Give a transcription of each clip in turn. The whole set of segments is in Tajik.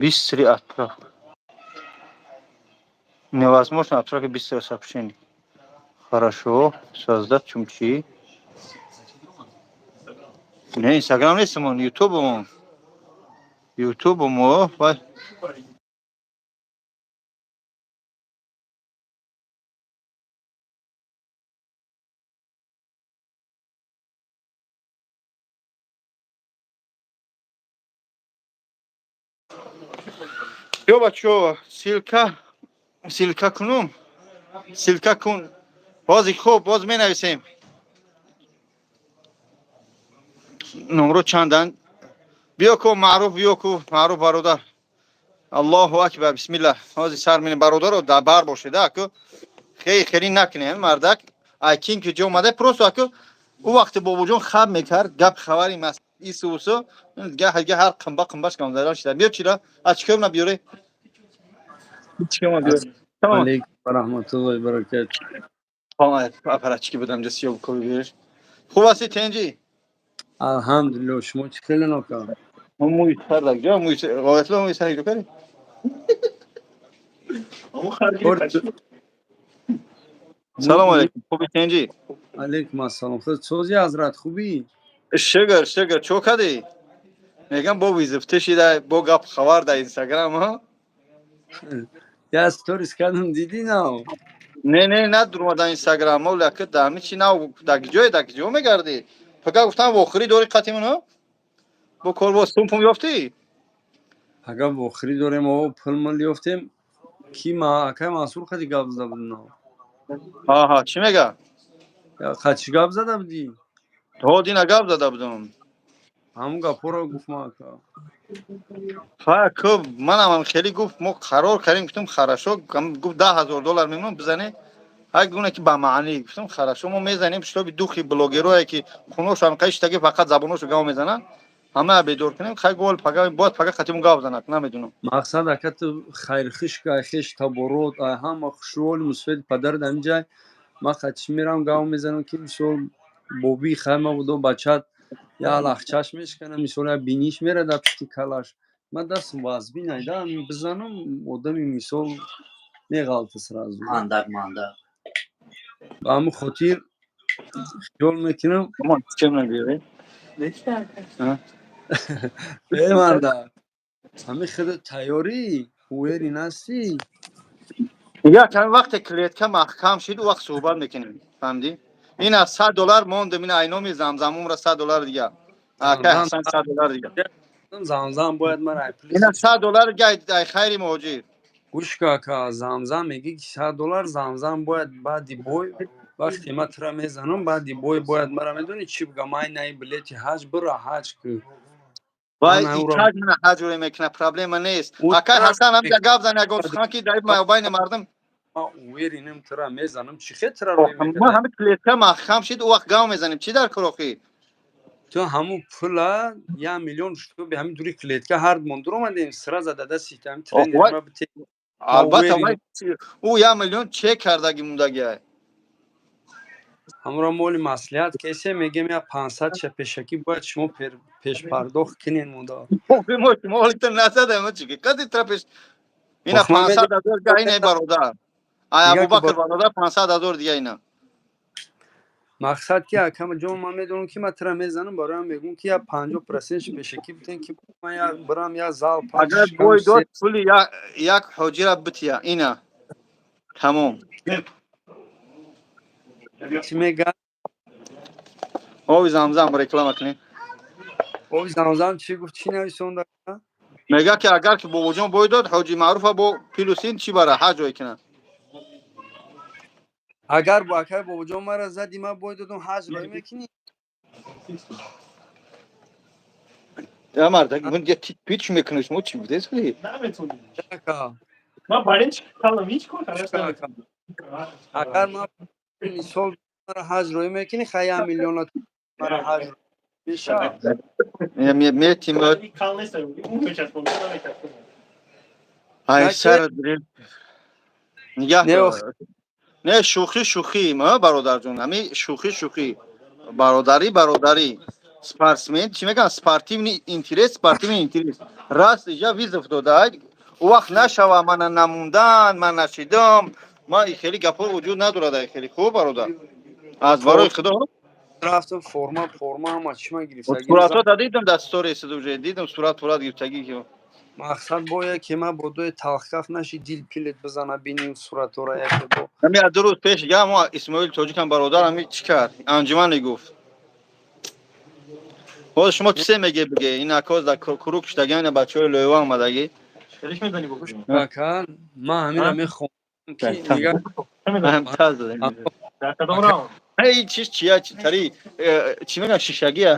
Быстрый отправка. Невозможно отправить быстрое сообщение. Хорошо. Создать чумчи. Не, Инстаграм нестам, Ютуб. Ютуб мо. Вай. Ё бачо, ссылка, ссылка кунум. Ссылка кун. Боз хуб, боз менависем. Номро чандан? Биё ку Маъруф, биё ку Маъруф бародар. Аллоҳу акбар, бисмиллаҳ. Ҳозир сар мене бародаро дар бар бошед, аку. Хей хели накунем, мардак. Ай кин ки ҷо омада, просто аку ӯ вақти бобоҷон хаб мекард, гап хабари мас ису усу, гаҳ гаҳ ҳар қимба қимбаш гамзарон шида. Биё чира, а чикор на биёре? Чикор на биёре? Тамом. Алейкум ва раҳматуллоҳи ва баракатуҳ. Апаратчики будам ҷа сиёб коби биёреш. Хуб ҳасти тенҷи? Алҳамдулиллоҳ, шумо чӣ хеле нока? Мӯи сар даг ҷо, мӯи ғоятло мӯи сар ҷо кари? Салом алейкум. Хуби тенҷи? Алейкум ассалом. Худ сози ҳазрат хубӣ? Шугр, шугр, чо кади? Мегам бо визифта шида, бо гап хабар дар Инстаграм, ҳа? Я сторис кардам, дидӣ нав? Не, не, надурма дар Инстаграм, мо лака да ҳами чи нав даг ҷое даг ҷо мегарди. Фақат гуфтам вохӯрӣ дори қатимон, ҳа? Бо кор бо сумпум ёфтӣ? Агар вохӯрӣ дорем, о пул мул ёфтем, ки ма акай Мансур қади гап зада будам нав. Аҳа, чӣ мега? Я қад чӣ гап зада будӣ? То дина гап зада будам. Ҳамун гапҳоро гуфт ма ака. Ха, ку манам ҳам хеле гуфт, мо қарор кардем, гуфтам хорошо, гуфт 10 000 доллар мемонам бизане. Ҳар гуна ки ба маънӣ гуфтам хорошо, мо мезанем, шитоби духи блогерое ки хуношам қаиштаги фақат забоношо гав мезананд, ҳама бедор кунем. Хай гол пага бояд пага қатимон гап занад, намедунам. Мақсад ака ту хайрхишк ай хеш таборот ай ҳама хушрӯоли мусоиди падар дар ин ҷай ман қадчи мерам гав мезанам ки мисол бобии хайма будо бачат я лахчаш мешкана, мисол я биниш мера дар пишти калаш ман дастам вазбин айда бизанам одами мисол меғалта сразу. Мандак, мандак. Ба ҳамин хотир хиёл мекунам. Чем набиёре? Э мардак, ҳамин худа тайёрӣ уверен ҳастӣ? Як ҳамин вақте клетка маҳкам шид, ӯ вақт суҳбат мекунем. Фаҳмидӣ? Ин аз 100 доллар мондем, ин айноми замзамумра 100 доллар дига. Акай Ҳасан 100 доллар дига. Замзам бояд мара ай Ина 100 доллар дига ай хайри муҳоҷир. Гӯш ка ака, замзам мегӣ ки 100 доллар замзам бояд баъди бой вақте ман тура мезанам, баъди бой бояд мара медонӣ чӣ бигам? Ман инаи билети ҳаҷ бира ҳаҷ ку. Вай Ана ӯро итак мана ҳаҷуре мекуна, проблема нест. Ӯ Акай тура Ҳасан ҳам гап зан ягон сухан ки дар байни мардум. Ман уверенам тура мезанам, чӣ хел тура рӯй Ма мекарда? ҳамин клетка маҳкам шид, ӯ вақт гав мезанем. Чӣ дар кор охӣ? Ту ҳамун пула 1 миллион шутоби ҳамин дури клетка ҳар мон дуромадем сразу дадаси ҳамин тренери вай ма бите. Албатта уверен. Вай ӯ 1 миллион чек кардаги мундаги ай. Ҳамро моли маслиҳат кесе мегем я 500 ша пешакӣ бояд шумо пешпардохт кунен мудо. Мо шумо ҳолита назадаем, чӣ ки қади тра пеш ина Ох, ман 500 000 дига ина бародар. Ай Дига ки Абубакр бародар 500 000 дига ина. Мақсад ки акама ҷон ман медонам ки ман тура мезанам, бароям мегӯм ки я 50 процент пешакӣ битен ки ман я бирам я зал Агар бой дод пули як ҳоҷира бития ина. Тамом. Чӣ мега? Оби замзам реклама кунем. Оби замзам чӣ гуфт, чӣ нависонда? Мега ки агар ки бобоҷон бой дод, ҳоҷи Маъруфа бо пилусин чӣ бара ҳаҷ ой кунад. Агар бо акай бобоҷон мара зади ман бой додам ҳаҷ рой мекунӣ? Я мардак, ман я пич мекунӣ, шумо чӣ будед? Наметонӣ. Ака. Ман барин чӣ калам ҳеҷ кор карда наметонам. Агар ман мисол мара ҳаҷ рой мекунӣ, хай 1 миллиона мара ҳаҷ мешавад. Метим. Кал нест, ун мечаспонам, намечаспонам. Ай сар нигаҳ Не, дор. Не, шӯхӣ шӯхӣ, ма бародарҷон, ҳами шӯхӣ шӯхӣ, бародарӣ бародарӣ. Спортсмен чӣ мегӯянд, спортивный интерес, спортивный интерес. Раст, иҷа вызов дода, ӯ вақт нашава, мана намундан, ман нашидам, ман хеле гапҳо вуҷуд надорад. Ай хеле хуб, бародар, аз барои худо. Рафтам, форма, ҳама чӣ ма гирифтагӣ. Суратҳо да дидам, дар сторис уже дидам, сурат пурат гирифтагӣ ки. Мақсад бояд ки ма бо дуи талхкаф наши, дил пилет бизана, биним суратҳоро яке бо. Ҳами аз 2 рӯз пеш гамо Исмоил тоҷикам, бародар, ҳами чӣ кард, анҷумане гуфт. Ҳозир шумо чисе меге, биге. Ин акоз дар курук шудагӣ, ина бачаҳои лоева омадагӣ. Хелиш мезанӣ бо? Ака, ман ҳамира мехоҳам ки нигаҳ. Дар кадом раунд? Эй, чиз чия, тари чӣ мегӯянд, шишагия,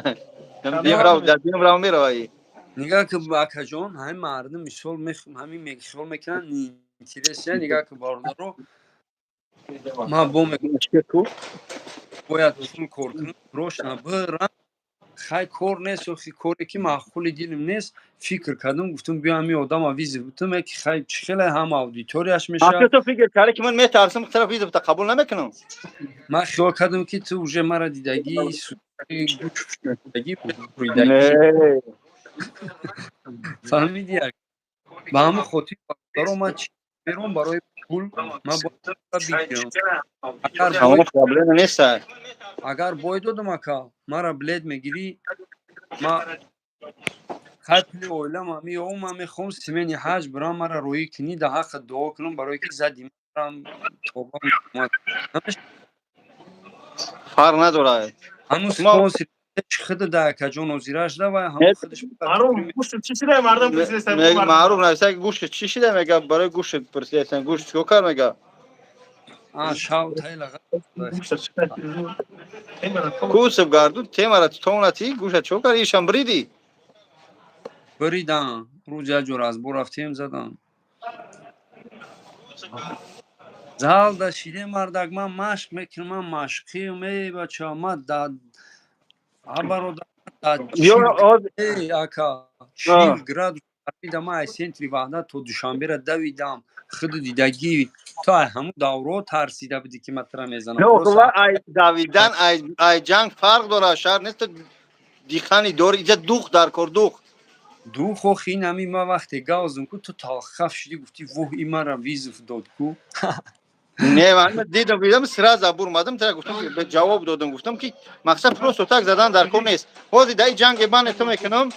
дар дим рав мераваи. Нигаҳ ки, акаҷон, ҳамин мардум мисол ҳамин хиёл мекунанд, интересия. Нигаҳ ки, бародаро, ман бо бояд пул кор кунам, рошна бирам. Хай, кор нест, охи коре ки маъқули дилим нест. Фикр кардам, гуфтам, биё, ҳамин одама вызов бутам, ки хай, чӣ хеле ҳам аудиторияш мешавад. Ту фикр карди, ки ман метарсам, тараф вызов та қабул намекунам? Ман хиёл кардам, ки ту уже мара дидагӣ. Не. Фаҳмиди? Ба ҳамин хотир, бародаро, ман чи берун барои пул ман бояд бигирам. Агар Проблема нест. Агар бой додам, ака, мара билет мегирӣ. Ма хай, пули оилам ами ё ман мехоҳам симени ҳаҷ бирам, мара роҳӣ кунӣ, да ҳаққа дуо кунам, барое ки зади марам тоба. Фарқ надорад. Ҳамун спонсор худ да, акаҷон, ҳозираш да ва ҳамун худаш. Маъруф, гӯшт чӣ шида, мардум пурсидастан? Маъруф нависа, гӯшт чӣ шида, мега, барои гӯшт пурсидастан, гӯшт чикор кард, мега. А шав тайла. Кусиб гарду темара тонати, гӯша чикор кард, ишам бриди? Бридан, рӯз як ҷо разбор рафтем, задам. Залда шиде, мардак, ман машқ мекунам, ман машқиам. Эй бача, ман да бародар, ака, 40 градус ман аз центри Ваҳдат то Душанбера давидам. Худу дидагӣ, ту ай ҳамун давро тарсида будӣ, ки ман тура мезанам. Ай давидан, ай ҷанг фарқ дорад, шаҳр нест, дихани дори, иҷа дух дар кор, дух. Дух, охи, ин ҳамин ман вақте гавзум ку, ту талхаф шудӣ, гуфтӣ: «Воҳ, ин мара вызов дод ку». Не, ман дидам, дидам, сразу бурмадам, тара гуфтам, ҷавоб додам, гуфтам, ки мақсад просто так задан дар кор нест. Ҳозир дар ҷанге ман ту мекунам,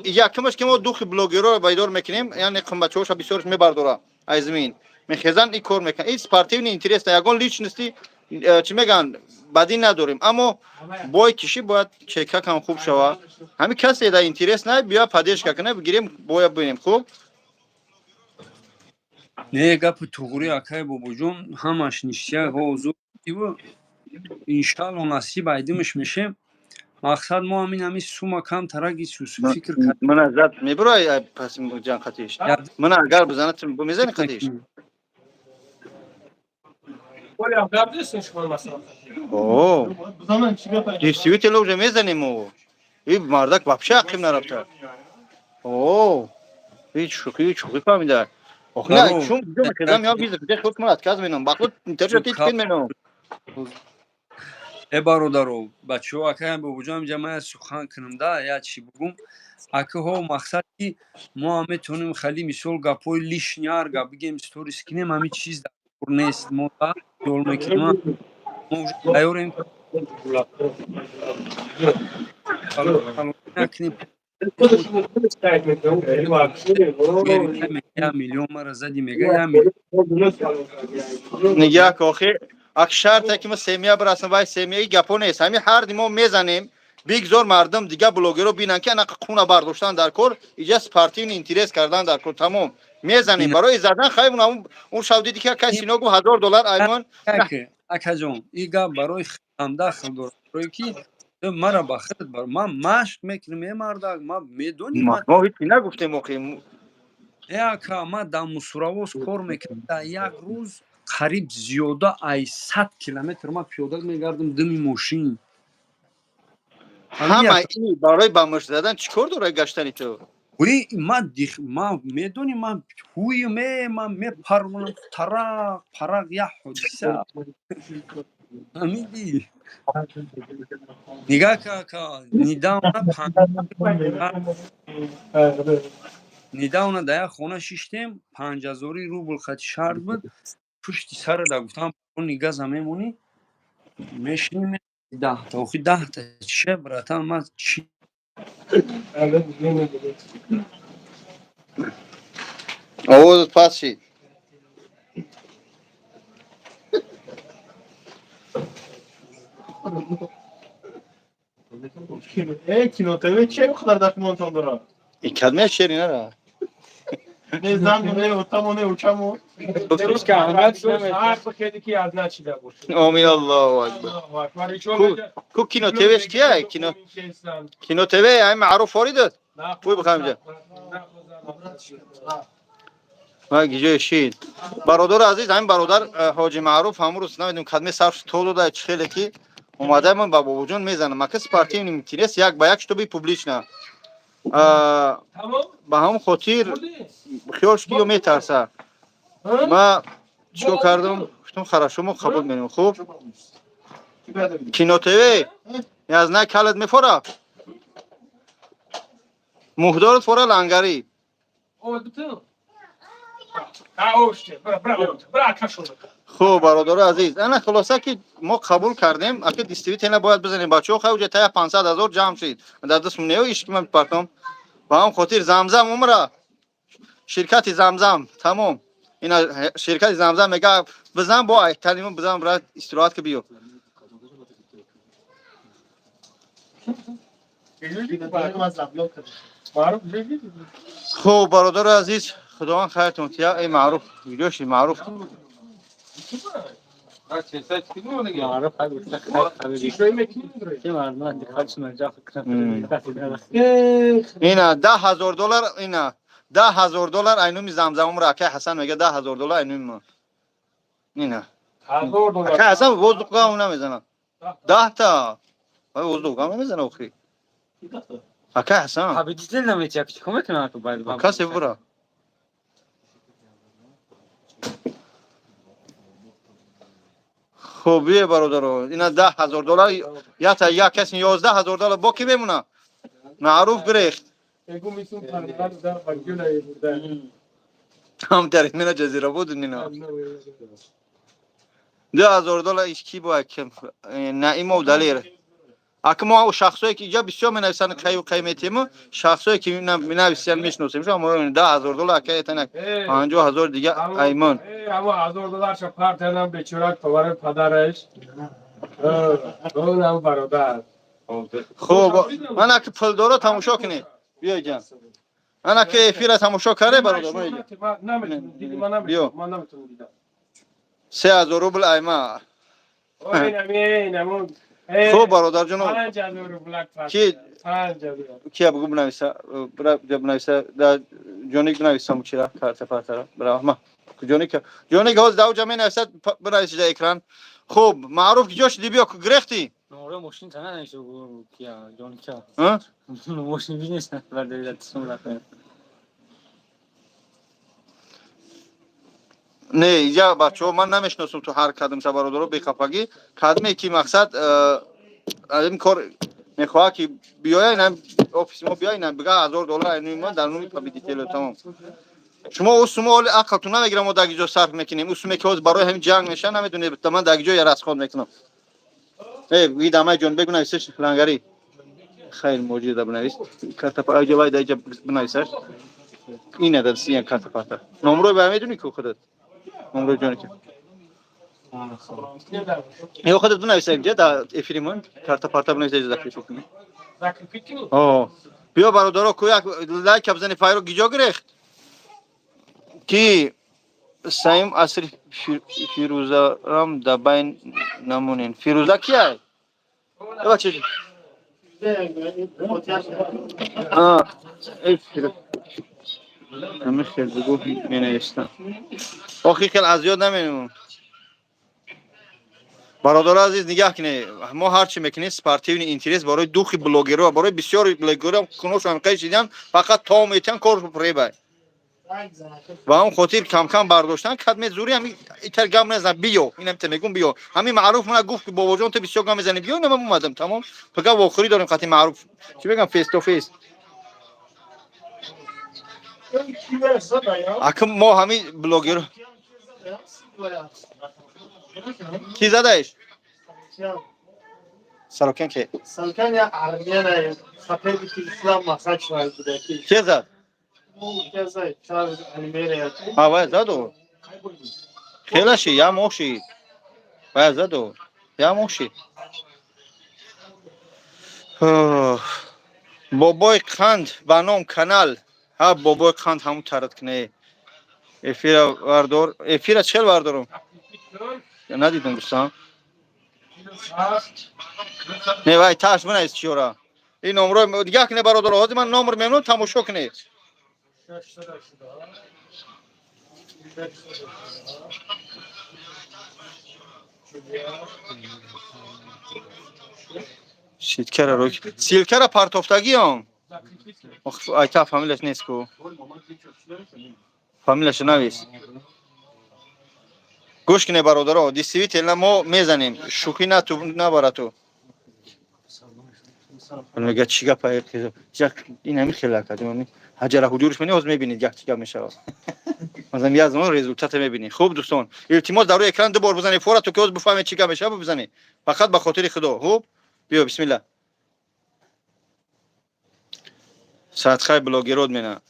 якумаш ки мо духи блогерро байдор мекунем, яъне қимбачаҳоша бисёрш мебардора, аз замин мехезанд, ин кор мекунанд. Ин спортивный интерес, ягон личности чӣ мегӯянд, бадӣ надорем, аммо бой кишӣ бояд чекакам хуб шава. Ҳамин касе дар интерес на, биё, поддержка кунем, бигирем, боя бинем, хуб. Не, гапи туғри, акай Бобоҷон, ҳамаш ништяк. Ҳозир иншалло насиб айдимаш мешем. Мақсад мо ҳамин сума кам тараги сусу фикр. Мана зад мебурай пас ҷан қатиш. Мана агар бизанад, мезани қатиш? Оля, гап дестин шумо масалан. О, действительно, уже мезанем мо. И мардак вообще ақиб нарафта. О, ҳеҷ шӯхӣ, шӯхӣ фаҳмида. Ох, на, чун мекардам, я виза, где худ ман отказ менам. Бахуд интершо тит менам. Э, бародаро, бачаҳо, акаям Бобоҷон, инҷа ман сухан кунам да, я чӣ бугум, акаҳо. Мақсад ки мо ҳам метавонем хали мисол гапҳои лишний гап бигем, сторис кунем, ҳамин чиз дар кор нест. Мо ёл мекунем, мо уже тайёрем накунем. 1 миллион мара зади, мега, 1 миллион. Нигоҳ, охи, ак шарте ки мо семья бирасем, вай семьяи гапо нест. Ҳамин ҳар ди мо мезанем, бигзор мардум, дига блогеро бинанд, ки анақа хуна бардоштан дар кор, иҷа спортивный интерес кардан дар кор, тамом. Мезанем барои задан. Хай, он шав диди, ки каси сино гуфт 1000 доллар аймон. Акаҷон, ин гап барои хам дахл дорад, барое ки мара ба худ ман машқ мекунам. Е мардак, ман медонӣ. Мо ҳеҷ нагуфтем, охи. Е ака, ман дар мусуравоз кор мекунам, дар як рӯз қариб зиёда ай 100 километр ман пиёда мегардам, дими мошин. Ҳама ин барои ба мушт задан чӣ кор дорад гаштани ту? Ҳуи, ман ман медонӣ, ман ҳуи ме ман мепарвонам, тарақ парақ, як ҳодиса. Фаҳмидӣ? Нигаҳ ка, недавно дар як хона шиштем, 5000-и рубл хати шарт буд. Пушти сара да гуфтам, газа мемонӣ, мешинем 10-та. Охи, 10-та чиша, братан, ман чи? Овозат паст шид. Э, Кино ТВ че қадар документон дорад? И кадме шери нара. Не зан, не отамо, не учамо. Ҳар бихеди ки аз начида бошад. Омин, Аллоҳу акбар. Аллоҳу акбар. Ку Кино ТВш кия? Кино ТВ ай маъруф форидат. Пуй бихам ҷа. Ва гиҷои шид. Бародари азиз, ҳамин бародар ҳоҷи маъруф ҳамун рӯз намедонам кадме сарф то дода, чӣ хеле ки омадаам ба бобоҷон мезанам. Мака спортивный интерес як ба як, чтобы публично. Ба ҳамон хотир хиёл шуд, ки ё метарса. Ма чикор кардам? Гуфтам, хорошо, мо қабул менем. Хуб. Кино ТВ аз на калат мефора. Муҳдорат фора лангарӣ. Хуб, бародари азиз, ана хулоса ки мо қабул кардем, аки действительно бояд бизанем, бачаҳо. Хай, уҷа тая 500 000 ҷамъ шид. Дар дастм нео ишки ман партом. Ба ҳам хотир Замзам умра. Ширкати Замзам, тамом. Ина ширкати Замзам мега, бизан бо айталимо, бизан, брат, истироҳат ки биё. Хуб, бародари азиз, худованд хайртон тия. Эй маъруф, видеоши маъруф. معروف. Ина 10 000 доллар, ина 10 000 доллар айнуми Замзам умра. Акай Ҳасан мега, 10 000 доллар айнуми мо. Ина акай Ҳасан воздух гам намезанад. 10-та вай воздух гам намезанад охи. Акай Ҳасан. Победитель наметия, чикор мекунад ку байд? Касе бура. Хуб, бие, бародаро, ина 10 000 доллар ята як каси 11 000 доллар бо ки мемона? Маъруф гирехт. Егу мисун пардар дар багюла бурда. Ҳам дар мина ҷазира буд, ина 2000 доллар иш ки бояд Наимов Далер. Ака, мо шахсое ки иҷа бисёр менависанд, қаю қай метему, шахсое ки менависанд, мешиносем. Шумо 10 000 доллар ака етанак, 50 000 дига аймон. Ҳамо 1000 доллар ша партанам бечора барои падараш. Ӯнам бародар. Хуб, ман аки пулдоро тамошо кунед. Биё ҷан. Ман аки эфира тамошо карде, бародар. Биё. Ман наметонам дидам. 3000 рубл айма. Хуб, бародарҷоно. Кия бугу, бинависа, бинависа, ҷоник, бинависам чира карта партара. Браҳма. Ҷоник, ҷоник ҳоз давҷа менависад, бинависи дар экран. Хуб, маъруф, киҷо шуди? Биё, гирехтӣ? Номро мошин та нанависа кия ҷоника. Мошин бизнес бардавида тисум рафт. Не, иҷа бачаҳо, ман намешиносам ту ҳар кадомша, бародаро, бехафагӣ. Кадме ки мақсад аз ин кор мехоҳад ки биёя, ина офиси мо биёя, ина бига 1000 доллар айнуи мо дар номи победителю, тамом. Шумо ӯ сумо оли ақлтун намегирам, мо дар ҷо сарф мекунем. Ӯ суме ки ҳозир барои ҳамин ҷанг меша, намедонед, ман дар ҷо я расход мекунам. Э, видамай ҷонбек, бинависеш лангари. Хайр, моҷида бинавис. Карта аҷа вай даҷа бинависаш. Ина дар сия карта парта. Номрои ба медуни ку худат? Номрои ҷоники. Ё худат бинависа инҷа дар эфири мо карта парта бинависа, иҷоза закрепить кунӣ. Закрепить кунӣ? О. Биё, бародаро, ку як лайк бизани, файро гиҷо гирехт. Ки саим асри Фирӯзарам да байн намонен. Фирӯза кияй? Бача. А, эй Фирӯз. Ҳамин хел бигӯ, менавистам. Охи, хел аз ёд наменимон. Бародари азиз, нигаҳ кунед, мо ҳар чи мекунем, спортивный интерес барои духи блогерро, барои бисёри блогерро куношон қай шидан, фақат то метиҳан, коршо пребай. Ба он хотир камкам бардоштан кадме зури ҳами итар гап назан, биё, инам та мегум, биё. Ҳами Маъруф мана гуфт, ки бобоҷон, ту бисёр гап мезанӣ, биё, инам омадам, тамом. Фақат вохӯрӣ дорем қати Маъруф. Чӣ бегам, face to face. Ака, мо ҳами блогер ки задаеш? Сарокян ке? Сарокян я армяна, соперники Ислам Махачева будаки. Ке зад? А, вай заду? Хелаши, я моши. Вай заду. Я моши. Бобои қанд ба ном канал. Ҳа, бобои қанд ҳамун тарат кне. Эфира вардор. Эфира чел вардорум? Надидам, дӯстам. Не, вай таш бинавис чиёра. Ин номро дигар кне, бародаро. Ҳозир ман номр мемонам, тамошо кунед. Ситкара ро силкара партофтагиём. Айта, фамилияш нест ку. Фамилияшо навис. Гӯш кунед, бародаро, действительно мо мезанем. Шӯхӣ на ту набара ту. Мега чӣ гап, ин ҳами хела кардем. Ҳаҷара ҳуҷурш мени ҳоз мебинед, як чӣ гап мешавад. Масалан, як замон результата мебинед. Хуб, дӯстон, илтимос, дар рӯи экран ду бор бизанед фора, то ки ҳоз бифаҳмед чӣ гап мешавад, бизанед. Фақат ба хотири Худо. Хуб? Биё, бисмилла. Садқаи блогерот мена.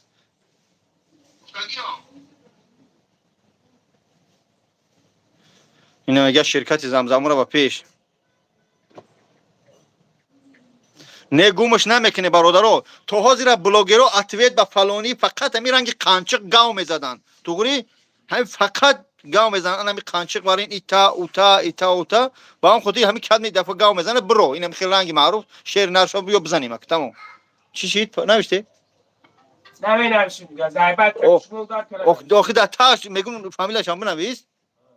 Ина мега ширкати Замзамура ба пеш. Не, гумаш намекунӣ, бародаро. То ҳозира блогеро ответ ба фалонӣ фақат ҳамин ранги қанчиқ гав мезаданд. Туғри? Ҳамин фақат гав мезананд, ҳамин қанчиқ бар ин ита, ута, ита, ута. Ба он хотир ҳамин кадми дафъа гав мезанад, биро. Ин ҳам хеле ранги маъруф, шер наршо биё бизанем ак, тамом. Чӣ шид? Навиште? Охи, дар тааш мегум, фамилияшам бинавис.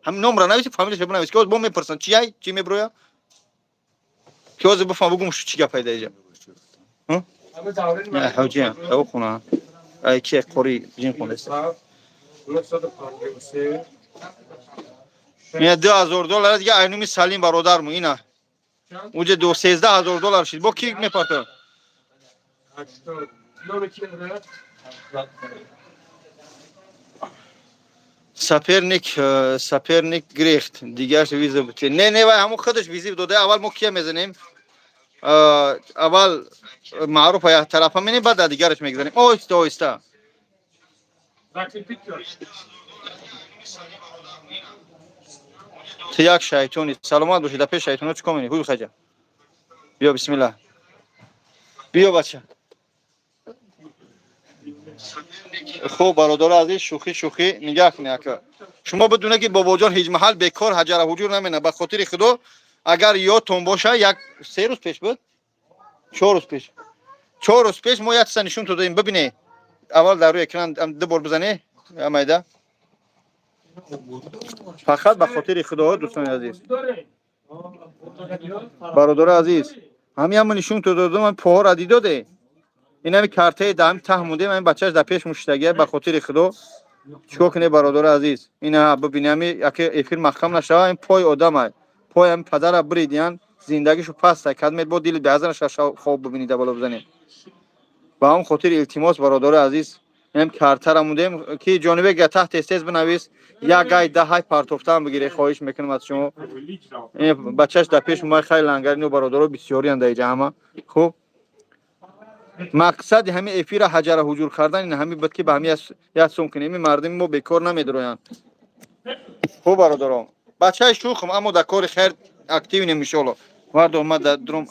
Ҳамин номра нависи, фамилияша бинавис. Ки ҳоз бо мепурсанд, чи ай, чӣ меброя? Ки ҳозир бифаҳм, бугум чӣ гап пайда иҷа. Ҳоҷиям, ав хона. Ай ки қори ҷин хондаст. Ина 2000 доллар дига айнуми Салим бародарму ина. Уҷа ду 13 000 доллар шид. Бо ки мепарта? Соперник, соперник гирехт. Дигарш вызов бути. Не, не, вай ҳамун худаш вызов дода. Аввал мо кия мезанем? Аввал Маъруфа як тарафа менем, баъд дар дигараш мегзанем. Оҳиста, оҳиста. Ту як шайтони. Саломат бошӣ, дар пеш шайтоно чӣ кор менӣ? Ҳуй хаҷа. Биё, бисмилла. Биё, бача. Хуб, бародаро азиз, шӯхӣ шӯхӣ, нигаҳ кунед, ака. Шумо бидуне, ки бобоҷон ҳеҷ маҳал бекор ҳаҷара ҳуҷур намена. Ба хотири Худо, агар ёдтон боша, як 3 рӯз пеш буд, 4 рӯз пеш, 4 рӯз пеш мо як чиза нишон додем. Бибине, аввал дар рӯи экран ду бор бизане, майда. Фақат ба хотири Худо, дӯстони азиз, бародари азиз, ҳамин ҳама нишон додам, поҳора дидоде. Ин ҳами картаи дар ҳами таҳ мондем, ҳамин бачааш дар пеш муштагия. Ба хотири Худо, чикор кунед, бародари азиз? Ина бибини, ҳами яке эфир маҳкам нашава, ин пои одамай, пои ҳами падара бридиян, зиндагишу пастай, кадмет бо дили беазанаша хоб бибини, да боло бизанем. Ба ҳамон хотир илтимос, бародари азиз, инам картара мондем, ки Ҷонибек га таҳ тез тез бинавис, як гай даҳай партофтаам бигире, хоҳиш мекунам аз шумо. Ин бачаш дар пеш май хай лангари ну, бародаро бисёрианд дар иҷа ҳама. Хуб, мақсади ҳамин эфира ҳаҷара ҳуҷур кардан ин ҳамин буд, ки ба ҳамин як сум кунем. Ин мардуми мо бекор намедроянд. Хуб, бародаро, бачаи шӯхм, аммо дар кори хайр активнем, иншоалло. Вардо, ма дар дурум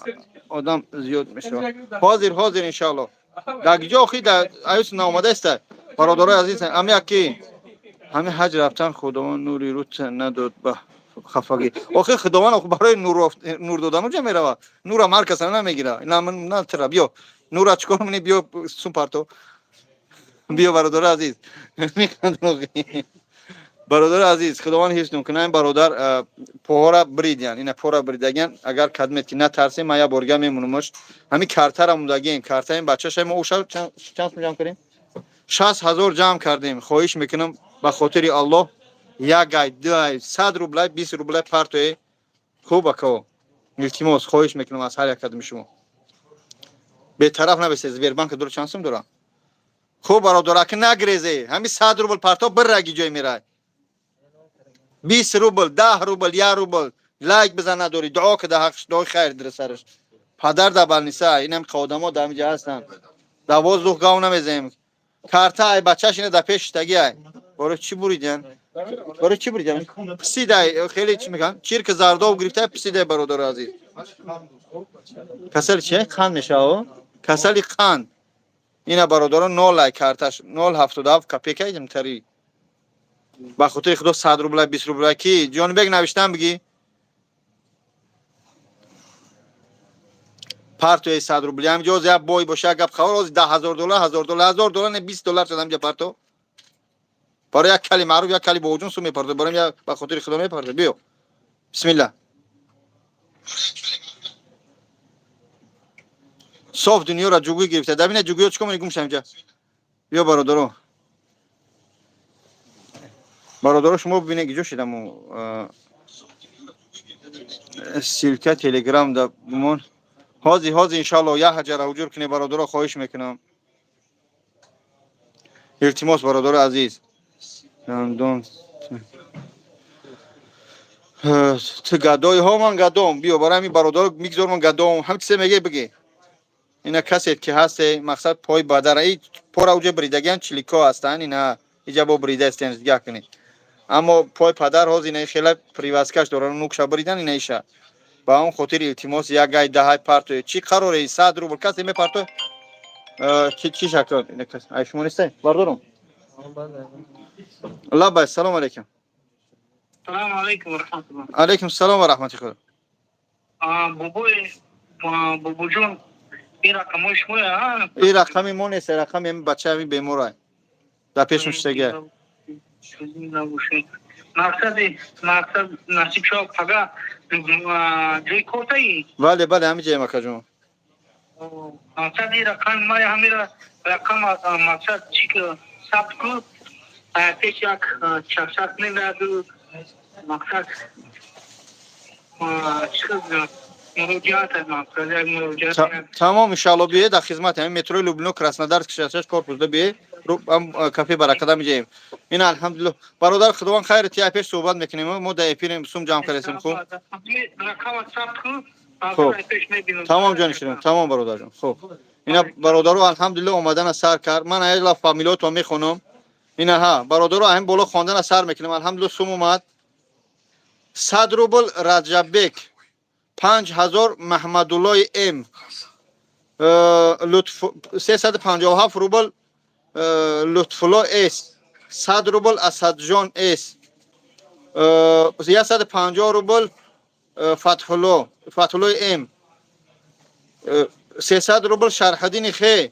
одам зиёд мешавад. Ҳозир, ҳозир, иншоалло. Дар ҷо охи дар аюс наомадааста, бародарои азиз, ами яки ҳамин ҳаҷ рафтан, Худованд нури рут надод ба хафагӣ. Охи, Худованд барои нур додан уҷа мерава. Нурам ҳар каса намегира. На тира, биё, нура чикор мунӣ? Биё, сум парто, биё, бародари азиз. Бародари азиз, Худованд ҳифз кунад. Ин бародар поҳора бридиян, ина пора бридагиян. Агар кадмет ки натарсем, ман як борга мемонумаш. Ҳамин картара мондагием, картаи бачаша мо уша чанд сум ҷамъ кардем? 60 000 ҷамъ кардем. Хоҳиш мекунам, ба хотири Аллоҳ, як гай, ду ай, 100 рублай, 20 рублай партое. Хуб, акао, илтимос, хоҳиш мекунам аз ҳар як кадоми шумо, бетараф набесед. Сбербанк дора, чанд сум дора? Хуб, бародар, аки нагрезе, ҳами 100 рубл парто, бираги ҷой мерай. 20 рубл, 10 рубл, 1 рубл, лайк бизан, надорӣ, дуо када ҳақш, дуои хайр дира сараш. Падар дар больница, инам одамо дар ҳамиҷа ҳастанд. Дар воздух гав намезанем. Карта ай бачаш ина дар пеш шитаги ай. Барои чӣ буридян? Барои чӣ буридян? Писидай, хеле чӣ мегӯянд? Чирки зардоб гирифта, писидай, бародари азиз. Касали чи? Қанд мешава? Касали қанд. Ина, бародаро, нол ай карташ, 0,77 копейка идем тари. Ба хотири Худо, 100 рубла, 20 рубла ки Ҷонибек навиштан бигӣ. Партои 100 рубли ҳамҷо оз як бой боша, як гап хабар, оз 10 000 доллар, 1000 доллар, 1000 доллар не, 20 доллар шуд ҳамҷа парто. Барои як кали маъруф, як кали бобоҷон сум мепарто, барои як ба хотири Худо мепарто. Биё. Бисмилла. Соф дунёро ҷугӯй гирифта. Дар бина ҷугӯё чикор мекунӣ, гум шуда ҳамҷа. Биё, бародаро. Бародаро, шумо бибинед, ки ҷо шидаму ссылка Телеграм да бимон. Ҳози, ҳози, иншалло, як ҳаҷара ҳуҷур кунед, бародаро, хоҳиш мекунам. Илтимос, бародаро азиз. Дандон. Ту гадои ҳо, ман гадом. Биё, барои ҳамин бародаро мигзор, ман гадом. Ҳам чизе мегӯй, бигӣ. Ина касет ки ҳасте, мақсад пой бадара. И пора уҷа бридагиан чилико ҳастанд, ина иҷа бо брида истен, дигар кунед. Аммо пой падар ҳоз ина хела привязка ш доранд, нукша бридан ина иша. Ба он хотир илтимос, як гай, даҳай партое. Чӣ қароре 100 рубл касе мепарто? Чӣ шакл? Ина кас. Ай шумо нестай? Бардорум. Лаббай, салом алейкум. Салому алейкум ва раҳматуллоҳ. Алейкум салом ва раҳмати Худо. Бобои, бобоҷон, ин рақамҳои шумоя? Ин рақами мо нест, рақами ҳамин бача, ҳамин беморай. Дар пеш муштагия. Набошед. Мақсади, мақсад насиб шавад, пага ҷои кортаи? Бале, бале, ҳамин ҷоем, акаҷон. Мақсади рақами мая, ҳамира рақам, мақсад чӣ сабт ку, пеш як чақчақ мемеяду, мақсад чӣ муроҷиат, мақсад як муроҷиат. Тамом, иншалло, биё, дар хизмат ҳамин метрои Люблино, Краснодарск, 66 корпус да биё, кафе Баракада меҷаем. Ина, алҳамдулилло, бародар, Худованд хайр тия, пеш суҳбат мекунем, мо дар эфирем, сум ҷамъ кардесем, хуб? Рақама сабт ку. Хуб. Тамом, ҷони ширин, тамом, бародарҷон. Хуб, ина, бародаро, алҳамдулилло, омадана сар кард. Ман аяла фамилиётро мехонам. Ина ҳа, бародаро, ҳамин боло хондана сар мекунем. Алҳамдулилло, сум омад. 100 рубл Раҷаббек, 5000 Маҳмадуллои М, 357 рубл Лутфулло С, 100 рубл Асадҷон С, 150 рубл Фатҳулло, Фатҳуллои М, 300 рубл Шарҳиддини Хе,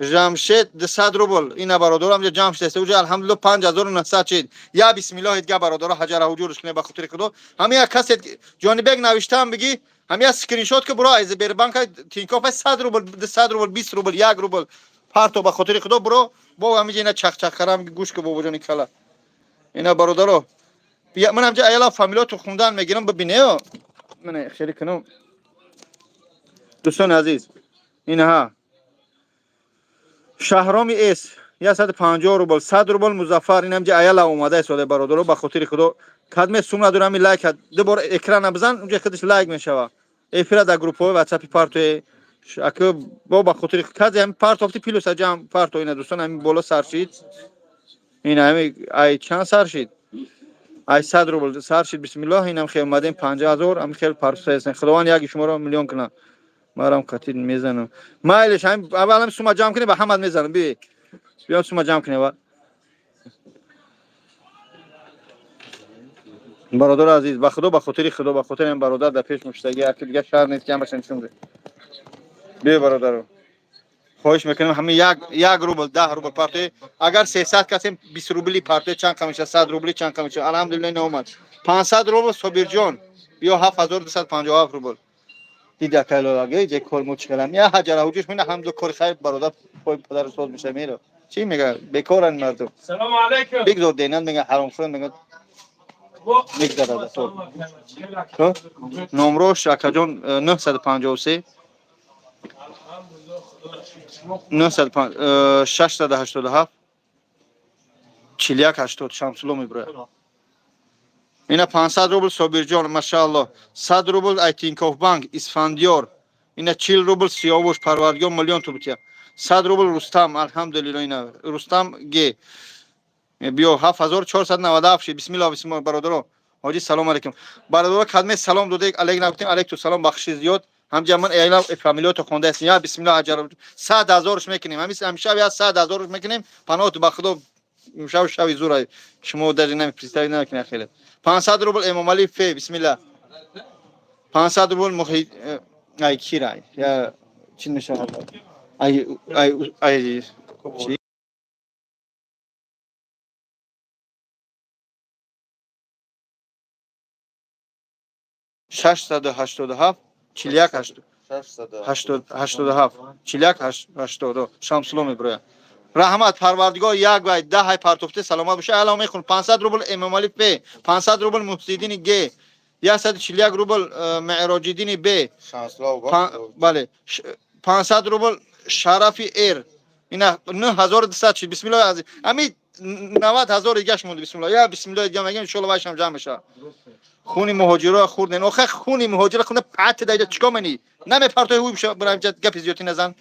Жамшед 200 рубл. Ина, бародаро, ҳамҷа ҷамъ шудааст уҷа, алҳамдулилло, 5900 шид. Я бисмиллоҳ дига, бародаро, ҳаҷара ҳуҷурш кунед, ба хотири Худо. Ҳамин як касе, Ҷонибек, навиштаам, бигӣ, ҳамин як скриншот ки, буро, аз Сбербанка, Тинькофф, 100 рубл, 200 рубл, 20 рубл, 1 рубл парто, ба хотири Худо, буро, бо ҳамиҷа ина чахчахкарам, гӯш ки, бобоҷони кала. Ина, бародаро, ман ҳамҷа аяла фамилиётро хундан мегирам, бибинеё, ман хеле кунам. Дӯстони азиз, инаҳа Шаҳроми С, 150 рубл, 100 рубл Музаффар. Ин ҳамҷа аяла омада истода, бародаро, ба хотири Худо, кадме сум надора, ҳами лайк ду бор экрана бизан, унҷа худаш лайк мешава. Эфира дар группаҳои ватсапи партое ака, бо ба хотири казе ҳами партофти, плюса ҷамъ парто. Ина, дӯстон, ҳами боло сар шид. Ина ҳами ай чанд сар шид? Ай 100 рубл сар шид. Бисмиллоҳ, инам хел омадем, 50 000, ҳами хел парсоястен. Худованд яки шуморо миллион кунад. Марам қатил мезанам, майлиш, ҳами аввал ҳами сума ҷамъ кунем, ба ҳамат мезанам. Би, биё, сума ҷамъ кунем аввал. Бародари азиз, ба Худо, ба хотири Худо, ба хотири ин бародар дар пеш муштагӣ, яки дигар шаҳр нест ки ҳамаша нишон диҳ. Биё, бародаро, хоҳиш мекунем, ҳамин як 1 рубл, 10 рубл партои. Агар 300 касем, 20 рубли партои чанд қа мешавад? 100 рубли чанд қа мешавад? Алҳамдулилла, ина омад 500 рубл. Собирҷон, биё, 7257 рубл. Диди, акайлолаге, ҷе кор мо чӣ кардам? Я ҳаҷара ҳуҷуш мина, ҳамду кори хайр, бародар, пой падару соз меша, меро. Чӣ мега? Бекоран мардум. Салому алейкум. Бигзор денанд, мега ҳаромхӯранд, мега мегзарад. Номрош акаҷон 953 905 687 41 80 Шамсулло меброяд. Ина 500 рубл Собирҷон, машаалло. 100 рубл ай Тинькофф банк Исфандиёр. Ина 40 рубл Сиёвуш, Парвардигор миллион тубтия. 100 рубл Рустам, алҳамдулилло, ина Рустам Г. Биё 7497 шид. Бисмиллоҳ, бисмиллоҳ, бародаро. Ҳоҷи, салом алейкум. Бародаро, кадме салом дода, алейк нагуфтем, алейкту салом, бахши зиёд. Ҳамҷа ман эйла фамилиёто хонда ҳастем. Я бисмиллоҳ, аҷар 100 ҳазорш мекунем. Ҳамин ҳамшаб я 100 ҳазорш мекунем. Паноҳ ба Худо, имшаб шаби зур, шумо даже нами представить намекунед хеле. 500 рубл Эмомалӣ Ф, бисмилла. 500 рубл Мухи ай кира я чӣ мешавад? Ай ай ай чӣ? 687 41 87 41 80 Шамсулло меброяд. Раҳмат, Парвардигор як вай даҳай партофте, саломат боша. Ало мехун 500 рубл Эмомалӣ П, 500 рубл Муҳсиддини Г, 141 рубл Меъроҷиддини Б, бале, 500 рубл Шарафи Р. Ина 9200 шид. Бисмиллоҳи азим. Ами 90 ҳазор дигаш монда. Бисмиллоҳ. Я бисмиллоҳ дига мегем, иншоалло вайшам ҷамъ мешавад. Хуни муҳоҷиро хӯрден. Охе хуни муҳоҷиро хунда пат дайда чикор менӣ? Намепартои ҳуй бираем, гапи зиёдтӣ назан.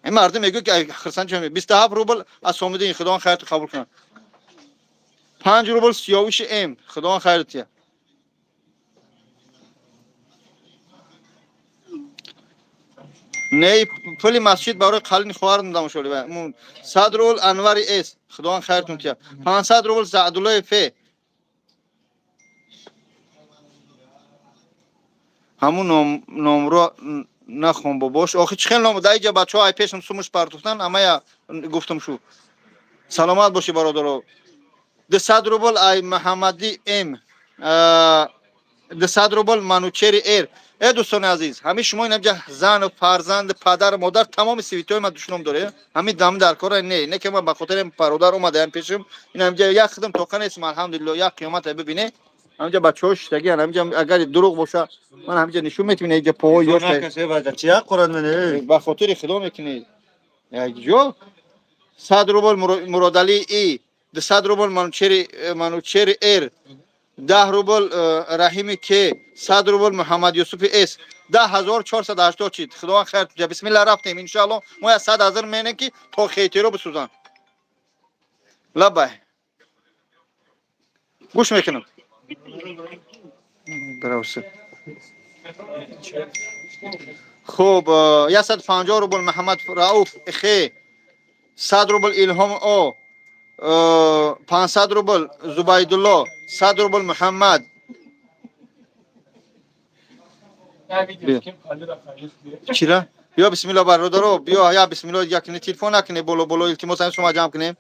Ин мардум мегӯяд ки хирсан чӣ. 27 рубл аз Сомидин, Худованд хайрту қабул кунад. 5 рубл Сиёвуши М, Худованд хайр тия. Не, пули масҷид барои қалини хоҳарам додам шоли. 100 рубл Анвари С, Худованд хайртун тия. 500 рубл Саъдуллои Ф. Ҳамун номро нахон бобош. Охи чӣ хел ном? Дар иҷа бачаҳо ай пешам сумуш партофтан, амая гуфтам шу. Саломат бошӣ, бародаро. 200 рубл ай Муҳаммадӣ М. 200 рубл Манучери Р. Э дӯстони азиз, ҳамин шумо инамҷа зану фарзанд, падар, модар, тамоми сивитои ман душном доре. Ҳамин дам дар кора не, не ки ман ба хотири бародар омадаям пешам. Инамҷа як хидм тоқа нестам, алҳамдулилло, як қиёмат бибине. Ҳамҷа бачаҳо шиштагиан, ҳамҷа агар дурӯғ боша, ман ҳамҷа нишон метавонам, инҷа поҳои ёш. Ба хотири Худо мекунӣ. Як ҷо 100 рубл Муродалӣ И, 200 рубл Манучери Р, 10 рубл Раҳими К, 100 рубл Муҳаммад Юсуфи С. 10 480 чид. Худованд хайр. Бисмилла, рафтем, иншоалло мо я 100 000 менем ки то хейтеро бисӯзанд. Лаббай. Гӯш мекунам. Бравсе. Хуб, 150 рубл Муҳаммад Рауф Х, 100 рубл Илҳом О, 500 рубл Зубайдулло, 100 рубл Муҳаммад. Чира? Биё, бисмилло, бародаро, биё, я бисмилло, як телефон накунед боло боло, илтимос, ҳамин шумо ҷамъ кунем.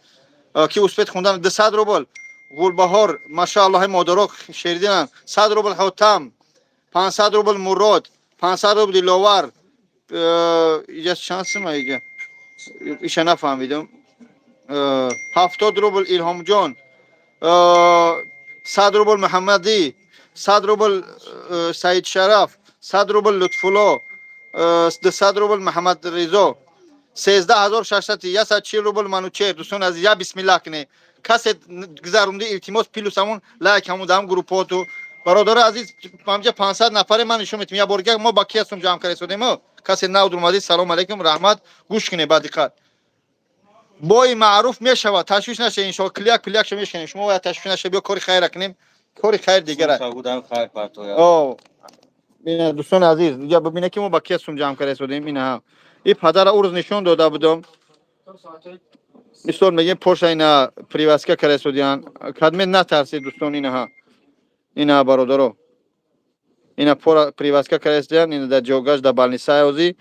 Ки успеть хундан. 200 рубл Гулбаҳор, машааллоҳ, модаро шердинан. 100 рубл Ҳотам, 500 рубл Мурод, 500 рубл Диловар. Иҷа чанд сима иҷа? Иша нафаҳмидам. 70 рубл Илҳомҷон, 100 рубл Муҳаммадӣ, 100 рубл Саид Шараф, 100 рубл Лутфулло, 200 рубл Муҳаммад Ризо. 13 600, 140 рубл Манучер. Дӯстони азиз, я бисмиллаҳ кунед. Касе гузаронди, илтимос, плюс ҳамун лайк, ҳамун даҳам группоту. Бародари азиз, ҳамҷа 500 нафаре ман нишон метим. Я бор дигар мо ба ки ҳастум ҷамъ карда истодем. Касе нав дурмадӣ, салом алейкум, раҳмат, гӯш кунед ба диққат. Бои маъруф мешавад, ташвиш наша, иншоалло, кляк пилякша мешканем. Шумо бояд ташвиш наша, биё кори хайра кунем, кори хайр дигара. Дӯстони азиз, дига бибине ки мо ба ки ҳастум ҷамъ карда истодем. Ина и падара ӯ рӯз нишон дода будам. Мисол мегем, поша ина привязка карда истодиян. Кадме натарсед, дӯстон, инаҳа. Ина, бародаро. Ина пора привязка карда истодиян, ина дар ҷогаш дар больница озӣ.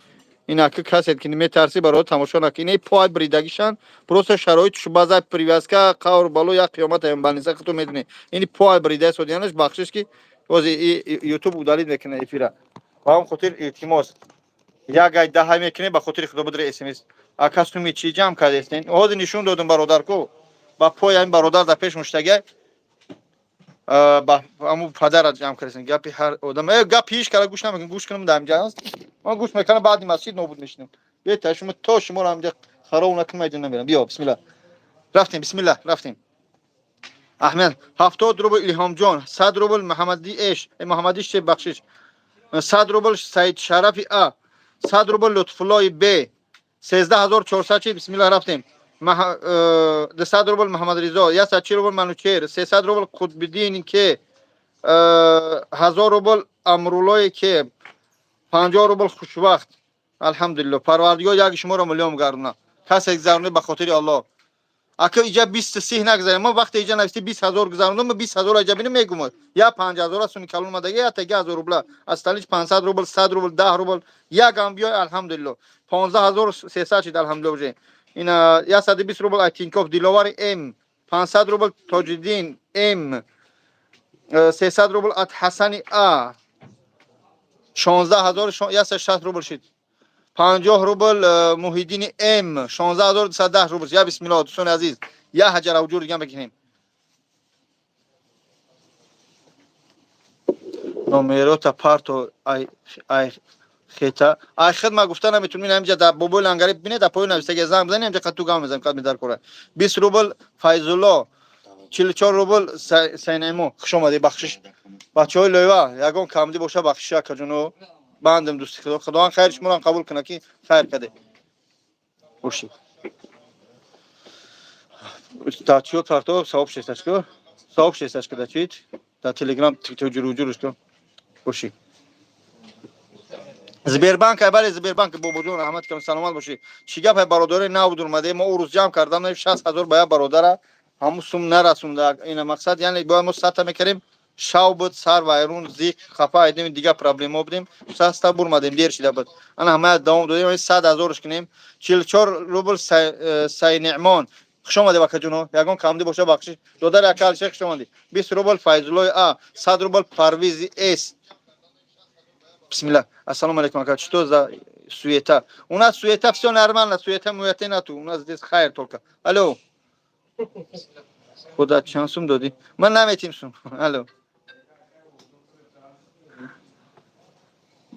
Ина ки касе ки метарси, бародар, тамошо накун. Ина пой бридагишан, просто шароитш баъза привязка қавр бало як қиёмат ам больница худтон медонед. Ини пой брида истодиянаш, бахшиш ки ози Ютуб удалить мекунад эфира. Ба ҳамон хотир илтимос. Як гай даҳай мекунем, ба хотири Худо бидре СМС. Ака, суми чӣ ҷамъ кардестен? Ҳозир нишон додум, бародарку, ба пои ҳамин бародар дар пеш муштага, ба ҳамун падара ҷамъ кардестен. Гапи ҳар одам, гапи ҳеч кара гӯш намекунам. Гӯш кунам, дар ҳамҷа аст, ман гӯш мекунам, баъди масҷид нобуд мешинам. Бета шумо то шуморо ҳамҷа хароб накунам, айҷа намерам. Биё, бисмилла, рафтем, бисмилла, рафтем. Аҳмед, 70 рубл Илҳомҷон, 100 рубл Муҳаммади эш, Муҳаммади ше, бахшиш, 100 рубл Саид Шарафи а, 100 рубл Лутфуллои б, 13 400 чи. Бисмилла, рафтем. 200 рубл Муҳаммадризо, 140 рубл Манучер, 300 рубл Қутбиддин к, 1000 рубл Амруллои к, 50 рубл Хушвақт. Алҳамдулилло, Парвардигор як шуморо миллион гардона. Касе гузаронӣ, ба хотири Аллоҳ. Ака, иҷа бисту сих нагузарем. Мо вақте иҷа нависти 20 000 гузарондум, 20 000 иҷа бинем, мегум, я 5000 суми калон омадаги, я теги ҳазор рубла асталич, 500 рубл, 100 рубл, 10 рубл, якам биёй. Алҳамдулилло, 15 300 шид, алҳамдулилло. Уже ина 120 рубл Айтинков Диловари м, 500 рубл Тоҷиддин м, 300 рубл от Ҳасани а, 16 160 рубл шид. 50 рубл Муҳиддини м, 16 210 рубл. Я бисмилло, дӯстони азиз, я ҳаҷара вуҷуд диган бикунем. Номерота парто, ай ай хета, ай хед ма гуфта наметунем. Ҳамҷа дар бобои лангари бинед, дар поён навистаги, занг бизанед, ҳамҷа қад ту гам мезанем, қад дар кора. 20 рубл Файзулло, 44 рубл Сайнаимо. Хуш омадӣ, бахшиш. Бачаҳои лоива, ягон камдӣ боша, бахшиш, акаҷоно, бандем, дӯсти Худо. Худованд хайри шуморо қабул кунад, ки хайр каде бошӣ. Дар чиё парто савоб шесташко, савоб шесташко, дар чит, дар Телеграм туҷуруҷуруш ко бошӣ. Сбербанк, ай, бале, Сбербанк. Бобоҷон, раҳмат кунам, саломат бошӣ. Чӣ гап, ай, бародари нав дурмаде? Мо ӯ рӯз ҷамъ кардам 60 000 ба як бародара, ҳамун сум нарасонда. Ина мақсад, яъне бояд мо садта мекардем. Шав буд, сар вайрун, зиқ, хафа айдем, дигар проблема будем, саста бурмадем, дер шида буд. Ана ҳамая давом додем, 100 000-ш кунем. 44 рубл Сайнеъмон. Хуш омадӣ, бакаҷоно, ягон камдӣ боша, бахшиш. Додари ака Алишер, хуш омадӣ. 20 рубл Файзуллои а, 100 рубл Парвизи с. Бисмилла. Ассалому алейкум, ака, что за суета у нас? Суета, все нормально, суета муята нету у нас, здесь хайр только. Алло, худа, чанд сум додӣ? Ман наметим сум. Алло,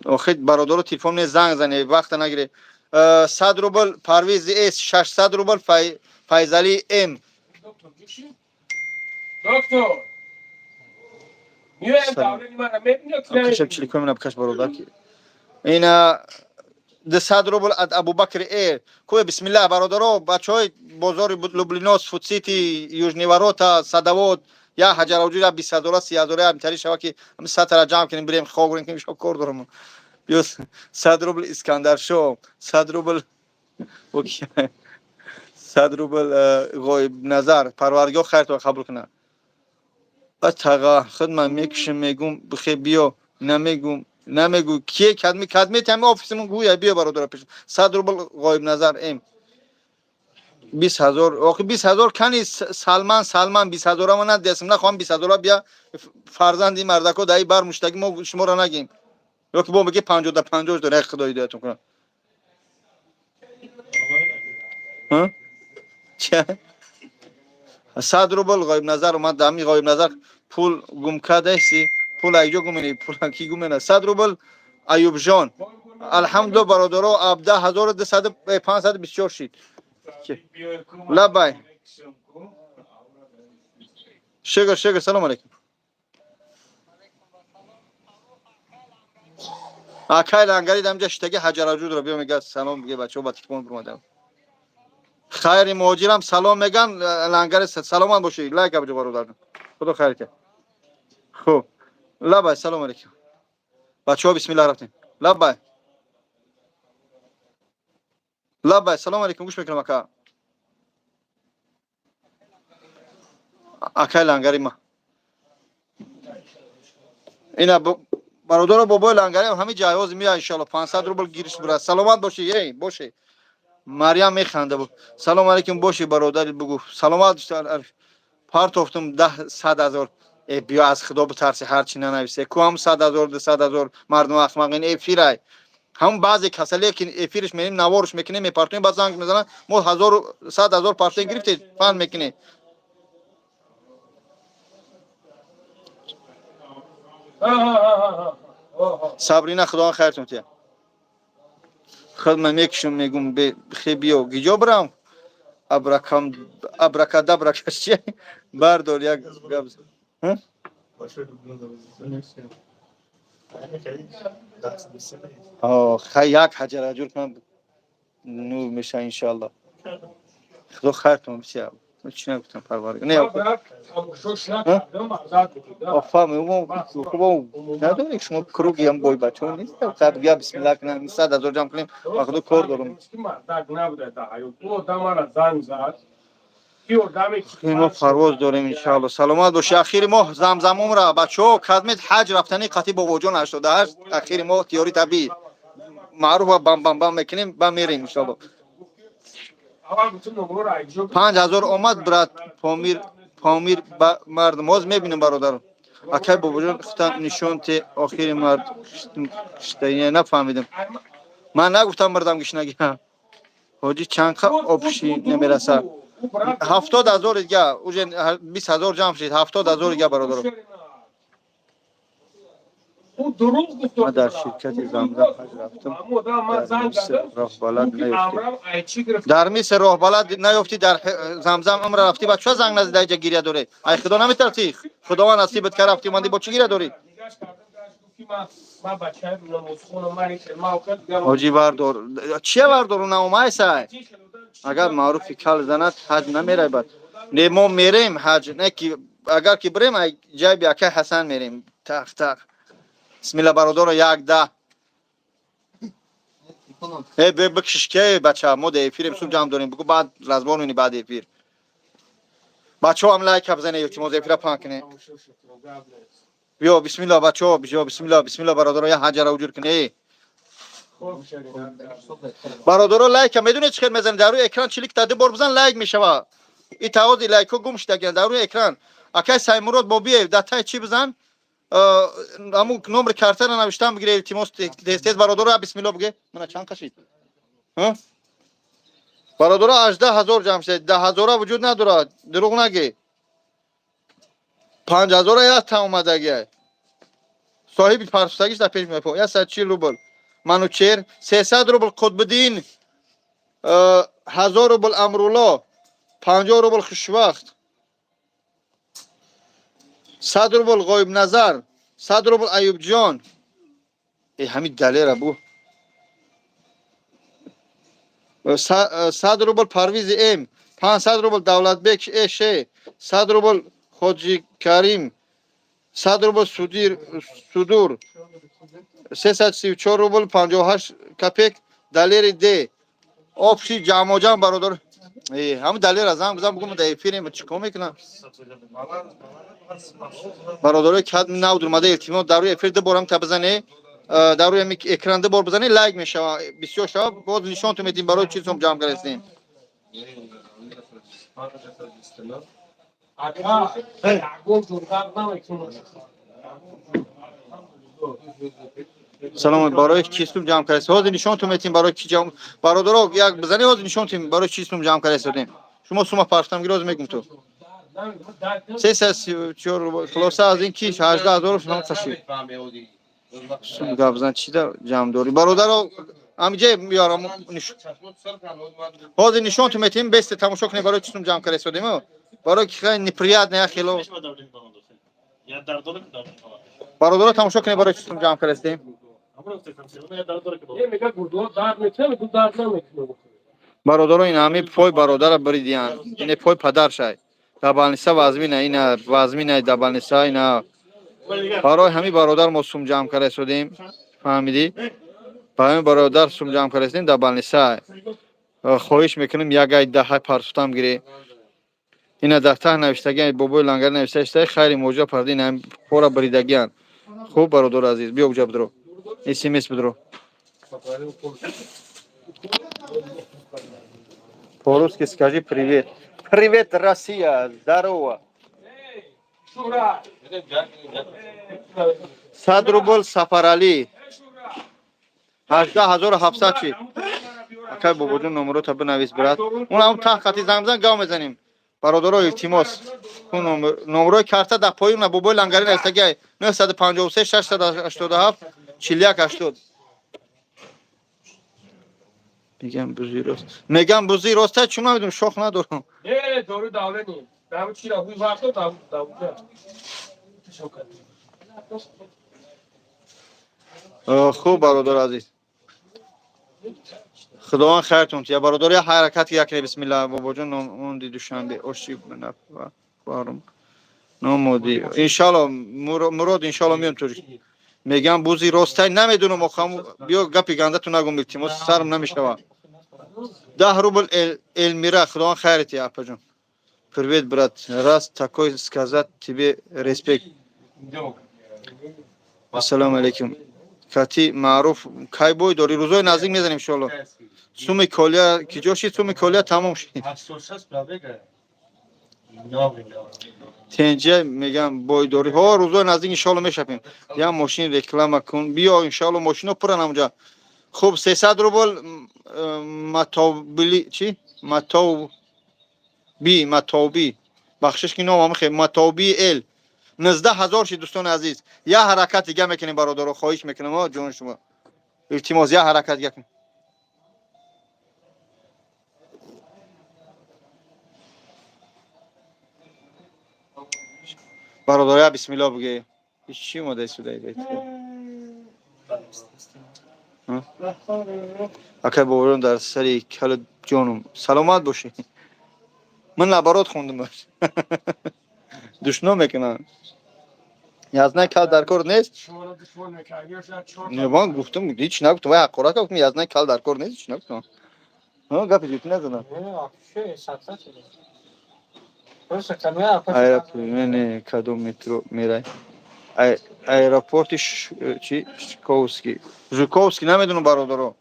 охир бародаро, телефон не, занг зане, вақта нагире. 100 рубл Парвизи с, 600 рубл Файзали м. Доктор, меоям, давлени мана мебинӣ. Кашаб чиликои мана бикаш, бародар. Ина 200 рубл от Абубакр э кӯе. Бисмиллаҳ, бародаро, бачаҳои бозори Люблинос, Фудсити, Южные ворота, Садовод, я ҳаҷаравҷуд, я 20 000-а, 30 000-а ҳамтари шава, ки ҳами садтара ҷамъ кунем, бирем хоб кунем, ки кор дорам. Биё, 100 рубл Искандаршо, 100 рубл, 100 рубл Ғоибназар. Парвардигор хайртон қабул кунад. Ба таға худ ман мекушем, мегум, бихе, биё, намегум, намегу кие, кадми, кадми тами офисимон гӯя, биё, бародара пеш. 100 рубл Ғоибназар м, 20 000. Охи, 20 000 кани? Салман, Салман, 20 000-а ма надиасм, нахоҳам 20 000-а. Бия, фарзанди мардако, даи бар муштаги мо шуморо нагем, ё ки бо меги панҷода панҷош дора. Худо ҳидоятон кунад. Ча, 100 рубл Ғоибназар омад. Ҳами Ғоибназар пул гум кадаси, пул айҷо гумени, пул ки гумена. 100 рубл Аюбҷон. Алҳамдулилла, бародаро, 17 200, 524 шид. Лабай, шукр, шукр. Салом алейкум, акай лангари, дамҷа шитаги ҳаҷараҷудро биё, мега, салом биге, бачаҳо ба телефон бурмадам. Хайри муҳоҷирам салом меган, лангари, саломат бошӣ. Лайк абҷо, бародар, худо хайр ка. Хуб, лабай, салом алейкум, бачаҳо, бисмиллаҳ, рафтем. Лабай, лабай, салом алейкум, гӯш мекунам, ака. Акай лангари ма ина, бародаро, бобои лангари ҳами ҷайҳози мея, иншоалло, 500 рубл гириш бура. Саломат бошӣ, эй, бошӣ. Марьям механда бу. Салом алейкум, бошӣ, бародари, бугу, саломат. Партофтум даҳ 100 000. Э, биё, аз худо битарси, ҳар чи нанависе ку, ҳам 100 000, 200 000, мардум ахмақин, эфирай. Ҳамун баъзе касалие ки эфирш мерем, наворш мекунем, мепартоем, баъд занг мезананд: мо ҳазору 100 000 партоем, гирифтед, фан мекунем. Сабрина, худованд хайртон тия. Худ ман мекушам, мегум хе биё, гиҷо бирам, абракам, абракадабра чи бардор, як гап. Хай, як ҳаҷараҷур кунам, нур меша, иншоалло. Худо хайртон бисия. Чӣ нагуфтам, парвар не. Надоред шумо круги ам бой бачаҳо нест, бия, бисмилла кунам, 100 000 ҷамъ кунем, ба худо кор дорам. Мо парвоз дорем, иншоалло. Саломат боши. Ахири моҳ замзамумра, бачаҳо, кадмед ҳаҷ рафтани қатӣ бобоҷон 88, ахири моҳ тиёри табиӣ маъруфа, бам бам бам мекунем, ба мерем, иншоалло. 5000 омад, брат. Помир, Помир ба мардум ҳоз мебинем, бародар. Акай бобоҷон, хута нишон те, охири мард нафаҳмидем. Ман нагуфтам мардам гишнагӣ. Ҳоҷӣ, чанд қа общий намераса? 70 000 дига, уже 20 000 ҷамъ шид, 70 000 дига, бародаро. Ман дар ширкати Замзам ҳаҷ рафтам, дар Миср роҳбалад наёфтӣ. Дар Миср роҳбалад наёфтӣ, дар Замзам умра рафтӣ, ба ча занг назди даиҷа гиря дорӣ? Ай худо наметарсӣ? Худованд насибат ка, рафтӣ, омадӣ, бо чӣ гиря дорӣ? Ҳоҷӣ, вардор, чия вардору, наомайсай. Агар маъруфи кал занад, ҳаҷ намерай. Бад не, мо мерем ҳаҷ, не ки агар ки бирем, ай ҷайби акай Ҳасан мерем. Тақ тақ, бисмилла, бародаро, як да э бикшиш ке, бача, мо да эфирем, сум ҷамъ дорем, бугу, баъд разбор мени, баъд эфир. Бачаҳо, ҳам лайка бизане, илтимос, эфира паҳн кунед. Биё, бисмилла, бачаҳо, биё, бисмилла, бисмилла, бародаро, я ҳаҷара уҷур куне. Бародаро, лайка медонед чӣ хел мезанед? Дар рӯи экран чиликта ду бор бизан, лайк мешава. И таози лайкҳо гум шудагиан дар рӯи экран. Акай Саймурод Бобиев, дар тай чӣ бизан, ҳамун номери картаро навиштан бигире, илтимос, тез тез, бародаро, бисмилло биге. Мана, чанд қашид, бародаро? 18 000 ҷамъ шуд, 10 ҳазора вуҷуд надорад, дурӯғ наге. 5000-а як та омадагия, соҳиби парсутагиш дар пеш мепо. 140 рубл Манучер, 300 рубл Қутбиддин, 1000 рубл Амрулло, 50 рубл Хушвахт, 100 рубл Ғоибназар, 100 рубл Аюбҷон. Э, ҳамин далера бу. 100 рубл Парвизи М, 500 рубл Давлатбек Эше, 100 рубл Хоҷикарим, 100 рубл Судир Судур, 334 рубл 58 копеек Далери Д. Общий ҷамъоҷамъ, бародар, ҳамин Далера занг бизан, бугум, дар эфирем, чӣ кор мекунам? Бародарои кад нав дурмада, илтимос, дар рӯи эфир ду борам та бизане, дар рӯи экран ду бор бизане, лайк мешава, бисёр шава, боз нишонтон медиҳем, барои чӣ сум ҷамъ кардастем. Ака, ягон ҷо дард намекунад. Салом, барои чӣ сум ҷамъ кардастем, ҳозир нишонтон медиҳем, барои чӣ ҷамъ. Бародаро, як бизане, ҳозир нишонтон, барои чӣ сум ҷамъ кардастем. Шумо сума партам гир, ҳозир мегум ту. 334, хулоса, аз ин ки 18 000 ном ташид. Сум гап зан, чӣ да ҷамъ дорӣ, бародаро? Ҳамиҷа меёрам, ҳозир нишонтон метиҳем, бесте тамошо кунед, барои чӣ сум ҷамъ карда истодем, барои ки хеле неприятно як хело. Бародаро, тамошо кунед, барои чӣ сум ҷамъ карда истем. Е, мега, гурдуҳо дард мекунад, мегӯ, дард намекунад. Бародаро, ин ҳами пой бародара биридиян, ине пой падаршай, дар больница вазмина, ина вазмина дар больница. Ина барои ҳами бародар мо сум ҷамъ карда истодем, фаҳмидӣ? Барои ҳами бародар сум ҷамъ карда истодем, дар больница. Хоҳиш мекунем, як ай даҳай парсутам гирӣ. Ина дар таҳ навиштагиан, бобои лангари навишта иштаи, хайри моҷа парда, ина пора бридагиан. Хуб, бародари азиз, биё, уҷа бидро, смс бидро. По-русски скажи привет. Привет, Россия, здорово. Шура! 100 рубл Сафарали. 18 700 чи? Акай бобоҷон, номерота бинавис, брат. Он ҳам таҳ хати занг бизан, гав мезанем. Бародаро, илтимос. Номерои карта дар поён на бобои лангари навистагиай 953 687 41 80. Мегам бузи рост. Мегам бузи роста, чун намедонам, шох надорам. Э, дору давлени. Даву чира хуй вақто даву даву. Шокат. Хуб, бародар азиз. Худованд хайртон тия, бародар, я ҳаракат якне, бисмилла. Бобоҷон, номонди Душанбе оши барум. Номоди. Иншалло Мурод, иншалло миём тоҷик. Мегам бузи ростай, намедонам, охам биё, гапи гандату нагум, илтимос, сарм намешава. 10 рубл Элмира, худованд хайр тия, апаҷон. Привет, брат. Раз такой сказать тебе респект. Ассалому алейкум. Кати Маъруф кай бой дори? Рӯзои наздик мезанем, иншоалло. Суми колия ки ҷо шид? Суми колия тамом шид. 86 пробега. Новый, новый. Тенҷа мегам бой дори. Ҳо, рӯзои наздик иншоалло мешапем. Я мошин реклама кун. Биё, иншоалло, мошино пуран ҳамҷа. Хуб, 300 рубл матобили чи? Матоби, матоби. Бахшиш ки номам хе матоби эл. 19 ҳазор шид, дӯстони азиз. Я ҳаракат дига мекунем, бародаро, хоҳиш мекунам, о ҷони шумо. Илтимос, я ҳаракат дига кунем. Бародаро, я бисмилло буге. Чӣ омада истудаи бет? Акай боборон, дар сари калу ҷонум. Саломат бошӣ. Ман наоборот хондум. Душно мекунам. Язна кал дар кор нест. Шуморо душмон мекард. Ё шояд чор. Не, ман гуфтам, ҳеч нагуфтам. Вай ҳақорат гуфтам, язна кал дар кор нест, ҳеч нагуфтам. Ҳа, гапи ҷиддӣ назадам. Не, сатса шуд. Просто камера. Аэропорт, не, не, кадом метро мерай? Аэропорти чи? Жуковский. Жуковский намедонам, бародаро.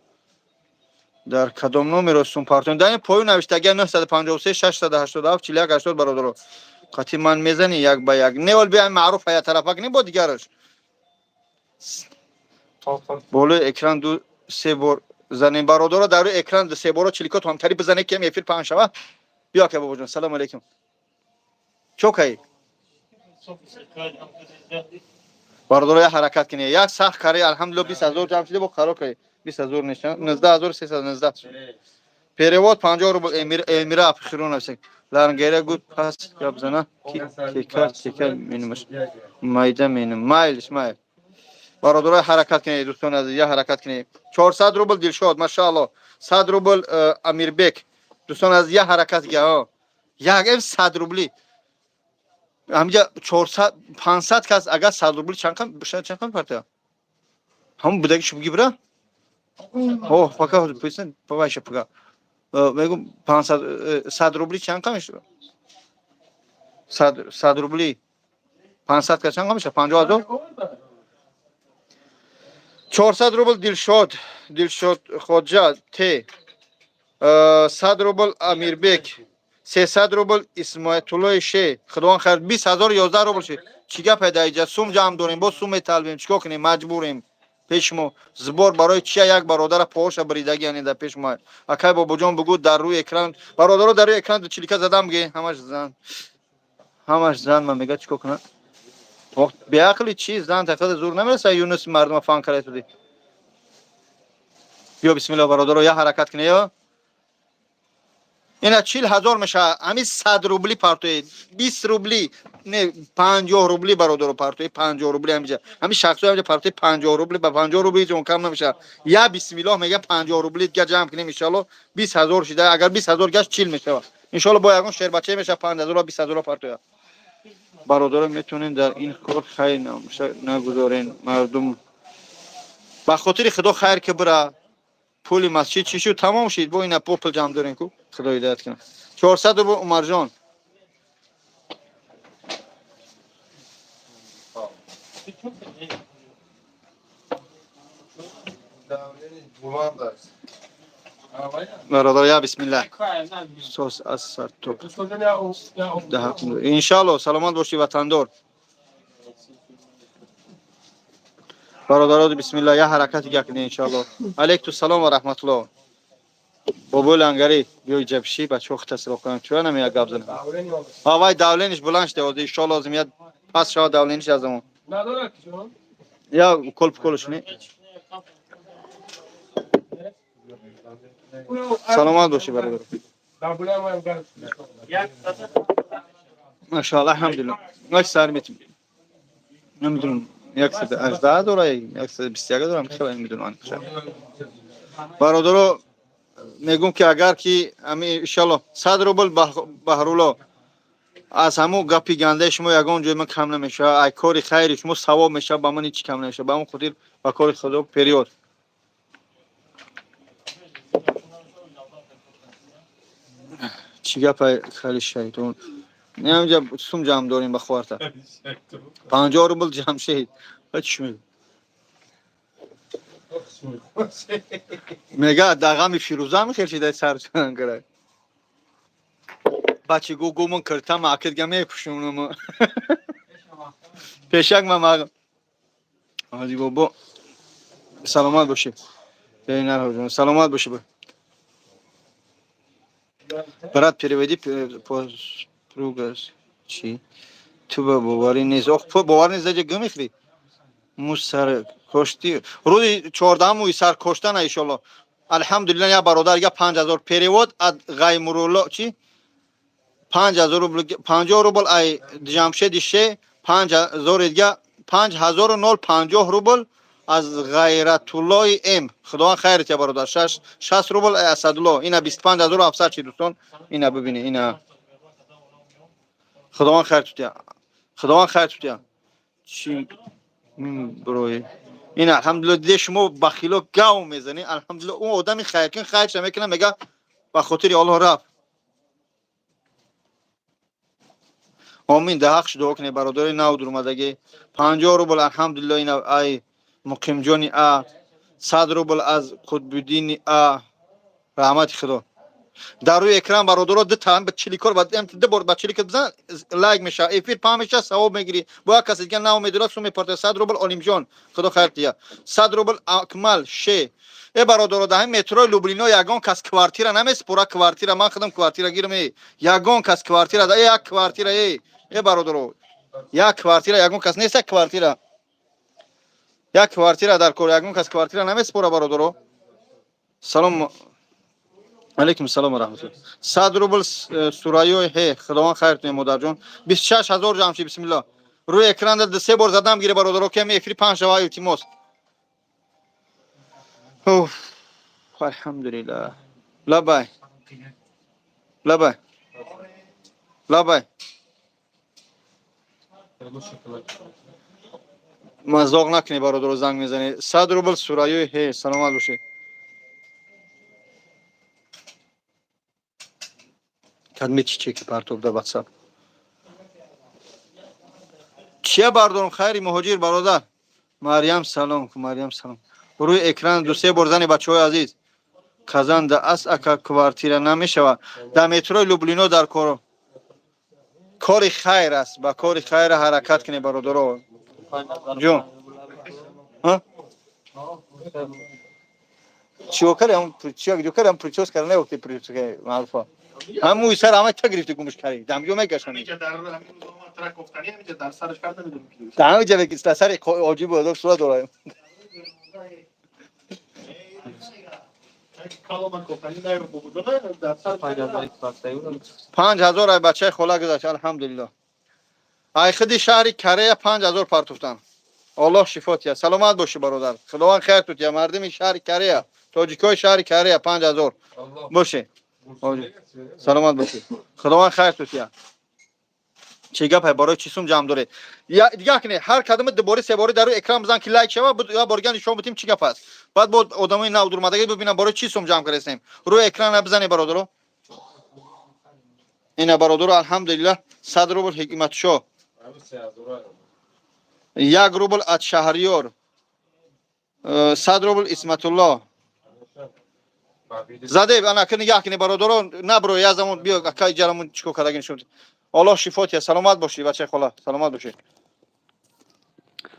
Дар кадом номеро сум партон? Дар ин поён навиштагия 953 687 41 80, бародаро. Қати ман мезани як ба як. Не, ол биям маъруф ая тарафа кунем бо дигараш. Болои экран ду се бор занем, бародаро, дар рӯи экран ду се боро чиликот ҳамтари бизане, ки эфир паҳн шава. Биё, ака бобоҷон, салому алейкум. Чокаи? Бародаро, як ҳаракат кине. Як сахт кари, алҳамдулилла, 20 ҳазор ҷамъ шида, бо қарор кари. 20 ҳазор нешан, 19 319. Перевод 50 рубл Эмир, Элмира Апхирон нависек. Ларнгера гуд пас гап зана ки тека тека менимаш. Майда меним. Майлиш, майл. Бародаро, ҳаракат кине, дӯстони азиз, як ҳаракат кине. 400 рубл Дилшод, машаалло. 100 рубл Амирбек. Дӯстони азиз, як ҳаракат га, ҳо. Як эм 100 рубли. Ҳамҷа 400 500 кас агар 100 рубли чанд кам чанд кам партия? Ҳамон будаги шу буги бира? О, пока пуйсан, повайша пока. Мегум 500 100 рубли чанд кам мешава? 100 рубли 500 кас чанд кам мешава? 50 ҳазор? 400 рубл Дилшод, Дилшод Ходжа Т. 100 рубл Амирбек. 300 рубл Исмоатуллои Ше. Худованд хайр, 20 011 рубл шид. Чӣ гап пайда иҷа? Сум ҷамъ дорем, боз сум металбем. Чикор кунем? Маҷбурем. Пеш мо сбор барои чия як бародара поша бридаги, яъне дар пеш мо. Акай бобоҷон, бугӯ дар рӯи экран, бародаро, дар рӯи экран чилика задам, ге ҳамаш зан. Ҳамаш зан, ман мега чикор кунам? Беақли чи зан тақада зур намереса, Юнус мардума фан карда туди. Биё, бисмилла, бародаро, я ҳаракат кине ё. Ина 40 000 мешава. Ҳамин 100 рубли партоед. 20 рубли, не, 50 рубли, бародаро, партоед, 50 рубли ҳамиҷа. Ҳамин шахсо ҳамиҷа партоед 50 рубли, ба 50 рубли ҳеҷ он кам намешава. Я бисмиллоҳ мега 50 рубли дига ҷамъ кунем, иншалло 20 000 шида. Агар 20 000 гашт, 40 мешава. Иншалло бо ягон шербачае мешава, 5 000 20 000 партояд. Бародаро, метавонем дар ин кор хайр нагузорем, мардум ба хотири Худо хайр ки бира. Пули масҷид чӣ шуд? Тамом шид. Бо ина пул ҷамъ дорем ку, Худо ҳидоят кунад. 400 рубл Умарҷон. Баланд аст. Бародар, я бисмиллаҳ. Сос аз сар топ. Иншалло, саломат бошӣ, ватандор. Бародаро, бисмилла, я ҳаракати гакне, иншалло. Алейкум салом ва раҳматулло. Бобои лангари, биёй ҷабши, бачаҳо хита кунам. Чура намея гап занам? Ҳа, вай давление ш буланд шуда, ҳозир иншолло лозим я пас шава давление ш аз замон. Надорад ки ҷон. Я укол пуколш не. Саломат бошӣ, бародар. Машаалло, алҳамдулилло. Як сар метим. Намедонам, 118 дора, 121 дорам, хеле намедонам. Бародаро, мегӯм, ки агар ки ами иншалло 100 рубл Баҳрулло, аз ҳамун гапи гандаи шумо ягон ҷой ман кам намешавад. Ай кори хайри шумо савоб мешавад, ба ман ҳеҷ кам намешавад. Ба ҳамон хотир ба кори худо период. Чӣ гапа, хали шайтон? Инҷа сум ҷамъ дорем ба ховарта. 50 рубл Ҷамшед. Ба чӣ мегӯ? Мега дағами Фирӯза мехел шида сар гара. Бачи гу гумон киртам акид га мекушум. Пешак ма ма. Ҳоҷи бобо, саломат бошӣ. Саломат бошӣ. Брат, переведи по пругас. Чӣ? Ту ба боварӣ нест. Ох, боварӣ нест, даҷа гӯ мехӯрӣ. Муз сар кошти. Рӯзи 14 мӯи сар коштана, иншолло. Алҳамдулилла, я бародар я 5000 перевод от Ғаймурулло, чӣ? 5000 рубл, 50 рубл ай Ҷамшеди ше, 5000 дига, 5050 рубл аз Ғайратуллои М. Худованд хайр тия, бародар. 60 рубл ай Асадулло. Ина 25 700 чи, дӯстон. Ина бибини, ина. Худованд хайр тутия. Худованд хайр тутия. Чӣ брои? Ина алҳамдулилла, диде шумо бахило гав мезанӣ. Алҳамдулилла, он одами хайркун хайрша мекунад, мега ба хотири Аллоҳ рафт. Омин, да ҳақш дуо кунед, бародари нав дурмадагӣ. 50 рубл, алҳамдулилла, ина ай Муқимҷони А, 100 рубл аз Қутбиддини А. Раҳмати Худо. Дар рӯи экран, бародаро, ду та чиликор ба ду бор ба чилик бизан, лайк мешава, эфир паҳн мешава, савоб мегирӣ. Бо як касе дига нав медорад, сум мепарта. 100 рубл Олимҷон, Худо хайр тия. 100 рубл Акмал Ше. Э, бародаро, дар ҳамин метрои Люблино ягон кас квартира намеспора, квартира ман худам квартира гирам, э. Ягон кас квартира, э, як квартира, э. Э, бародаро, як квартира ягон кас нест, як квартира. Як квартира дар кор, ягон кас квартира намеспора, бародаро. Салом алейкум, салом ва раҳматулло. 100 рубл Сурайёи ҳе, Худованд хайр кунед, модарҷон. 26 000 ҷамъ шид, бисмилло. Рӯи экран ду се бор задам гире, бародаро, ки эфири паҳн шава, илтимос. Уф, алҳамдулиллах. Лабай. Лабай. Лабай. Мазоқ накунед, бародаро, занг мезанед. 100 рубл Сурайёи ҳе, саломат бошед. Кадме чи чеки партоб дар WhatsApp. Чия бардорам, хайри муҳоҷир, бародар? Марьям салом, Марьям салом. Рӯи экран ду се бор зани, бачаҳои азиз. Казан да ас, ака, квартира намешава. Дар метрои Люблино дар кор. Кори хайр аст, ба кори хайр ҳаракат кунед, бародаро. Ҷон. Ҳа? Чико кардам? Чико кардам? Прическа неохти, прическа маъруфа. Ҳамуи сар ҳама та гирифти, гумш карди. Дамҷо мекашани. Дар ҳамиҷа дар сари оҷи буд, сура дорам. 5000 ай бачаи хола гузашт, алҳамдулилло. Ай худи шаҳри Корея 5000 партуфтан. Аллоҳ шифо тия. Саломат бошӣ, бародар. Худованд хайр тутия. Мардими шаҳри Корея, тоҷикои шаҳри Корея 5000. Бошӣ. Саломат бошӣ. Худованд хайр тутия. Чӣ гапай, барои чӣ сум ҷамъ доред? Дига кунед, ҳар кадоме дубори себори дар рӯи экран бизан, ки лайк шава, я борган нишон битим, чӣ гап аст. Баъд бо одамои нав дурмадагӣ бибинам, барои чӣ сум ҷамъ кардастем. Рӯи экран бизанед, бародаро. Ина, бародаро, алҳамдулиллаҳ, 100 рубл Ҳикматшоҳ. 1 рубл аз Шаҳриёр. 100 рубл Исматулло. Заде, ана ки нигаҳ кунед, бародаро, набро, я замон биё, акай ҷарамон чикор кардаги нишон. Аллоҳ шифо тия. Саломат бошӣ, бачаи хола. Саломат бошӣ.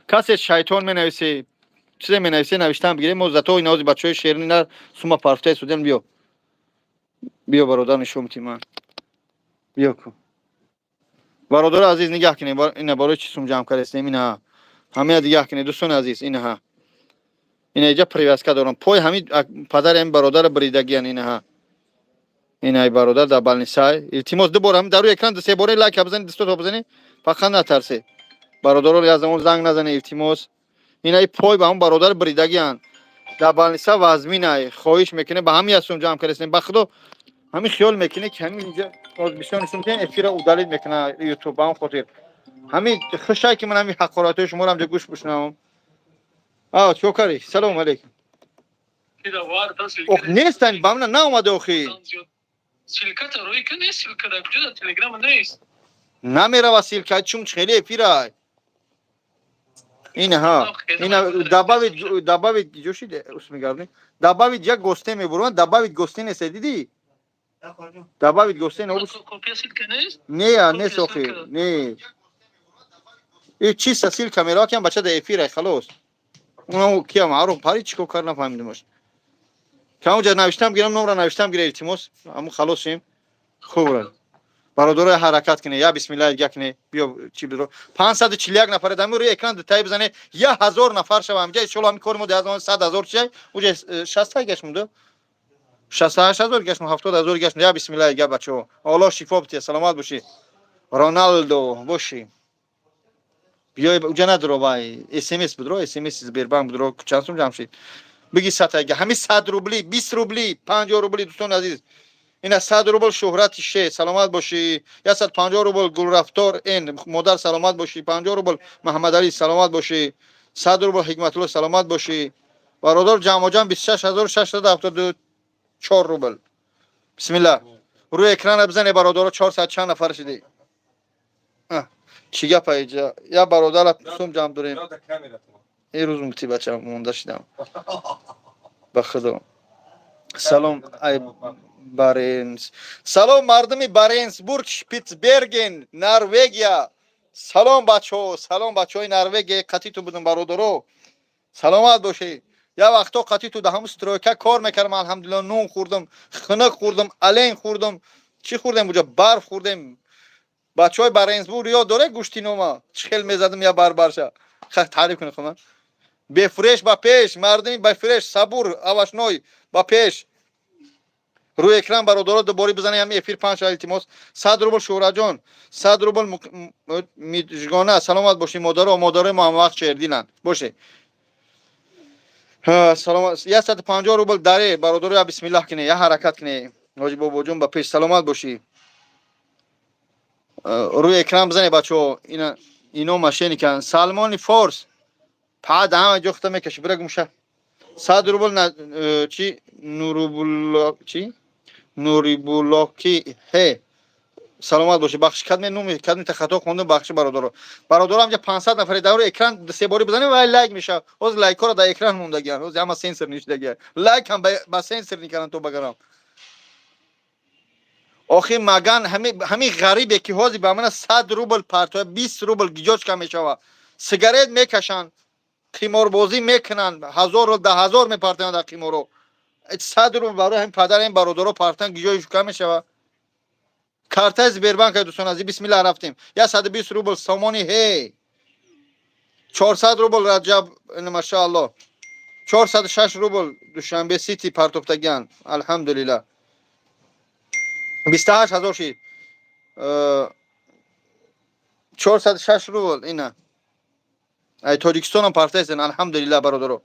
Касе шайтон менависе. Чизе менависе, навиштан бигирем. Мо зато инаози бачаҳои шерини нар сума парфтаи судем. Биё, биё, бародар, нишон бити ман. Биё ку, бародари азиз, нигаҳ кунед. Ина барои чӣ сум ҷамъ кардастем. Ина ҳамая дигаҳ кунед, дӯстони азиз. Инаҳа, ина иҷа привязка дорам. Пой ҳами падари ҳами бародара бридагиян. Инаҳа, инай бародар дар больница й. Илтимос, ду бор ҳами дар рӯи экран се бора лайка бизанед, дастото бизанед. Фақат натарсе, бародаро, як замон занг назанед, илтимос. Инаи пой ба ҳамн бародар бридагиян, дар больница вазминай. Хоҳиш мекунем, ба ҳами сум ҷамъ кардастем. Ба худо, ҳамин хиёл мекунед, ки ҳамин инҷа бисёр нишон медиҳем, эфира удалить мекуна ютуб. Ба ҳам хотир ҳамин хушай, ки ман ҳамин ҳақоратҳои шуморо ҳамҷа гӯш бишнавам. А чико кардӣ? Салому алейкум. Ох, нестан, ба мана наомада охи. Ссылка та рӯй кун, нест ссылка дар куҷо, дар телеграма нест. Намерава ссылка, чун хеле эфирай. Инаҳа, ина добавить, добавить ҷошид ус мегардем. Добавить як гостей мебурам, добавить гостей нест, дидӣ? Добавить гостей не. Копия ссылка нест? Не, нест охи, не. И чиста ссылка мерава, ки бача дар эфирай, халос. Унам кия маъруф пари, чико кар, нафаҳмидимаш. Камонҷа навиштам гирам, номра навиштам гира, илтимос. Ҳамун халосим. Хуб, бародарои, ҳаракат кунед. Я бисмилла га кунед. Биё, чи бидро, 541 нафар дами рӯи экран дитаи бизане, 1000 нафар шава ҳамҷа, иншолло. Ҳамин кори мо дар 100 000 чиай, уҷа шаста гашмуду, 68 000 гаштм, 70 000 гаштм. Я бисмилла га, бачаҳо. Аллоҳ шифо бития, саломат бошӣ. Роналдо бошӣ. Биёй, уҷа надро, вай смс будро, смс Сбербанк будро. Чанд сум ҷамъ шид, биги. Сатайга ҳами 100 рубли, 20 рубли, 50 рубли. Дӯстони азиз, ина 100 рубл. Шӯҳрати ше, саломат бошӣ. 150 рубл. Гулрафтор н модар, саломат бошӣ. 50 рубл. Маҳаммадалӣ, саломат бошӣ. 100 рубл. Ҳикматулло, саломат бошӣ, бародар. Ҷамъоҷам 26 674 рубл. Бисмилла, рӯи экрана бизане, бародаро. Чорсад чанд нафар шидӣ? Чӣ гапа иҷа? Я бародара сум ҷамъ дорем. Ин рӯз мути бача монда шидам, ба худо. Салом, ай Баренс, салом, мардуми Баренсбург, Шпитсберген, Норвегия. Салом, бачаҳо, салом, бачаҳои Норвегия. Қатиту будум, бародаро, саломат бошед. Як вақто қатиту дар ҳамун стройка кор мекардам. Алҳамдулилла, нун хӯрдам, хунук хӯрдам, олень хӯрдам, чӣ хӯрдем буҷа, барф хӯрдем. Бачаҳои Баренсбург ёд доре, гӯштинома чӣ хел мезадам, я барбарша таъриф кунед. Хума бефуреш ба пеш, мардуми бефуреш, сабур авашной ба пеш. Рӯи экран, бародаро, дубори бизанед, ҳами эфир панҷ шава, илтимос. 100 рубл. Шӯҳратҷон, 100 рубл. Мижгона, саломат бошӣ. Модаро, модарои мо ҳамавақт шердиланд боше. Саломат. 150 рубл даре, бародаро. Я бисмиллаҳ кине, я ҳаракат кине. Ҳоҷи бобоҷон, ба пеш, саломат бошӣ. Рӯи экран бизане, бачаҳо. Ина ино мошенник ан. Салмони Форс пад ҳама ҷо хута мекаши, бира гумша. 100 рубл. Чи Нурубулло, чи Нурибуллоки ҳе, саломат бошӣ. Бахши, кадме номи кадми хато хондам, бахши, бародаро. Бародаро, ҳамҷа 500 нафаре, дар рӯи экран себорӣ бизанем, вай лайк мешавад. Ҳозир лайкҳоро дар экран мондагиан, ҳозир ҳама сенсор нишидагиан, лайк ҳам ба сенсор никардан. То багарам охи маган ҳами ғарибе, ки ҳозир ба мана 100 рубл партоя, 20 рубл гиҷочка мешава. Сигарет мекашанд, қиморбозӣ мекунанд, ҳазор рубл, 10 000 мепартоянд дар қиморо. 100 рубл барои ҳамин падар, ин бародаро партоянд, гиҷои шука мешава. Картаи Сбербанка, дӯстон азиз, бисмилла, рафтем. 120 рубл. Сомони ҳей, 400 рубл. Раҷаб, машаалло. 406 рубл. Душанбе Сити партофтагиан, алҳамдулилла. 28 000 шид. 406 рубл. Ина ай Тоҷикистонам партаистен, алҳамдулилла, бародаро.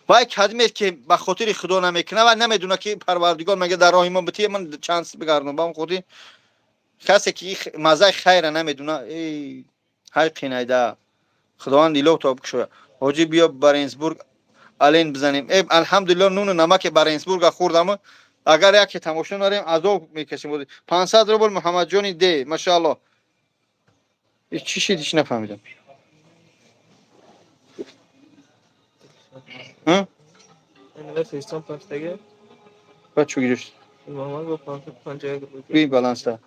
Вай кадиме, ки ба хотири худо намекунад, вай намедона, ки Парвардигор мега дар роҳи мо бития, ман чанд бигардам. Ба он хотир касе ки маззаи хайра намедона, эй ҳай қинайда, Худованд илоҳ то бикушоя. Ҳоҷӣ, биё Баренсбург, олень бизанем. Э, алҳамдулилло, нуну намаке Баренсбурга хӯрдам. Агар яке тамошо нарем, азоб мекашем. 500 рубл. Муҳаммадҷони де, машаалло. Чӣ шид, ҳеч нафаҳмидам. Инвес Истон пафтаге. Баъд чӯ гирифт? Муҳаммад бо 551 рубл. Би баланста.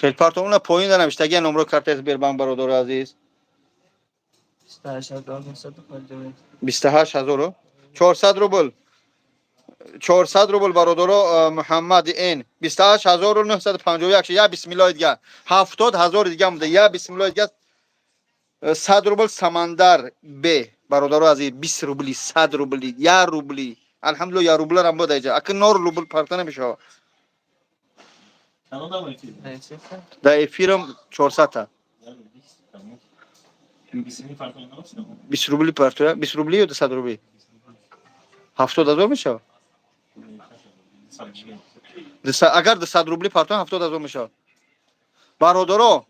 Чхел партом уна поин да навиштагия номро картаи Сбербанк, бародари азиз. 28400. 28400 рубл. 400 рубл бародаро Муҳаммад Н. 28951 я бисмиллоҳ дига. 70000 дига муда. Я бисмиллоҳ дига. 100 рубл Самандар Б. Бародаро азиз 20 рубли, 100 рубли, я рубли. Алҳамдулиллоҳ я рубларам буда иҷа. Аки нор рубл парта намешава. Дар эфирам 400 та. 20 рубли партоя, 20 рубли ё 200 рубли? 70000 мешава? Агар 200 рубли партоя 70000 мешава. Бародаро,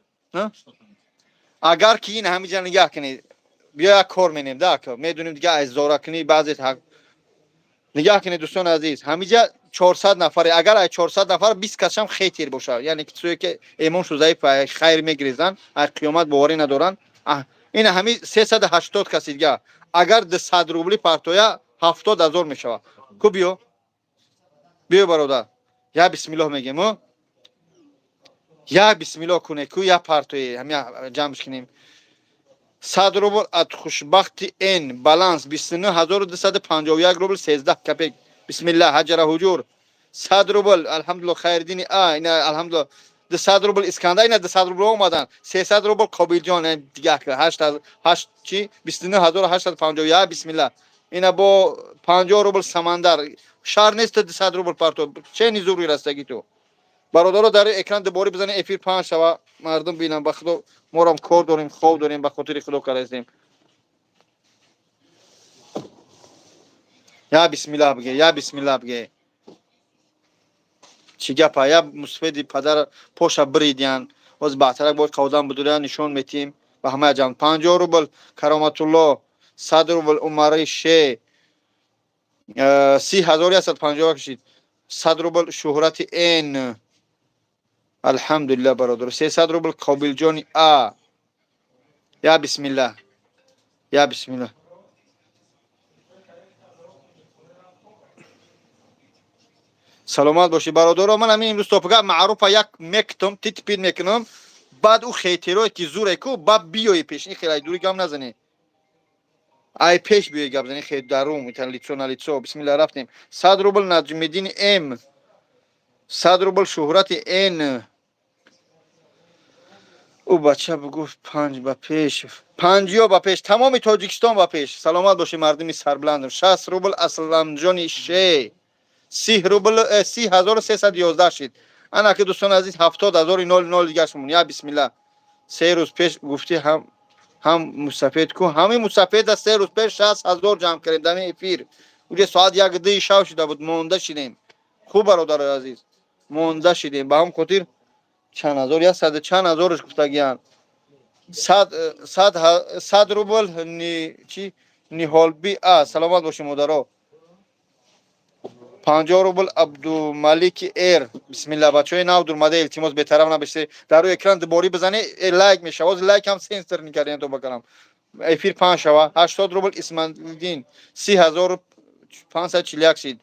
агар ки ин ҳамиҷа нигаҳ кунед, биё як кор менем да, медонем дига аз зора кунӣ баъзе нигаҳ кунед дӯстони азиз, ҳамиҷа 400 нафаре, агар аз 400 нафар 20 касшам хейтер бошад, яъне кисое ки эмоншу заиф хайр мегирезанд, аз қиёмат боварӣ надоранд, ин ҳами 380 каси дига, агар 200 рубли партоя 70000 мешавад. Ку биё, биё бародар, я бисмиллоҳ мегем, я бисмиллоҳ куне, ку я партои ҳами ҷамъш кунем. 100 рубл от хушбахти Н, баланс 29251 рубл 13 копеек. Бисмиллаҳ, ҳаҷара ҳуҷур. 100 рубл, алҳамдулиллоҳ, Хайриддини А, ина алҳамдулиллоҳ. 200 рубл Искандар, ина 200 рубл омадан. 300 рубл Қобилҷон, дига 8 8 чи 29851, бисмиллаҳ. Ина бо 50 рубл Самандар. Шар нест 200 рубл парто. Че низури растаги ту? Бародаро дар экран дубори бизанед, эфир паҳн шава, мардум бинанд. Ба худо морам кор дорем, хоб дорем, ба хотири худо карастем. Я бисмиллаҳ биге, я бисмиллаҳ биге. Чӣ гапа? Я мусфеди падар поша бридиян. Боз баъдтарак бояд қавдан будуря нишон метиҳем ба ҳамаи ҷамъ. 50 рубл Кароматулло, 100 рубл Умари Ше, 30151 шид. 100 рубл Шуҳрати Н. Алҳамдулиллаҳ бародар. 300 рубл Қобилҷони А. Я бисмиллаҳ. Я бисмиллаҳ. Саломат бошӣ бародаро. Ман ҳамин имрӯз топга маъруфа як мектум, титпир мекунам. Баъд ӯ хейтерое ки зуре ку, баъд биёи пеш. Ин хеле дури гап назанӣ. Ай пеш биёи гап занӣ, хел дарум, итан лицо на лицо. Бисмиллаҳ рафтем. 100 рубл Наҷмиддин М. 100 рубл Шуҳрати Н. Ӯ бача бигуфт 5 ба пеш, 50 ба пеш, тамоми Тоҷикистон ба пеш. Саломат бошӣ мардуми сарбаланд. 60 рубл Асламҷони Ше. 30 рубл 30311 шид. Ана ки дӯстони азиз 70000 дигашмон. Я бисмиллаҳ. 3 рӯз пеш гуфтӣ ҳам мусафед ку, ҳамин мусафед 3 рӯз пеш 60000 ҷамъ кардем дар эфир. Уҷа соат 1-2 шав шуда буд, монда шидем. Хуб бародарои азиз, монда шидем. Ба ҳам хотир чанд ҳазор, 100 чанд ҳазораш гуфтагиянд. 100 рубл чи Ниҳолби А. Саломат бошед модаро. 50 рубл Абдумалики Р. Бисмиллаҳ, бачаҳои нав дурмада илтимос бетараф набошед. Дар рӯи экран дубори бизанед, лайк мешава. Ҳозир лайк ҳам сенсор мекардем то бакарам. Эфир паҳн шава. 80 рубл Исмаилдин. 30541 шид.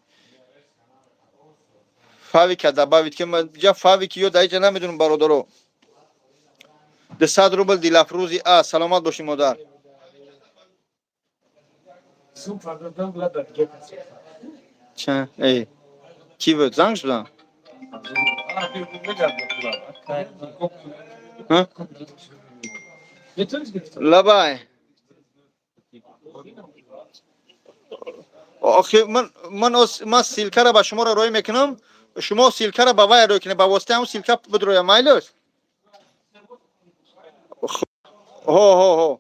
Фавика добавить ки ман ҷа Фавики ё дар ҷа намедонам бародаро. 200 рубл Дилафрӯзи А. Саломат бошӣ модар. Ча? Эй. Ки буд? Занг шудан? Ҳа? Лабай. Охи ман ссылкаро ба шуморо рӯй мекунам. Шумо ссылкаро ба вай рӯй кунед, ба воситаи ҳамон ссылка бидроя, майлаш? Ҳо, ҳо, ҳо.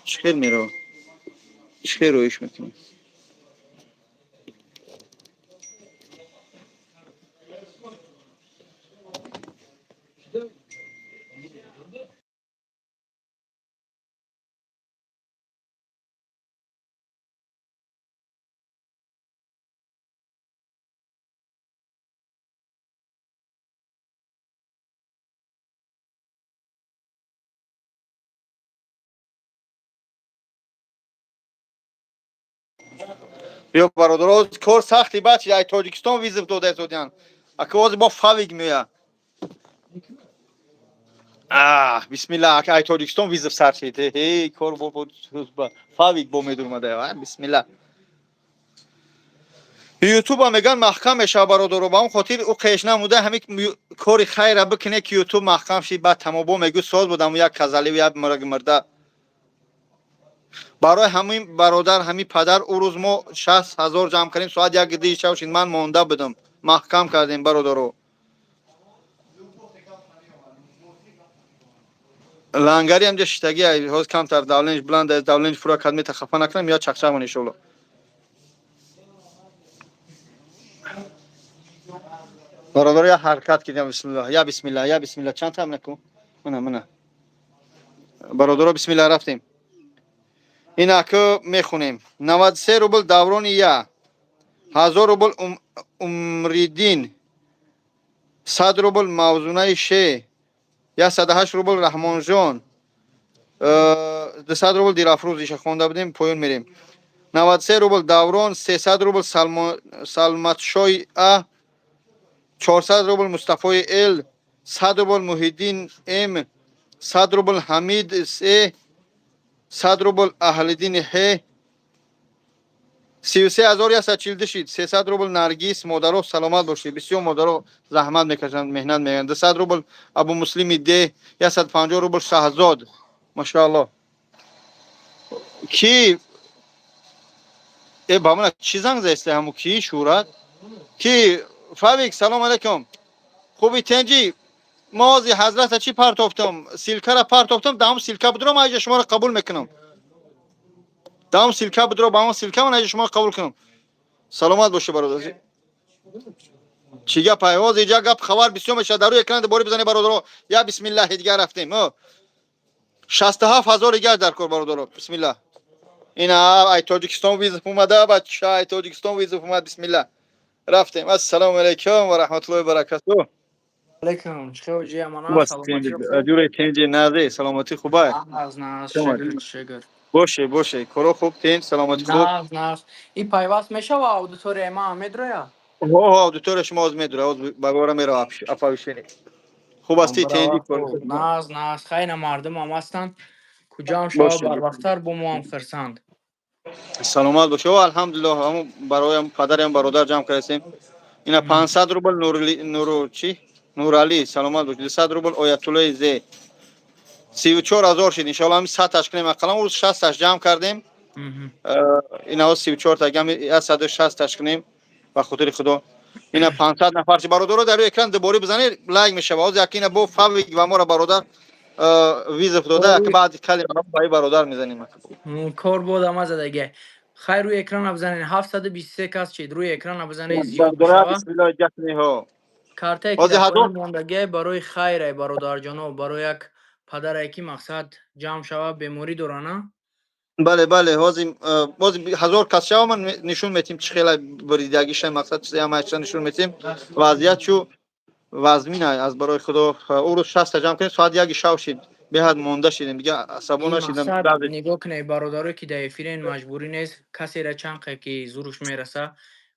Чӣ хел мерава? Чӣ хел рӯиш мекунӣ? Биё, бародаро, кор сахти бачи, ай Тоҷикистон вызов дода истодиян. Ака, ози бо фавик меоя. Ах, бисмилла, ака, ай Тоҷикистон вызов сар шид. Ҳей, кор бо фавик бо медурмада. Бисмилла. Ютуба меган маҳкам мешава, бародаро, ба он хотир ӯ қеш намуда ҳами кори хайра бикине, ки Ютуб маҳкам шид, баъд тамобо мегӯ соз будам як казалив як мурда. Барои ҳамин бародар, ҳамин падар ӯ рӯз мо 60 000 ҷамъ кардем, соат 1-2 шав шид, ман монда будам, маҳкам кардем, бародаро. Лангари ҳамҷа шиштагӣ, ҳоз камтар давлениш буланд аст, давлениш пурра кард, мета хафа накунам, я чақчақ мон иншоалло. Бародаро, я ҳаракат кардем, бисмиллаҳ, я бисмиллаҳ, я бисмиллаҳ, чанд там наку? Мана, мана. Бародаро, бисмиллаҳ, рафтем. Ин аку мехонем. 93 рубл даврони я. 1000 рубл Умриддин. 100 рубл Мавзунаи ше. 108 рубл Раҳмонҷон. 200 рубл Дилафрӯз, иша хонда будем, поён мерем. 93 рубл Даврон, 300 рубл Салматшои А, 400 рубл Мустафои Эл, 100 рубл Муҳиддин М, 100 рубл Ҳамид С, 100 рубл Аҳлиддини Ҳ, 33 142 шид, 300 рубл Наргиз, модаро, саломат бошед, бисёр модаро заҳмат мекашанд, меҳнат мекунанд, 200 рубл Абумуслими Д, 150 рубл Шаҳзод, машаалло. Ки? Э, ба мана чӣ занг заисте ҳаму ки шӯрат? Ки? Фавик, салом алейкум. Хуби, тенҷи? Мо ози ҳазрата чӣ партофтам? Ссылка ра партофтам, даҳум ссылка будро, ман иҷа шуморо қабул мекунам. Даҳум ссылка будро, ба ҳамон ссылка ман иҷа шуморо қабул кунам. Саломат бошед, бародар. Чӣ гап ай? Ҳозир иҷа гап хабар бисёр мешавад. Дар рӯи экран дубора бизанед, бародаро. Я бисмиллаҳи, дигар рафтем. 67 000 дигар дар кор, бародаро. Бисмиллаҳ. Ина ай Тоҷикистон вызов омада, бача, ай Тоҷикистон вызов омад, бисмиллаҳ. Рафтем. Ассалому алайкум ва раҳматуллоҳи ва баракатуҳ. Алейкум, чӣ хел ҷи амана? Хуб аст, ҷуре, тенҷи, назе, саломатӣ хубай? Нағз, нағз, шукр, шукр. Боше, боше, коро хуб, тенҷ, саломатӣ хуб? Нағз, нағз. И пайваст мешава аудиторияи ман медроя? Ҳо, аудитория шумо оз медура, оз ба бора мерава оповещение. Хуб астӣ, тенҷи? Нағз, нағз, хайна мардумам ҳастанд. Куҷоам шава барвақттар бо мо ҳам хирсанд. Саломат боше. О, алҳамдулиллоҳ, ҳамун бароям падарям бародар ҷамъ кардастем. Ина 500 рубл Нурли, Нуру чӣ? Нуралӣ, саломат бош. 200 рубл Оятуллои Зе. 34 000 шид. Иншоалло ҳамин 100 таш кунем ақаллан, рӯз 60 таш ҷамъ кардем. Ина 34 та гами 160 таш кунем ба хотири Худо. Ина 500 нафар шид. Бародаро, дар рӯи экран дубора бизанед, лайк мешава. Ҳозир як ина бо фавик ва моро бародар вызов дода, як баъди калима ба ин бародар мезанем. Кор бодама задаги. Хайр, рӯи экрана бизанед, 723 кас шид, рӯи экрана бизанед, зиёд Бародаро, бишава. бисмиллоҳ, ҷаҳниҳо. Картае ки Ҳозир дар ҳазор поён мондагиай барои хайрай, бародарҷоно, барои як падарае ки мақсад ҷамъ шава, беморӣ дора, на? Бале, бале, ҳозир боз 1000 кас шава, ман нишон метим чӣ хела буридагиша, мақсад чизе ҳамаша нишон метим. Вазъият чу вазмин аз барои Худо. Ӯ рӯз 60 та ҷамъ кардем, соат 1 шав шид. Беҳад монда шидем, дига асабо Ин нашидам. мақсад нигоҳ кунед, бародарое ки дар эфирен, маҷбурӣ нест, касера чанд қе ки зуруш мераса,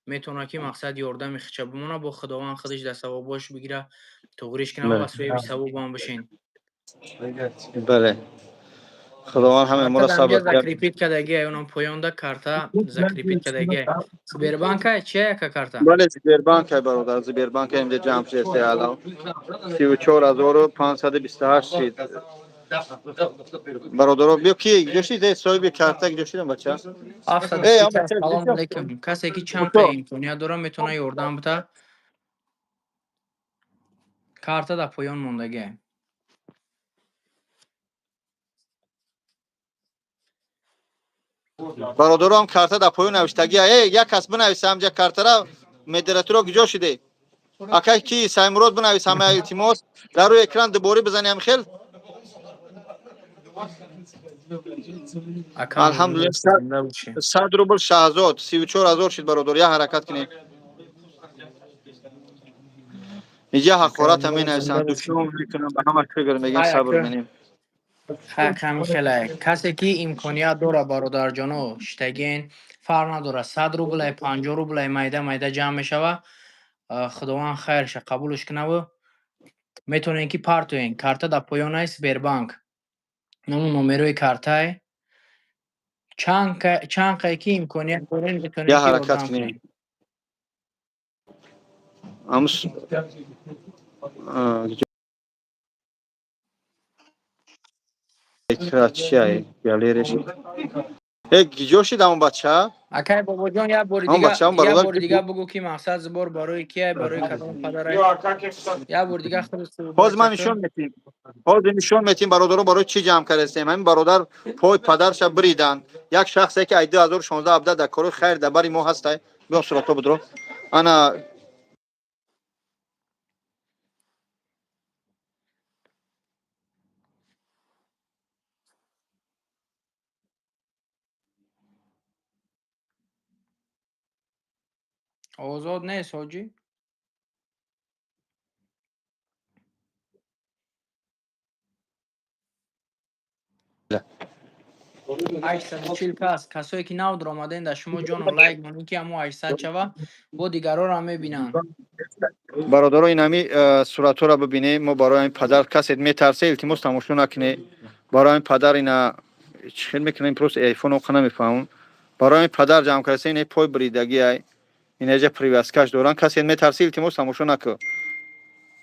метавонад ки мақсад ёрдами хича бимона, бо Худованд худаш дар савобош бигира, туғриш кунад ва соҳиби савобам бишен. Бале. Худованд ҳама моро Карта сабр дар закрепить кардагиай, онам поёнда карта закрепить кардагиай. Сбербанка чия яка карта? Бале, Сбербанк ай, бародар, Сбербанк инҷа ҷамъ шид алло. 34 528 шид. Бародаро, биё, ки ҷошид, соҳиби карта ҷошидам, бача? 730 кас, салом алейкум. Касе ки чанд қе имконият дора, метавонад ёрдам бита. Карта дар поён мондагиай. Бародарам, карта дар поён навиштагӣ. Э, як кас бинависа ҳамҷа картара, модераторо куҷо шиде? Акай, ки Саймурод бинавис ҳама, илтимос. Дар рӯи экран дубора бизанем хел. Акам Алҳамдулиллоҳ. зинда бошӣ. 100 рубл Шаҳзод, 34 000 шид, бародар, я ҳаракат кунем. Иҷа ҳақората менависанд, душмон мекунам, ба ҳама шукр мегем, Ай, сабр ака. менем. Ҳами хеле касе ки имконият дора, бародарҷоно, штаген фарқ надорад, 100 рублай, 50 рублай, майда майда ҷамъ мешава. Худованд хайрша қабулш кунаву метавонем ки партоем. Карта дар поён аст, Сбербанк, ному номерои картай. Чанд қай ки имконият дорем, метавонем Я ки ҳаракат ёрдам кунем. кунем. Амс чия галереш э гиҷо шид ҳамон бача? Акай Бобоҷон, як бори Ҳамон дига бача, ҳамон як бародар бори дига бугӯ, ки мақсад сбор барои кия, барои кадом падарай. Як бори дига худ Ҳозир ман суҳбат. нишон метим, ҳозир нишон метим, бародаро, барои чӣ ҷамъ кардастем. Ҳамин бародар пой падарша бириданд. Як шахсе ки ай 2016 17 дар кори хайр дар бари мо ҳастай. Биём, суратҳо будро, ана. Озод нест, ҳоҷӣ. 840 кас. Касое ки нав даромаден, дар шумо ҷону лайк монед, ки ҳамо 800 шава, бо дигарора мебинанд. Бародаро, ин ҳами суратҳоро бибинем. Мо барои ҳамин падар, касе метарсе, илтимос, тамошо накунед. Барои ҳамин падар ина чӣ хел мекунем? Просто айфон оқа намефаҳмам. Барои ҳамин падар ҷамъ кардаста. Ина пой бридагӣ ай, инаҷа привязкаш доранд. Касе метарсе, илтимос, тамошо накун.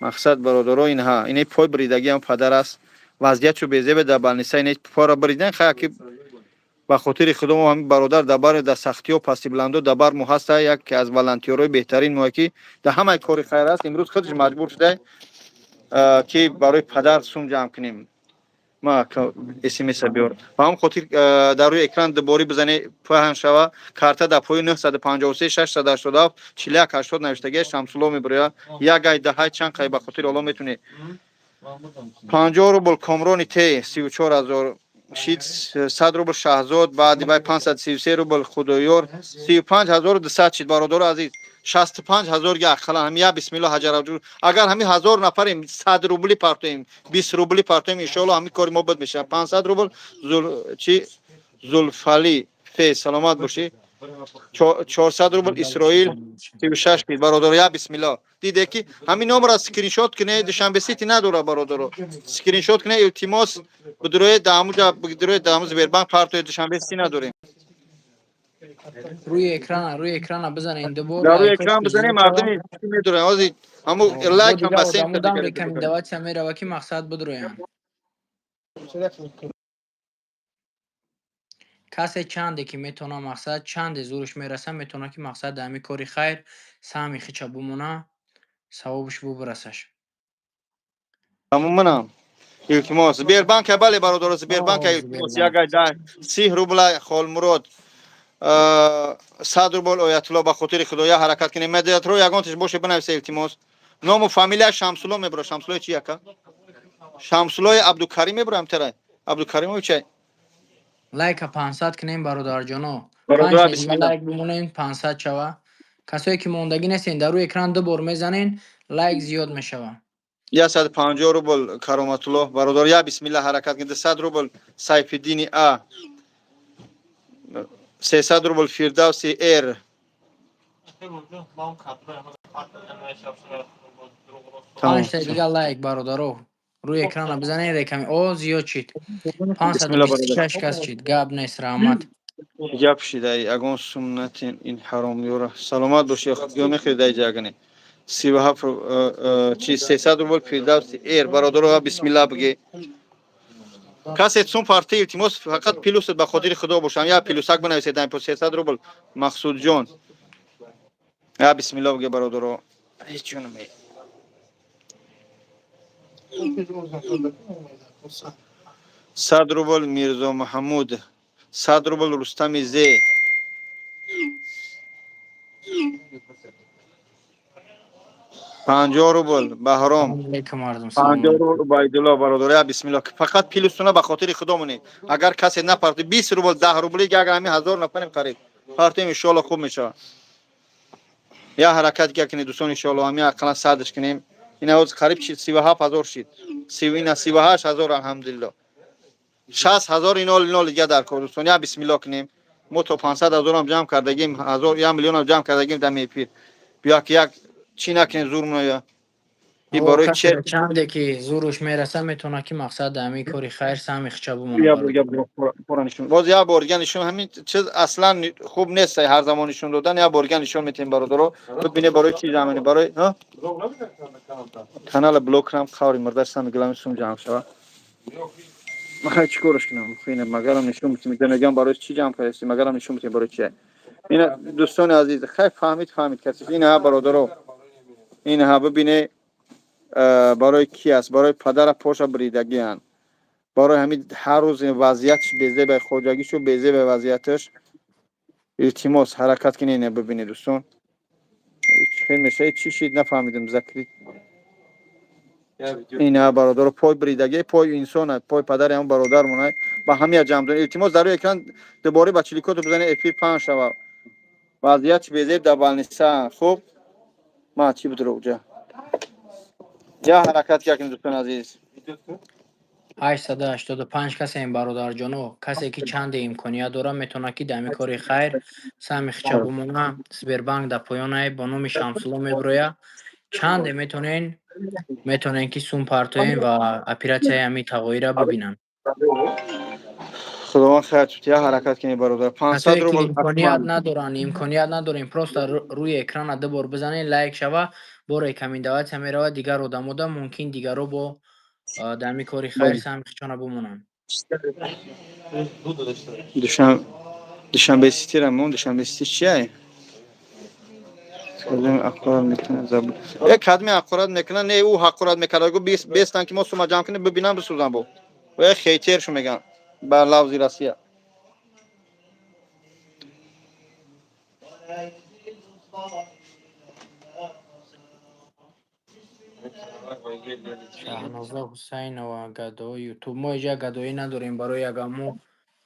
Мақсад, бародаро, инҳа ина пой бридагӣ ҳам падар аст. Вазъиятшо безебе, дар больница ина пора бридан. Хая ки ба хотири худо мо ҳамин бародар дар бар, дар сахтиҳо, пасти баландо дар бар мо ҳаста. Яке аз волонтёрҳои беҳтарин мо, ки дар ҳамаи кори хайр аст. Имрӯз худаш маҷбур шуда, ки барои падар сум ҷамъ кунем. Ма смс биёр. Ба ҳамн хотир дар рӯи экран дуборӣ бизане, паҳн шава. Карта дар пои 953 687 41 80 навиштагия, Шамсулло мебироя. Як ай даҳай, чанд қай, ба хотири Олло метунӣ. 50 рубл Комрони Т, 34 000 шид. 100 рубл Шаҳзод, баъди вай 533 рубл Худоёр, 35 200 шид. Бародаро азиз, 65 000 га ақаллан ҳами я бисмилло ҳаҷараҷу. Агар ҳами 1000 нафарем, 100 рубли партоем, 20 рубли партоем, иншоалло ҳами кори мо буд мешавад. 500 рубл Зул чи Зулфали Фе, саломат бошӣ. 400 рубл Исроил, 36 шид. Бародаро, я бисмилло, диде ки ҳамин номро скриншот куне. Душанбе Сити надора, бародаро, скриншот куне, илтимос, бидуроед даҳамуҷа, бидуроед даҳаму Сбербанк партоед. Душанбе Сити надорем. Рӯи экрана, рӯи экрана бизанед дубор. Дар рӯи Лайкош экран ки бизанем, зиёд шава. мардуми медоранд ҳозир ҳаму Бо лайк ҳам дигар ба сем. одамо дам рекомендация мерава, ки мақсад бидроянд. Касе чанде ки метавона, мақсад чанде зӯрш мераса, метавона ки мақсад дар ҳамин кори хайр саҳми хича бумона, савобш бубирасаш. Тамоманам, илтимос, Сбербанка, бале, бародаро, Сбербанка. О, Илтимос. Сбербанк. Як ай 30 рубла Холмурод, 100 рубл Оятулло. Ба хотири худоя ҳаракат кунем. Медиатро ягонташ боше, бинависа, илтимос. Ному фамилия Шамсулло мебро. Шамсуллои чи яка? Шамсуллои Абдукарим меброям, терай Абдукаримови чай. Лайка 500 кунем, бародарҷоно. Бародар, Панҷ бисмилла. лайк бимонем, 500 шава. Касое ки мондагӣ нестен, дар рӯи экран ду бор мезанен, лайк зиёд мешава. 150 рубл Кароматулло. Бародар, я бисмилла, ҳаракат кунед. 100 рубл Сайфиддини А, 300 рубл Фирдавси Р. Тамом. Панҷта дига лайк, бародаро, рӯи экрана бизанен, реками о зиёд шид. Бисмилла, бародар. 526 кас шид. Гап нест, раҳмат. Гап шидай, ягон сумнатин ин ҳаромёра. Саломат бошӣ, ё мехӯридай ҷагане. 37 чи 300 рубл Фирдавси Р. Бародаро, бисмилла бигӣ. Касе сум парти, илтимос, фақат плюсет, ба хотири худо бошам, я плюсак бинависед. Дар 300 рубл Мақсудҷон. Я бисмилла бигӣ, бародаро. Ҳеҷ ҷонам. 100 рубл Мирзо Маҳмуд, 100 рубл Рустами Зе. 50 рубл Баҳром. Алейкум, мардум, салом. 50 рубл Убайдулло. Бародар, я бисмилло, фақат плюсуна ба хотири худо монед. Агар касе напарти, 20 рубл, 10 рубли, агар ҳамин 1000 нафарем, қариб партем, иншоалло хуб мешавад. Я ҳаракат кунед, дӯстон, иншоалло ҳамин ақаллан садш кунем. Ина ҳозир қариб 37 000 шид, ина 38 000, алҳамдулилло. 60 000 инол дига дар кор, дӯстон. Я бисмилло кунем. Мо то 500 000-ам ҷамъ кардагим, ҳазор, 1 миллионам ҷамъ кардагим дар эфир. Бия ки як чӣ накунем, зур ноя. И барои че? Чанде ки зуруш мераса, метавона ки мақсад дар ҳамин кори хайр саҳми хича бимонад. Боз як бор дига нишон. Ҳамин чиз аслан хуб нест, ҳар замон нишон додан. Як бор дига нишон метиҳем, бародаро, бибине барои чӣ ҷамъ, барои канала блок кунам. Қаври мурдаш сами гилами сум ҷамъ шава. Махай, чӣ кораш кунам? Ина магарам нишон метиҳем, мегам барои чӣ ҷамъ кардастӣ, магарам нишон метиҳем барои чи. Ина, дӯстони азиз, хай, фаҳмид, фаҳмид каси. Ина, бародаро, ина бибине, барои ки аст? Барои падара поша бридагианд. Барои ҳамин ҳар рӯз вазъиятш безеба, хоҷагишу безеба вазъияташ. Илтимос, ҳаракат кунед. Ина бибинед, дӯстон, чӣ меша, чӣ шид, нафаҳмидем. Закрыть. Ина, бародаро, пой бридаги, пой инсона, пой падари ҳам бародармона. Ба ҳамия ҷамъ донед, илтимос. Дар рӯи экран дубора ба чиликото бизанед, эфир паҳн шава. Вазъият безеб дар больница. Хуб, ма чӣ будро уҷа? Я ҳаракат кунед, дӯстони азиз. 885 касем, бародарҷоно. Касе ки чанде имконият дорад, метавонад ки дар ҳамин кори хайр саҳми хича бимона. Сбербанк дар поёнае, бо номи Шамсулло мебироя. Чанде метавонен, метавонен ки сум партоен ва оператсияи ҳамин тағоира бибинанд. Худованд хайр тут. Я ҳаракат кунед, бародар. 500 Касое ки рубл. имконият надоранд, имконият надорем, просто рӯи экрана ду бор бизанед, лайк шава, бо рекомендация меравад дигар одамода, мумкин дигаро бо дар ҳамин кори хайр саҳми хичона бимонанд. Душанбе Ситира мон. Душанбе Сити чия? Е, кадми ҳақорат мекунад? Не, ӯ ҳақорат мекард, гу бестан ки мо сума ҷамъ кунем, бибинам, бисӯзам. Бо е хейтершу меган бар лавзи Россия. Шаҳноза Ҳусайнова, гадои Ютуб. Мо иҷа гадоӣ надорем. Барои яган мо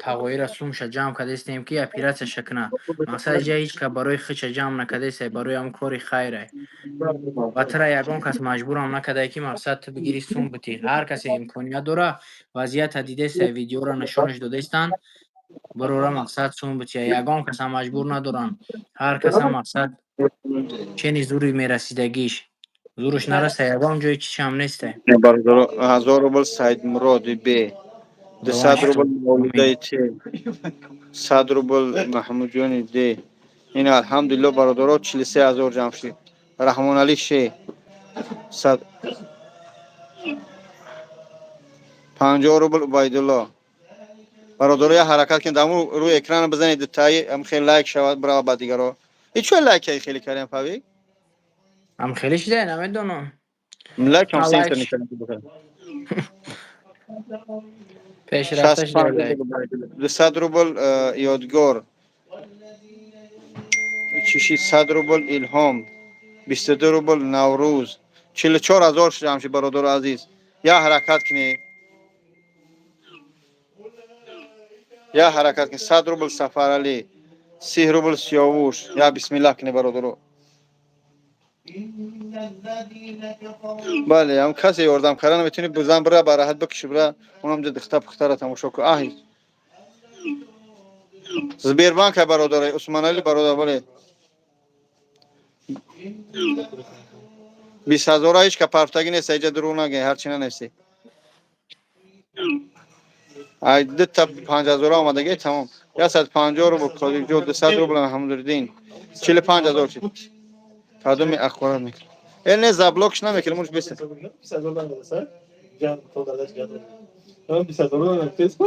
тағоира сумша ҷамъ кардастем, ки оператсияша кунад. Мақсад, иҷа ҳеҷ ка барои хича ҷамъ накардастай, барои ҳам кори хайрай. Ва тура ягон кас маҷбурам накардай, ки мақсад ту бигирӣ, сум битӣ. Ҳар касе имконият дора, вазъията дидестай, видеоро нишонаш додастанд, барора мақсад сум бития. Ягон касам маҷбур надоранд. Ҳар каса мақсад чени зури мерасидагиш. Зуруш нараса, ягон ҷои чишам нестай. Бародаро, 1000 рубл Саидмуроди Б, 200 рубл Мавлудаи Т, 100 рубл Маҳмудҷони Д. Ин, алҳамдулилло, бародаро, 43 000 ҷамъ шуд. Раҳмонали Ше, 150 рубл Убайдулло. Бародаро, я ҳаракат кунед, аму рӯи экрана бизанед дутаи, ам хеле лайк шавад, бирава ба дигаро. И чо лайк хеле кардем, пави? Ам хеле шидай, намедонам. Лайк ҳам Ма сенсор лайк мекардем. Пешрафта шидай лайк. 200 рубл Ёдгор чиши, 100 рубл Илҳом, 22 рубл Наврӯз. 44 000 шудам ши, бародару азиз. Я ҳаракат кунед, я ҳаракат кунед. 100 рубл Сафаралӣ, 30 рубл Сиёвуш. Я бисмиллаҳ кунед, бародаро. Бале, ҳам касе ёрдам карда наметавонӣ, бизан, бира, ба раҳат бикуши, бира, онам ҷо дихта пухтара тамошо кун. Аҳ, Сбербанк, бародари Усмонали, бародар, бале, 20 000-а ҳеҷ ка партагӣ нест иҷа, дурӯғ нагӯ, ҳарчи нанависӣ. Ай дута 5000-а омадагӣ, тамом. 150 рубл Қодирҷо, 200 рубл Маҳмудиддин, 45 000 шид. Кадоми ҳақорат мекунад? Э, не, заблокш намекунем, уш беста. 20 000 намераса? Ҷамъ то дадаш гадо. 20 000 намераса.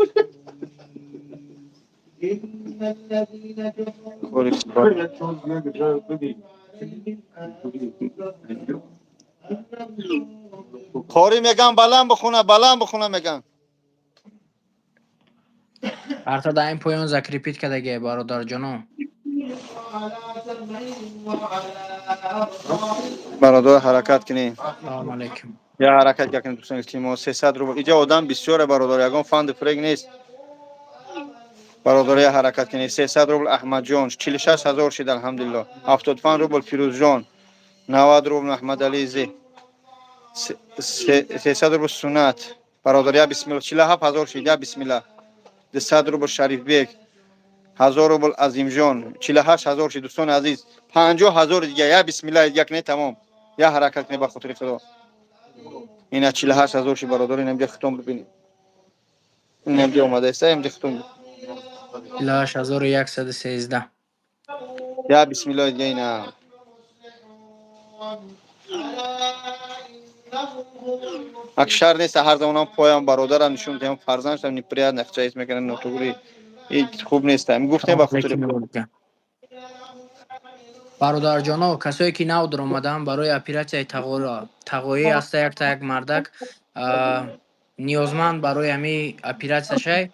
Кори. Қори меган, баланд бихуна, баланд бихуна меган. Арта дар ин поён закрепить кардагиай, бародарҷоно. Бародар, ҳаракат кунем. Салому алайкум. Я ҳаракат кунем, дӯстон, илтимос. 300 рубл. Иҷа одам бисёре, бародар, ягон фанди фрег нест. Бародар, я ҳаракат кунед. 300 рубл Аҳмадҷон, 46 000 шид, алҳамдулилло. 75 рубл Фирӯзҷон, 90 рубл Маҳмадали Зе, 300 рубл Суннат. Бародар, я бисмилла, 47 000 шид, я бисмилла. 200 рубл Шарифбек, 1000 рубл Азимҷон, 48 000 шид, дӯстони азиз, 50 000 дига, я бисмилла, як не, тамом. Я ҳаракат кунед, ба хотири Худо. Ина 48 000 шид, бародар, инам ҷа хитом бибинед. Инам ҷа омадааст, инам ҷа хитом. 48 113. Я бисмилла дига ина. Акшар нест, ҳар замонам поям бародарам нишон диҳам, фарзандшам неприятно хчаис мекунад, нотугри. И хуб нест. Гуфтем, ба хотири Худо. Бародарҷоно, касое ки нав даромаданд, барои оператсияи тағоӣ аста якта як мардак ниёзманд барои ҳамин оператсияшай.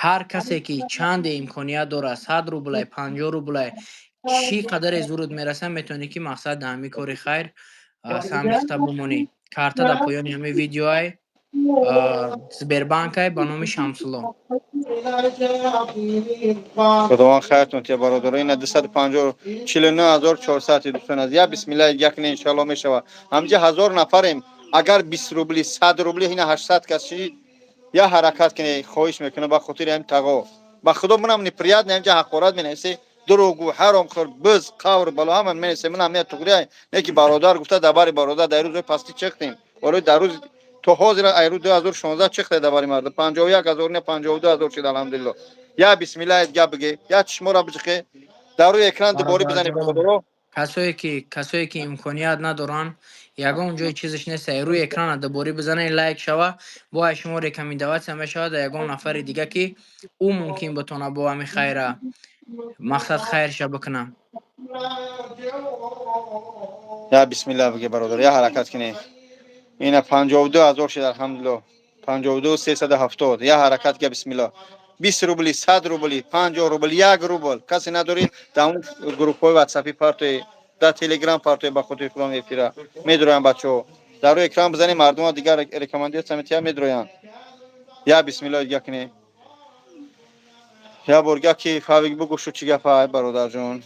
Ҳар касе ки чанде имконият дорад, 100 рублай, 50 рублай, чӣ қадаре зурут мераса, метавонӣ ки мақсад дар ҳамин кори хайр саҳми хита бимонӣ. Карта дар поёни ҳамин видеоай, Сбербанкай, ба номи Шамсулло. Худованд хайртон тия, бародаро. Ина 250, 49 400, дӯстон аз, я бисмилла, як не, иншалло мешава. Ҳамҷа 1000 нафарем, агар 20 рубли, 100 рубли, ина 800 кас ши. Я ҳаракат кунед, хоҳиш мекунам, ба хотири ҳамин тағо. Ба Худо, манам неприятно, ҳамҷа ҳақорат менависе, дурӯғгӯ, ҳаромхӯр, биз, қавр, бало ҳама менависе. Манам не, туғри не ки бародар гуфта, дар бари бародар дар рӯзои пастӣ чиқтем. Барои дар рӯз то ҳозир, ай рӯз 2016 чиқте дар бари мардум. 51 000 не, 52 000 шид, алҳамдулилло. Я бисмилла гап биге, я чишморо биҷиқе, дар рӯи экран дубора бизанед, бародаро. Касое ки имконият надоранд, ягон ҷои чизаш нест, рӯи экрана дуборӣ бизанед, лайк шава, бо ай шумо рекомендация мешавад да ягон нафари дига, ки ӯ мумкин битона бо ҳамин хайра мақсад хайрша бикуна. Я бисмилла биге, бародар, я ҳаракат кунед. Ина 52 000 шид, алҳамдулилло, 52 370. Я ҳаракат ка, бисмилла. 20 рубли, 100 рубли, 50 рубл, 1 рубл касе надорӣ, дар он группҳои ватсапи партои, дар Телеграм партои, ба хотири Худо. Эфира медроянд бачаҳо, дар рӯи экран бизанед, мардума дигар рекомендация метиҳа, медроянд. Я бисмилла дига кунед. Я бор га ки фавик бугӯ, чӣ гапа, ай бародарҷон?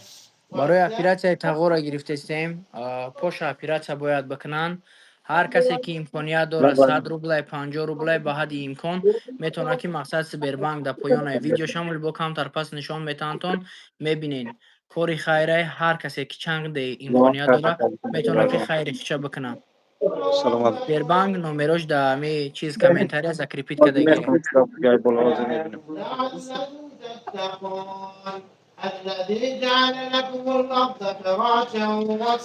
Барои оператсияи тағоро гирифтестем, поша оператсия бояд бикунанд. Ҳар касе ки имконият дорад, 100 рублай, 50 рублай, ба ҳадди имкон метавонад ки мақсад Сбербанк дар поёнаи видео шамол бо камтар пас нишон метаҳандтон, мебинед. Кори хайрай, ҳар касе ки чанде имконият дорад, метавонад ки хайри хиша бикунад. Саломат. Сбербанк номерош дар ҳами чиз комментария закрепить кардагӣ. Боло мебинем.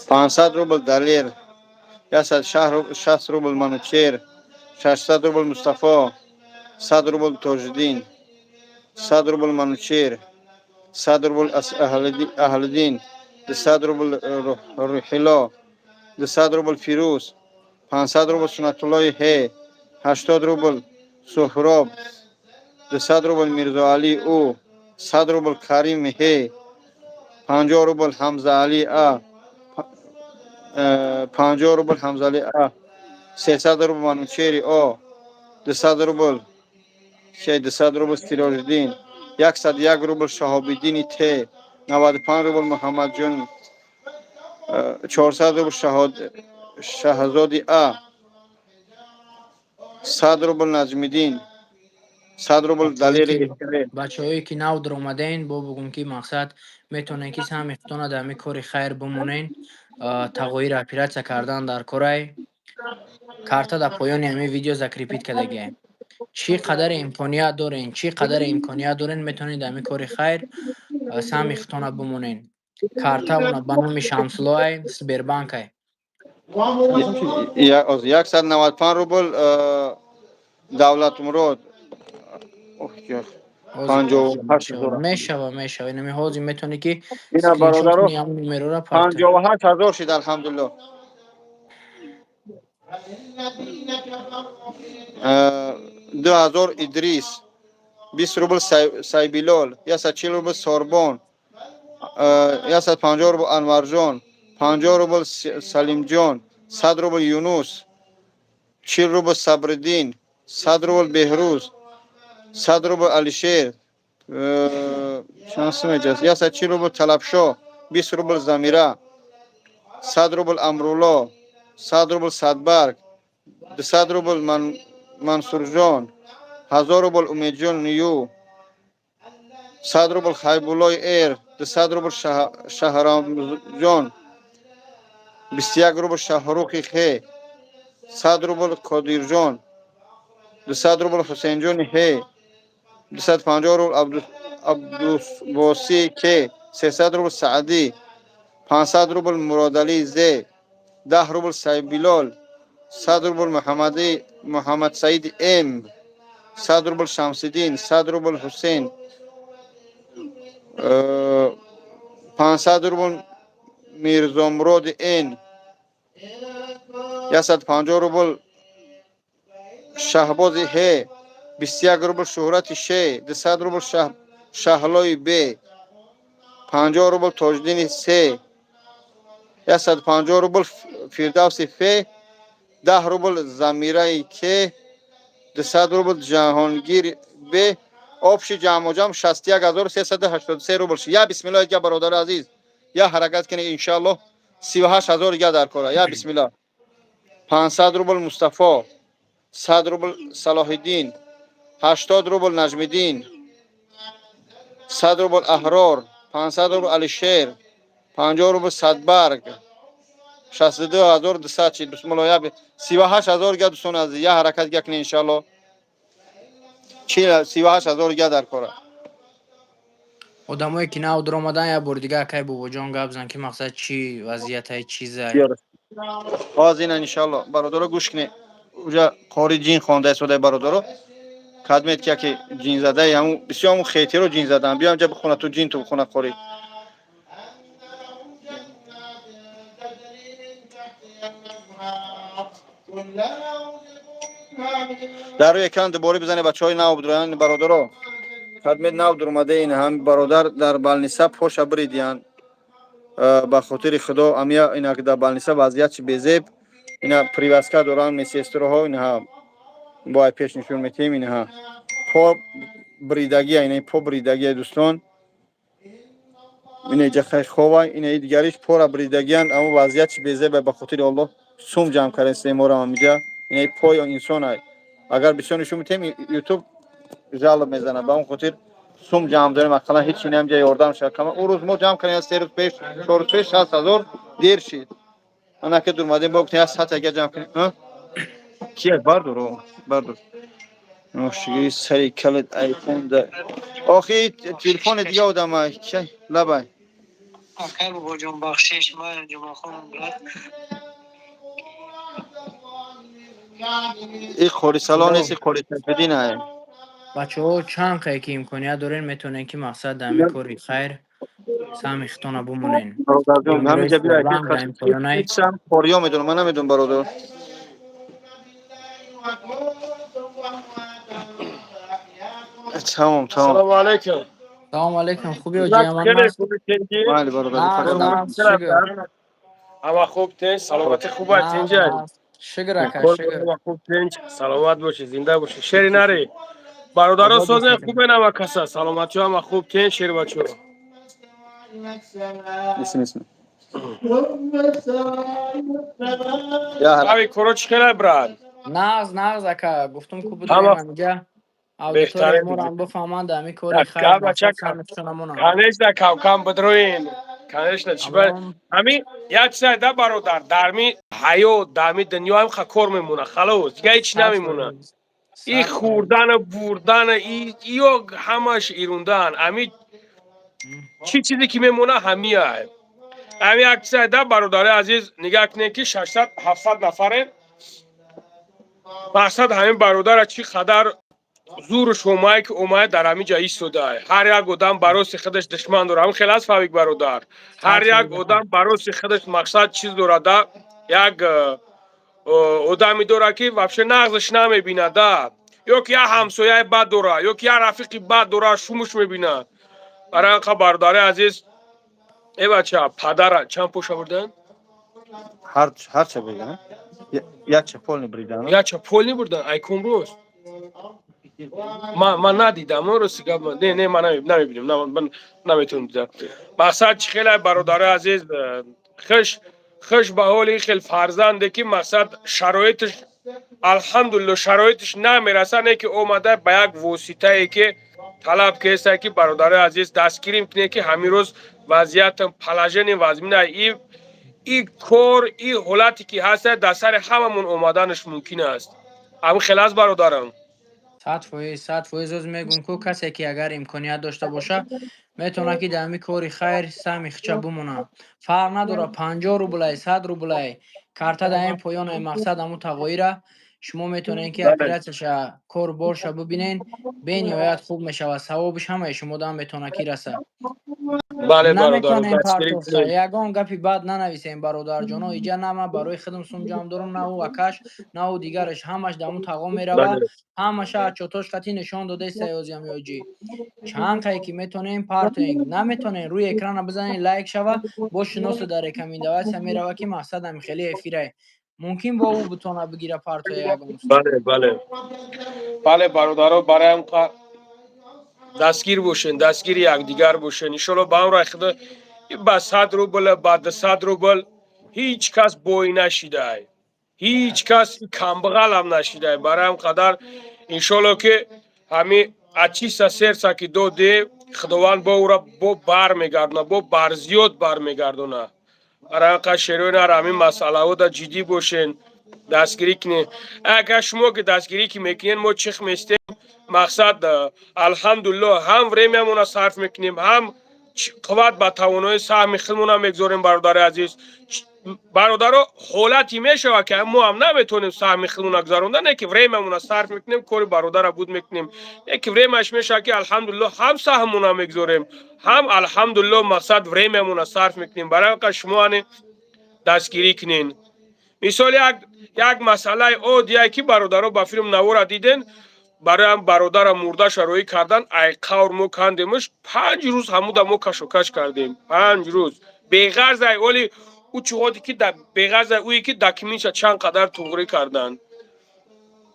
500 рубл Далер, 160 рубл Манучер, 600 рубл Мустафо, 100 рубл Тоҷиддин, 100 рубл Манучер, 100 рубл Аҳлиддин, 200 рубл Рӯҳилло, 200 рубл Фирӯз, 500 рубл Суннатуллои Ҳе, 80 рубл Суҳроб, 200 рубл Мирзоалӣ Ӯ, 100 рубл Карим Ҳе, 50 рубл Ҳамзаалӣ А, 50 рубл Ҳамзаалӣ А, 300 рубл Манучери О, 200 рубл шей, 200 рубл Сироҷиддин, 101 рубл Шаҳобиддини Т, 95 рубл Муҳаммадҷон, 400 рубл Шаҳзоди А, 100 рубл Наҷмиддин, 100 рубл Далери. Бачаҳое ки нав даромаден, бо бугум ки мақсад метавонед ки саҳми худтона дар ҳамин кори хайр бимонен. Тағоиро оператсия кардан дар корай, карта дар поёни ҳамин видео закрепить кардагиам. Чӣ қадаре имконият дорен, чӣ қадаре имконият дорен, метавонед дар ҳамин кори хайр саҳми худтона бимонен. Карта она ба номи Шамсуллоай, Сбербанкай. 195 рубл Давлатмурод. 58 000. Мешава, мешава, инами ҳозир метавонӣ ки Ина, бародаро, ҳамун номерора. 58 000 шид, алҳамдулилло. 2000 Идрис, 20 рубл Сайбилол, 140 рубл Сорбон, 150 рубл Анварҷон, 50 рубл Салимҷон, 100 рубл Юнус, 40 рубл Сабриддин, 100 рубл Беҳрӯз, 100 рубл Алишер, чанд сум эҷаст, 140 рубл Талабшо, 20 рубл Замира, 100 рубл Амрулло, 100 рубл Садбарг, 200 рубл. Ман Мансурҷон, 1000 рубл Умедҷон Ню, 100 рубл Хайбуллои Эр, 200 рубл Шаҳрамҷон, 21 рубл Шаҳрухи Хе, 100 рубл Қодирҷон, 200 рубл Ҳусейнҷони Ҳе, 250 рубл Абдусбоси Ке, 300 рубл Саъдӣ, 500 рубл Муродалӣ Зе, 10 рубл Сайбилол, 100 рубл Муҳаммади Муҳаммадсаид М, 100 рубл Шамсиддин, 100 рубл Ҳусейн, 500 рубл Мирзомуроди Н, 150 рубл Шаҳбози Ҳ, 21 рубл Шӯҳрати Ш, 200 рубл Шаҳлои Б, 50 рубл Тоҷиддини С, 150 рубл Фирдавси Ф, 10 рубл Замираи К, 200 рубл Ҷаҳонгир Б. Общий ҷамъоҷам 61 383 рубл. Я бисмиллоҳ, я, бародари азиз, я ҳаракат кунед, иншааллоҳ. 38 000 я дар кора. Я бисмиллоҳ. 500 рубл Мустафо, 100 рубл Салоҳиддин, 80 рубл Наҷмиддин, 100 рубл Аҳрор, 500 рубл Алишер, 50 рубл Садбарг, 62 200 чи. Бисмиллоҳ, я 38 000 га. Дӯстони азиз, я ҳаракат га кунед, иншааллоҳ. 38 000 га дар кора. Одамое ки нав дуромадан, як бори дига, акай Бобоҷон, гап зан, ки мақсад чӣ вазъиятай, чизай. Ҳозир ина, иншаалло, бародаро, гӯш кунед. Уҷа қори ҷин хонда истодаи, бародаро. Кадмет ки яке ҷинзадаи, ҳамун бисёр ҳамун хетеро ҷин задан. Биё инҷа, бихона, ту ҷин, ту бихона, қори. Дар рӯи экран дубора бизане, бачаҳои нав будуранд, бародаро. Кадмет нав дуромада, ин ҳам бародар дар балниса поша биридиянд. Ба хотири Худо, амия инак дар балниса вазъият чи безеб. Ина привязка доранд медсестроҳо, инаҳа бояд пеш нишон метиҳем, инаҳа по бридагия, ина по бридагия, дӯстон, ина ҷахай хова, ина дигариш пора бридагиянд, аммо вазъият чи безеба. Ба хотири Аллоҳ, сум ҷамъ кардем морам амиҷа. Ина пои инсон ай, агар бисёр нишон метиҳем, Ютуб жалоб мезанад. Ба он хотир сум ҷамъ дорем, ақаллан ҳеч ина ҳамҷа ёрдам шавад. Кама ӯ рӯз мо ҷамъ кардем, 3 рӯз пеш, 4 рӯз пеш, 60 000 дер шид. Анаке дурмадем, бо гуфтем, як сат ага ҷамъ кунем. Кия бардор, бардор. Ношигири сари калит айфон да. Охи, телефони дига одама ки лабай. Акай Бобоҷон, бахшиш, ман Ҷумъахонам, брат. И қори салон нест, и қори Сайфиддин ай. Бачаҳо, чанд қае ки имконият дорен, метавонен ки мақсад дар ҳамин кори хайр саҳми худтона бумонен. Бародарҷон, ҳаминҷа биё. Банк дар имконият. Қориё медонам, ман намедонам, бародар. Тамом, тамом. Салому алайкум. Салому алайкум, хуби, ҳоҷи? Хеле хуби, тинҷӣ? Майли, бародар. Ҳама хуб, тинҷ, саломатӣ хуб аст, тинҷа? Шукр, ака, шукр. Хуб, тинҷ, саломат бошӣ, зинда бошӣ, шери нари. Бародаро, созен, хубе, нама каса саломатиҳо, ҳама хуб, тинҷ, шербачо? Исм, исм. Ави коро чӣ хелай, брат? Нағз, нағз, ака, гуфтум ку будем ҳамиҷа, аудитория морам бифаҳманд, ҳами кори хайр. Конечно, камкам бидроин, конечно, чӣ ҳами як чизай да, бародар, дарми ҳаёт, дарми дунё ҳам ха кор мемона, халос, дига ҳеч намемона. И хӯрдану бурдану иё ҳамаш ирундаан. Ами чӣ чизе ки мемона, ҳамияй. Ами як чизай да, бародари азиз, нигаҳ кунед, ки 600 700 нафарем. Мақсад, ҳамин бародара чӣ қадар зуруш омае, ки омае дар ҳамин ҷа истодай. Ҳар як одам бароси худаш душман дорад, ҳамин хел аст, Фавик бародар? Ҳар як одам бароси худаш, мақсад, чиз дорада, як одаме дорад, ки вообще нағзаш намебинада, ё ки як ҳамсояи бад дорад, ё ки як рафиқи бад дорад, шумуш мебинад. Барои анқа, бародари азиз, э бача, падара чанд поша бурдан? Ҳарча биган, якча полный бридан. Якча полный бурдан, айкон рост. Ман надидам, рости гап. Не, не, ман намебинем, ман наметавонам дидам. Мақсад, чӣ хелай, бародари азиз, хуш ба ҳоли хел фарзанде, ки мақсад, шароиташ. Алҳамдулилло, шароитиш намераса, не ки омада ба як воситае ки талаб кеста, ки бародарои азиз, дастгирим кунед, ки ҳамин рӯз вазъиятам положение вазмина. И кор, и ҳолате ки ҳаста, дар сари ҳамамон омаданаш мумкин аст. Ҳамин хел аст, бародарам. 100%, 100%. Оз мегум ку, касе ки агар имконият дошта боша, метавонад ки дар ҳамин кори хайр саҳми хича бимонад. Фарқ надорад, 50 рублай, 100 рублай. Карта дар ин поёнаи, мақсад ҳамун тағоира шумо метавонед ки оператсияша, кор борша бибинен, бениҳоят хуб мешавад, савобиш ҳамаи шумо дам метавонад ки расад. Бале, бародарам. Наметавонем партофта, ягон гапи бад нанависем, бародарҷоно. Иҷа на ман барои худам сум ҷамъ дорам, на ӯ акаш, на ӯ дигараш. Ҳамаш дар ҳамун тағо меравад, ҳамаша отчётош қатъӣ нишон додаи саёзиам ёҷӣ. Чанд қае ки метавонем, партоем, наметавонем, рӯи экрана бизанем, лайк шава, бо шиносу дар рекомендация мерава, ки мақсад ҳами хеле эфирае, мумкин бо ӯ бутона бигира, партоя ягон. Бале, бародаро, бароям дастгир бошен, дастгири якдигар бошен. Иншолло, ба амрои худо, ба 100 рубл, ба 200 рубл ҳеҷ кас бой нашидай, ҳеҷ кас камбағалам нашидай. Барои қадар, иншолло, ки ҳами от чиста сердца ки доде, Худованд бо ӯра бо бармегардона, бо барзиёд бармегардона. Барои қад шерои нар, ҳамин масъалаҳода ҷиддӣ бошен, дастгирӣ кунед. Агар шумо ки дастгирӣ ки мекунед, мо чих местем. Мақсад, алҳамдулилло, ҳам времямона сарф мекунем, ҳам қувват ба тавонои саҳми худмона мегузорем. Бародари азиз, бародаро, ҳолате мешавад, ки мо ҳам наметавонем саҳми худмона гузаронда, не ки времямона сарф мекунем, кори бародара буд мекунем, не ки времяш мешавад, ки алҳамдулилло, ҳам саҳммона мегузорем, ҳам, алҳамдулилло, мақсад, времямона сарф мекунем. Барои қа шумо ане дастгирӣ кунен. Мисол, як масъалаи оддие, ки бародаро ба филм навора диден, бароям бародара мурдаша роӣ кардан, ай қавр мо кандемш, 5 рӯз ҳамуда мо кашокаш кардем, 5 рӯз, беғарз ай оли ӯ чиғоте ки беғарз ай ӯе ки документша чанд қадар туғрӣ карданд.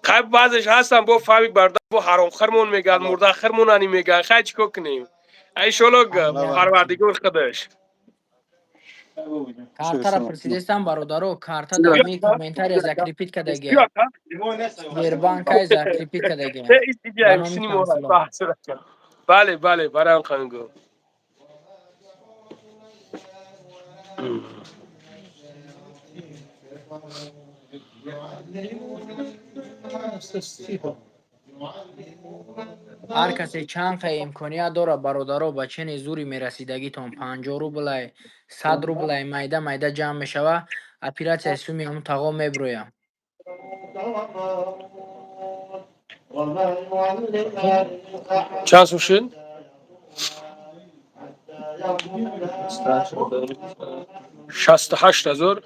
Хай, баъзеш ҳастан, бо фаҳми бародар, бо ҳаромхирмон мегӯянд, мурдахирмонани мегӯянд. Хай, чӣ кор кунем? Иншолло, Парвардигор худаш. Картара пурсидестам, бародаро, карта дар ми комментария закрепить кардагия. Сбербанкай закрепить кардагия. Бале, барам хангу. Ҳар касе чанд қай имконият дорад, бародаро, ба чени зури мерасидагитон, 50 рублай, 100 рублай, майда майда ҷамъ мешава, оператсияи суми ҳамун тағо меброя. Чанд сум шуд? 68 000,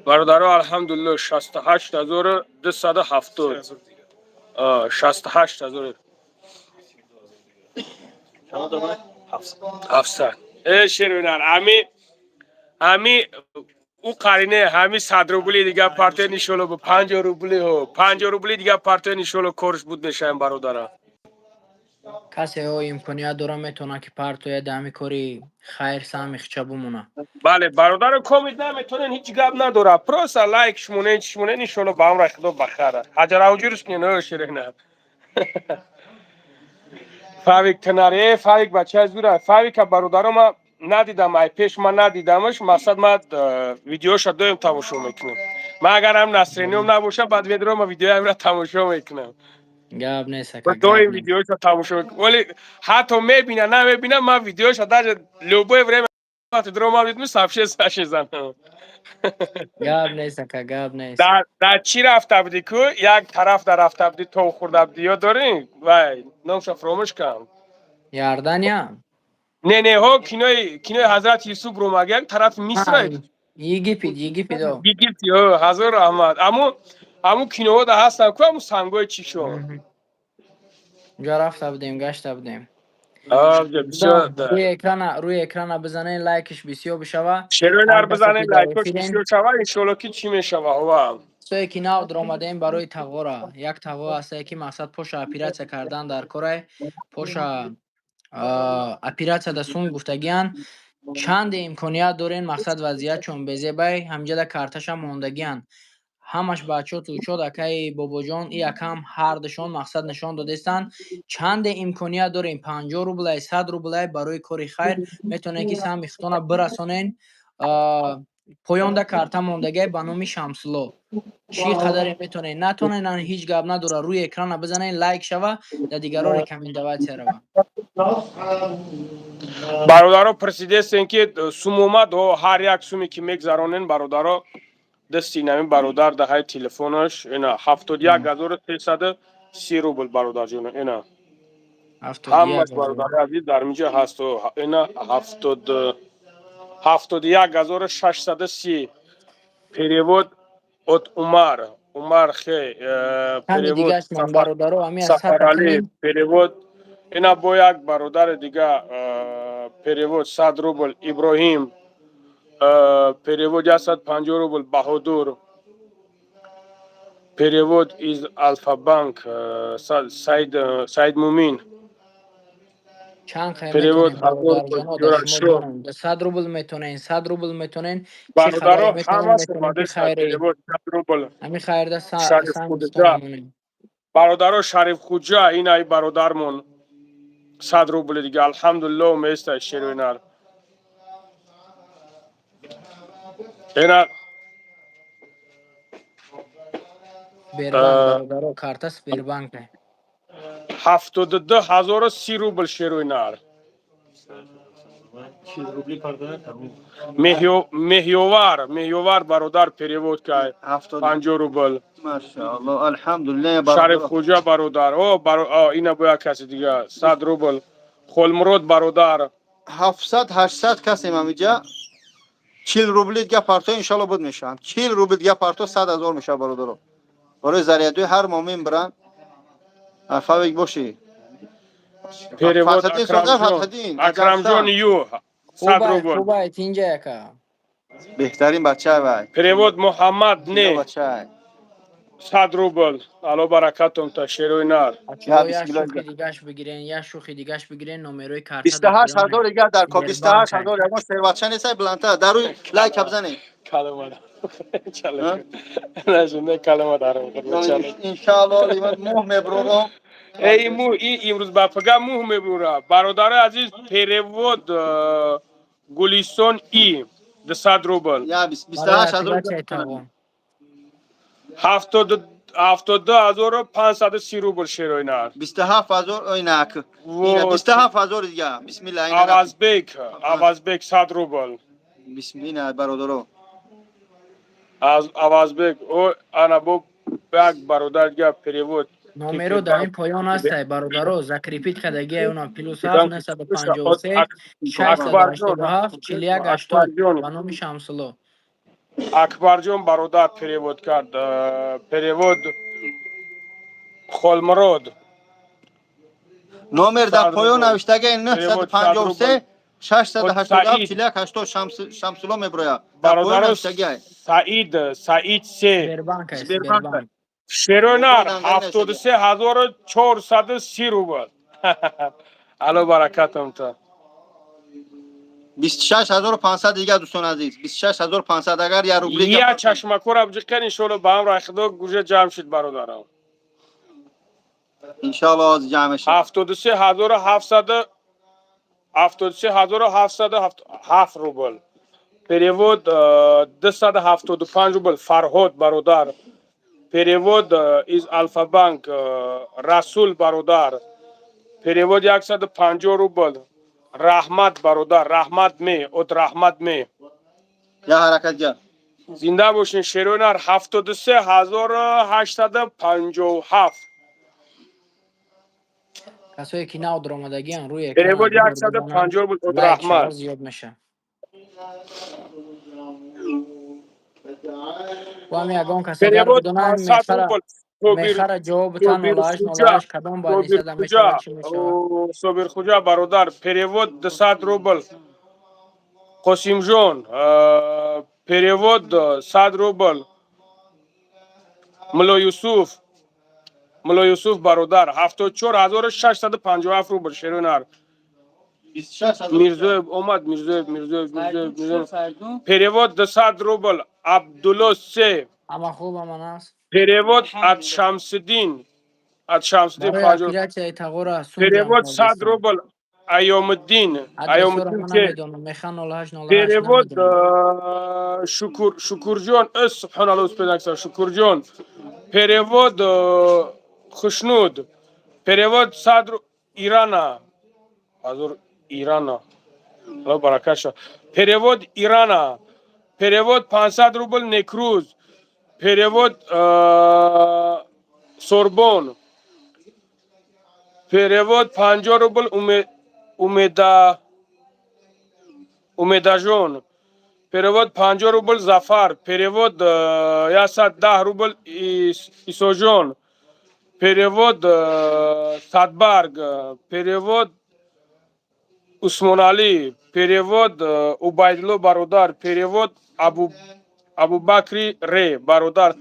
бародаро, алҳамдулилло, 68 270, 68 000 700. Э, шервинар, ами ӯ қарине ҳами 100 рубли дига партия, иншолло, бо 50 рубли ҳо, 50 рубли дига партия, иншолло, корш буд мешавем, бародара. Касе ҳо имконият дора, метавонад ки партоя, дар ҳами кори хайр саҳми хича бимона. Бале, бародаро, комит наметонен, ҳеҷ гап надора, просто лайк шмонен, чишмонен, иншолло, ба амраи худо бахара ҳаҷаравҷурш кунен. О, ширина Фавик тнаре, Фавик бачаи зура. Фавика, бародаро, ма надидам, ай пеш ма надидамаш. Мақсад, ма видеоша доим тамошо мекунам. Ма агар ҳам настроениём набоша, баъд ведро ма видеоамра тамошо мекунам. Гап нест, ака. Доим видеоша тамошо мекунам, вале ҳатто мебина, намебина, ма видеоша даже любое время дрома дидм, сообщение сашезанам. Гап нест, ака, гап нест. Дар чӣ рафта будӣ ку, як тараф дар рафта будӣ, тов хӯрда будӣ, ёд дорӣ? Вай, номша фаромӯш кам. Иордания? Не, не, ҳо, кинои ҳазрати Юсуф ромаг, як тарафи Мисра. Египет, Египет. Египти, ҳазор раҳмат. Аму киноҳо да ҳастан ку, аму сангои чишон. Ҷо рафта будем, гашта будем. Рӯи экрана бизанед, лайкиш бисёр бишава. Шерои нар бизанед, лайкош бисёр шава, иншолло, ки чӣ мешава, ҳова. Касое ки нав даромадаем, барои тағора, як тағо ҳастае, ки мақсад поша оператсия кардан дар корай, поша оператсия да сум гуфтагиян. Чанде имконият дорен, мақсад, вазъият чун безебай, ҳамҷада карташа мондагиян. Ҳамаш бачаҳо тучод, акаи Бобоҷон и акам ҳардушон мақсад нишон додестанд. Чанде имконият дорем, 50 рублай, 100 рублай, барои кори хайр метавонед, ки саҳми худтона бирасонен. Поёнда карта мондагай ба номи Шамсулло. Чӣ қадаре метавонед, натонед, ҳеҷ гап надора, рӯи экрана бизанед, лайк шава, дар дигарро рекомендация рава. Бародаро, пурсидестен, ки сум омад. Ҳар як суме, ки мегзаронен, бародаро, дасти инами бародар даҳаи телефонаш ина 71 330 рубл, бародарҷон, ина ҳамаш, бародари азиз, дар инҷа ҳаст. Ина 71 630 перевод от Умар, Умар хе перевод Сафарали перевод, ина бо як бародари дига перевод 100 рубл, Иброҳим перевод 150 рубл, Баҳодур перевод из Алфа-банк, Саид, Саид Мумин. Чанд перевод. 100 рубл метонен, 100 рубл метонен. Бародаро, ҳамаш перевод 100 рубл. Ҳами хайрда. Бародаро, Шариф Хуҷа, инаи бародармон 100 рубли дига. Алҳамдулилло, места шеруинар ина. Сбербанк, бародаро, карта Сбербанк. 72 030 рубл, шеруинар. Рубли пардона. Меҳёвар, Меҳёвар бародар перевод кай 50 рубл. Машаалло, алҳамдулилла. Шариф Хуҷа бародар, о, ина бо як каси дига 100 рубл, Холмурод бародар. 700, 800 касем ҳамиҷа. 40 рубли дига парто, иншалло, буд мешавам. 40 рубли дига парто, 100 000 мешавад, бародаро. Барои заряддӯи ҳар муъмин биран. Фавик бошӣ. Перевод. Фатҳиддин Сода, Фатҳиддин. Акрамҷон ю 100 рубл. Хубай, тинҷа яка. Беҳтарин бача вай. Перевод Муҳаммад не бача. 100 рубл. Алло баракатум та, шерои нар. Я, як бисмиллоҳ. шӯхи дигаш бигирен, як шӯхи дигаш бигирен, номерои карта. 28 000 дигар дар ко, 28 000. Ягон шервача нестай, бланта дар рӯи лайк бизанед. Калима не, калима дарам. Иншаалло, мӯҳ мебурорам. Эй, мӯ и имрӯз ба пага мӯҳ мебура. Бародари азиз, перевод Гулисон и 200 рубл. Я 28 000. 72 530 рубл, шерои нар. 27 000, инак 27 000 дига, бисмилла. Авазбек, Авазбек 100 рубл. Бисмилла, бародаро. Аз Авазбек о, ана бо як бародар дига перевод. Номеро дар ин поён ҳастай, бародаро, закрепить кардагия, унам +7 953 687 41 80 ба номи Шамсулло. Акбарҷон бародар перевод кард. Перевод Холмурод. Номер дар поён навиштага: 953 687 41 80, Шамсулло меброяд. Бародаро, Саид, Саид се. Сбербанк, Сбербанк. Шеронар, 73 430 рубл. Алло баракатам та. 26 500 дига, дӯстон азиз, 26 500, агар я рубли. Я чашмакора биҷиқен, иншоалло, ба ҳамроҳи худо гӯжа ҷамъ шуд, бародарам. Иншоалло, ҳозир ҷамъ мешавад. 73 700, 73 707 рубл. Перевод 275 рубл, Фарҳод бародар. Перевод из Алфа-банк, Расул бародар. Перевод 150 рубл, Раҳмат бародар, Раҳмат ме от Раҳмат ме. Я ҳаракат га. Зинда бошин, шеронар, 73 857. Касое ки нав даромадагиан, рӯи Перевод 150 рубл от Раҳмат. Зиёд мешавад. Ва ами ягон кас агар Перевод бидонанд, 500 рубл. мехара ҷавоб битан, нолааш, нолааш кадом балнисада мешавад, чӣ мешавад. Собир Хуҷа бародар, перевод 200 рубл. Қосимҷон, перевод 100 рубл. Мулло Юсуф, Мулло Юсуф бародар, 74 657 рубл, шеронар. Мирзоев омад, Мирзоев, Мирзоев, Мирзоев, Мирзоев. Перевод 200 рубл, Абдулло се. Ҳама хуб, ҳама аст. Перевод от Шамсиддин. От Шамсиддин. Барои 50. оператсияи тағора сум ҷамъ Перевод 100 кардастам. рубл Айомиддин. Адресҳоро Айомиддин ман ке? намедонам. Механ 08 08 Перевод намедонам. Шукур Шукурҷон. Э, субҳаналлоҳ, успел написать. Шукурҷон. Перевод Хушнуд. Перевод 100 Ирана. Ҳазор Ирана. Алло баракат ша. Перевод Ирана. Перевод 500 рубл Некруз. Перевод Сорбон. Перевод 50 рубл Умеда Умедажон. Перевод 50 рубл Зафар. Перевод 110 рубл Исожон. Перевод Садбарг. Перевод Усмоналӣ. Перевод Убайдулло бародар. Перевод Абу Абубакри Ре бародар.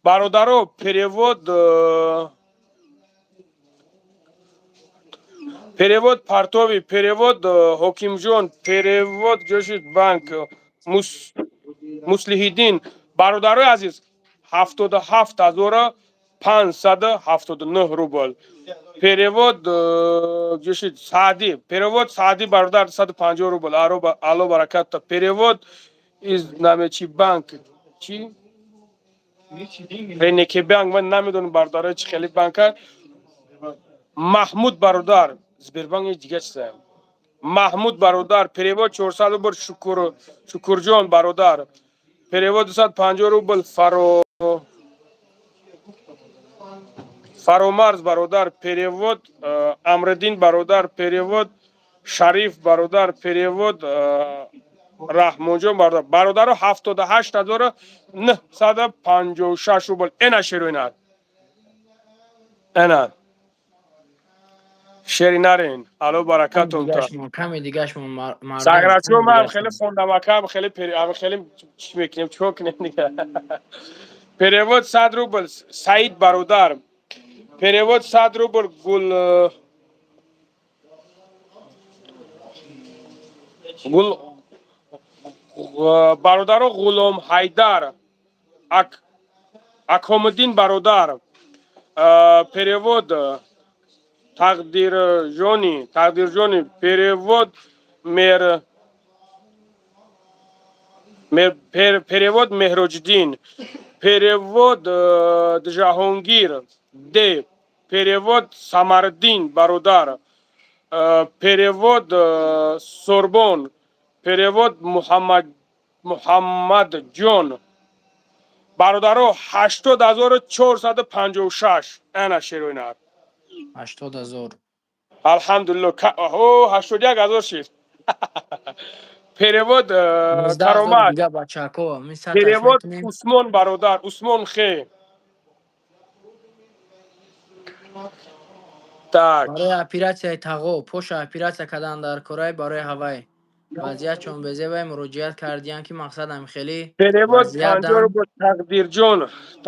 Бародаро, перевод Партови, перевод Ҳокимҷон, перевод ҷошид банк Муслиҳиддин. Бародарои азиз, 77 579 рубл. Перевод ҷошид Саъдӣ, перевод Саъдӣ бародар, 150 рубл. Алло баракат. Перевод из намечи банк чи Ренеке банк, ман намедонам, бародарои, чи хеле банка. Маҳмуд бародар, Сбербанк дига чиза. Маҳмуд бародар, перевод 400 рубл. Шукур Шукурҷон бародар, перевод 250 рубл. Фаромарз бародар, перевод Амриддин бародар, перевод Шариф бародар, перевод Раҳмонҷон бародар. Бародаро, 78 956 рубл. Эна шероинар, эна шеринарин. Алло баракатон та. Ками дигашмон, мардум. Саграчо. Ками Ман дигашмон. Хеле хондамакам, хеле хеле чӣ мекунем, чико кунем дига. Перевод 100 рубл Саид бародар. Перевод 100 рубл Гул бародаро, Ғулом Ҳайдар Акомиддин бародар. Перевод Тақдирҷони, Тақдирҷони. Перевод перевод Меҳроҷиддин. Перевод Ҷаҳонгир Д. Перевод Самарддин бародар. Перевод Сорбон. Перевод Муҳаммад Муҳаммадҷон бародаро, 80 456. Ана шероинар. 80 000. Алҳамдулилло, 81 000 шид. Перевод 19 000. Каромат. Дига, бачако, ми саташ Перевод мекунем. Усмон бародар, Усмон Хе. Так. Барои оператсияи тағо, поша оператсия кардан дар корай, барои ҳавай вазъият чон безебай муроҷиат кардиян, ки мақсадам хеле Перевод вазъиятам. 50 рубл Тақдирҷон,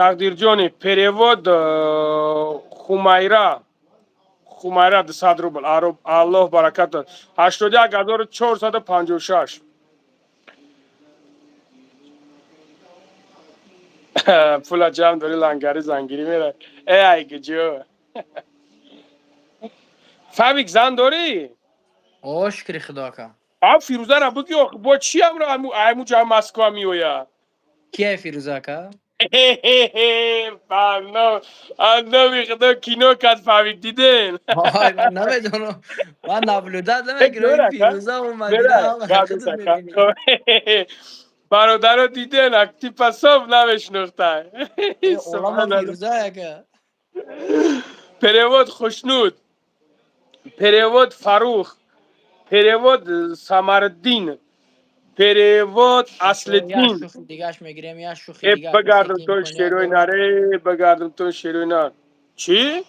Тақдирҷони. Перевод Хумайра, Хумайра, 200 рубл. Аллоҳ баракат дод. 81 456. Пула ҷамъ дорӣ, лангари зангирӣ мера. Э, ай гиҷо. Фабик, зан дорӣ? О, шукри худо, ака. А Фирӯзара буги, охи бо чи амро айму ҷа Москва меояд? Кия Фирӯза, ака? Фарно, анноми худо, кино кард Фабик, диден? Ой, ман намедонам, ман наблюдать намекунам. Фирӯза омадина. Бародаро, диден, типа сов намешнохта. Олама Фирӯза, ака. Перевод Хушнуд, перевод Фарух, перевод Самарддин, перевод Аслиддин. Дигаш мегирем, як шухи Э, дига. Багардам то шерои наре, багардам то шерои нар. Чӣ?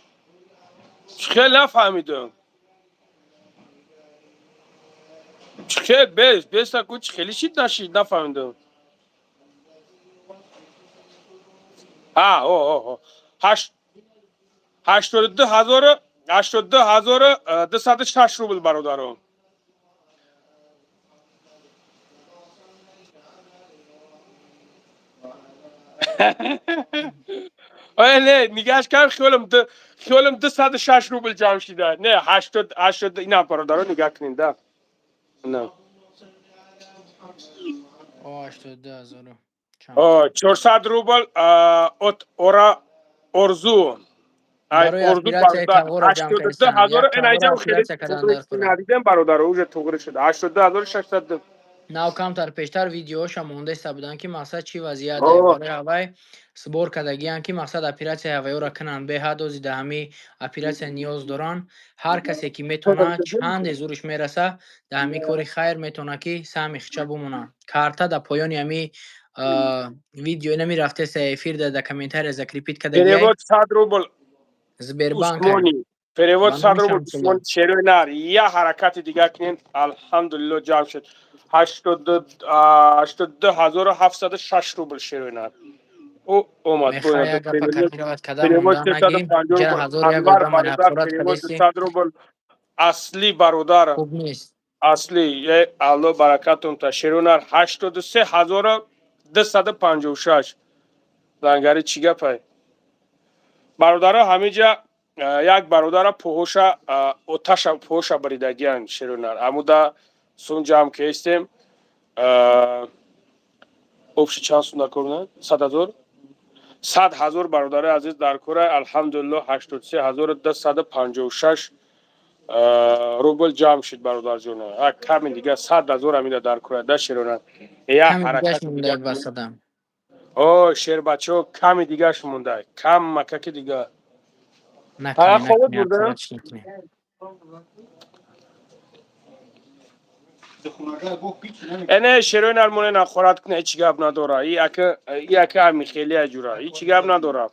Чӣ хел нафаҳмидам? Чӣ хел бес, бесаку чӣ хели шид нашид, нафаҳмидам. А, о, о, о. 82 000, 82 206 рубл, бародарон. Ой, не, нигаш кам, хиёлам 206 рубл ҷамъ шида. Не, 80, 80. Ина, бародаро, нигаҳ кунед, да. На. О, 82 000 чанд. О, 400 рубл от ора Орзу. Ай Барои Орзу оператсияи бародар, тағоро ҷамъ 82 кардистанд. ҳазор Як ин айҷа тағоро хеле оператсия кардан дар кора. Надидем, бародаро, уже туғри шуд. 82 600. Нав камтар пештар видеоша мондаиста буданд, ки мақсад чӣ вазъият барои ҳавай сбор кардагиянд, ки мақсад оператсияи ҳавайёро кунанд. Беҳад ози да ҳами оператсия ниёз доранд. Ҳар касе ки метавонад, чанде зуриш мераса, да ҳами кори хайр метавонад, ки саҳми хича бимонад. Карта дар поёни ҳами видео инами рафтеса эфир да комментария закрепить кардагиай. Перевод 100 рубл. Сбербанк. Усмони. Перевод Ба 100 номи рубл. Шамсулло. Усмони Шерои нар. Я ҳаракати дигар кунем. Алҳамдулилло, ҷамъ шуд. 82 706 рубл, Шерои нар. Ӯ омад. Мехоҳ як гапа копировать карда Перевод монда наги 350 ҷа рубл. ҳазор як Анвар одам бародар, ҳақорат перевод кардисти. 200 рубл. Асли бародар. Хуб нест. Асли, е Алло баракатум та. Шерои нар, 83 256. Лангари, чӣ гапай? Бародаро, ҳамиҷа як бародара пӯҳоша, оташа пӯҳоша баридагиян, Шеронар. Амуда сум ҷамъ кестем. Общий чанд сум дар кор буданд? 100 000, 100 000, бародарои азиз, дар кора. Алҳамдулилло, 83 256 рубл ҷамъ шуд, бародарҷоно. Як ками дига, 100 000 ҳамида дар кора да, Шеронар. Як Ками дигаш ҳаракати монда дига. Ба садам. О, шербачо, ками дигаш монда, кам макаки дига. Накунӣ, Фақат хобот накунӣ, бурда? ҳақорат накунӣ. Эне, шерои нармоне, нахорат куна, ҳеҷ гап надора. И ака ҳами хелия ҷура, ҳеҷ гап надора.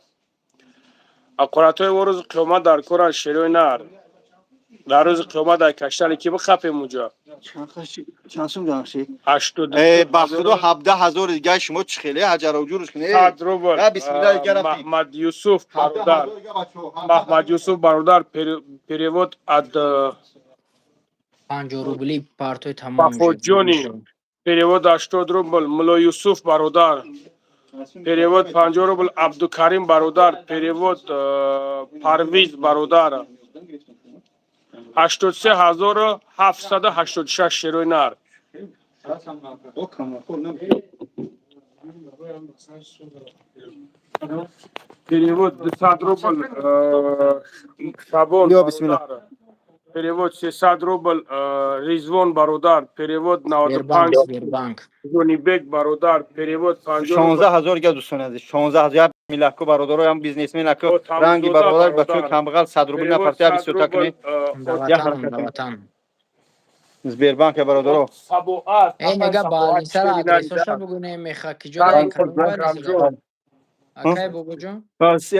Ақоратҳои во рӯзи қиёмат дар коран, шерои нар. Дар рӯзи қиёмат дар каштали ки бихапем уҷа. Чанд сум ҷамъ шид? 82 Ба худо, 17 000 дига. Шумо чӣ хеле ҳаҷароҷурш кунед? 100 рубл. Я бисмилла, дига рафтем. Маҳмад Юсуф бародар, Маҳмад Юсуф бародар, перевод ад 50 рубли партои тамом. Бафоҷони, перевод 80 рубл. Мулло Юсуф бародар, перевод 50 рубл. Абдукарим бародар, перевод. Парвиз бародар, 83 786, шерои нар. Перевод 200 рубл, Шабон Биё, бисмилла. бародар. Перевод 300 рубл, Ризвон бародар, перевод Сбербанк. 95. Сбербанк. Ҷонибек бародар, перевод 50 рубл. 16 000 га, дӯстони азиз, 16 000. Я бисмилла ку, бародароям, бизнесмен аку. О, Тамзода Ранги бародар, бародар. бачаҳои камбағал 100 рубли Перевод напартия 100 бисёрта рубл, кунед. От Я Даватан. ҳаракат кунед. Даватан. Сбербанк, бародаро. Сабоат. Э, мега, балнисара адресоша бугуне, меха киҷо дар кадом балнисара, акай Бобоҷон?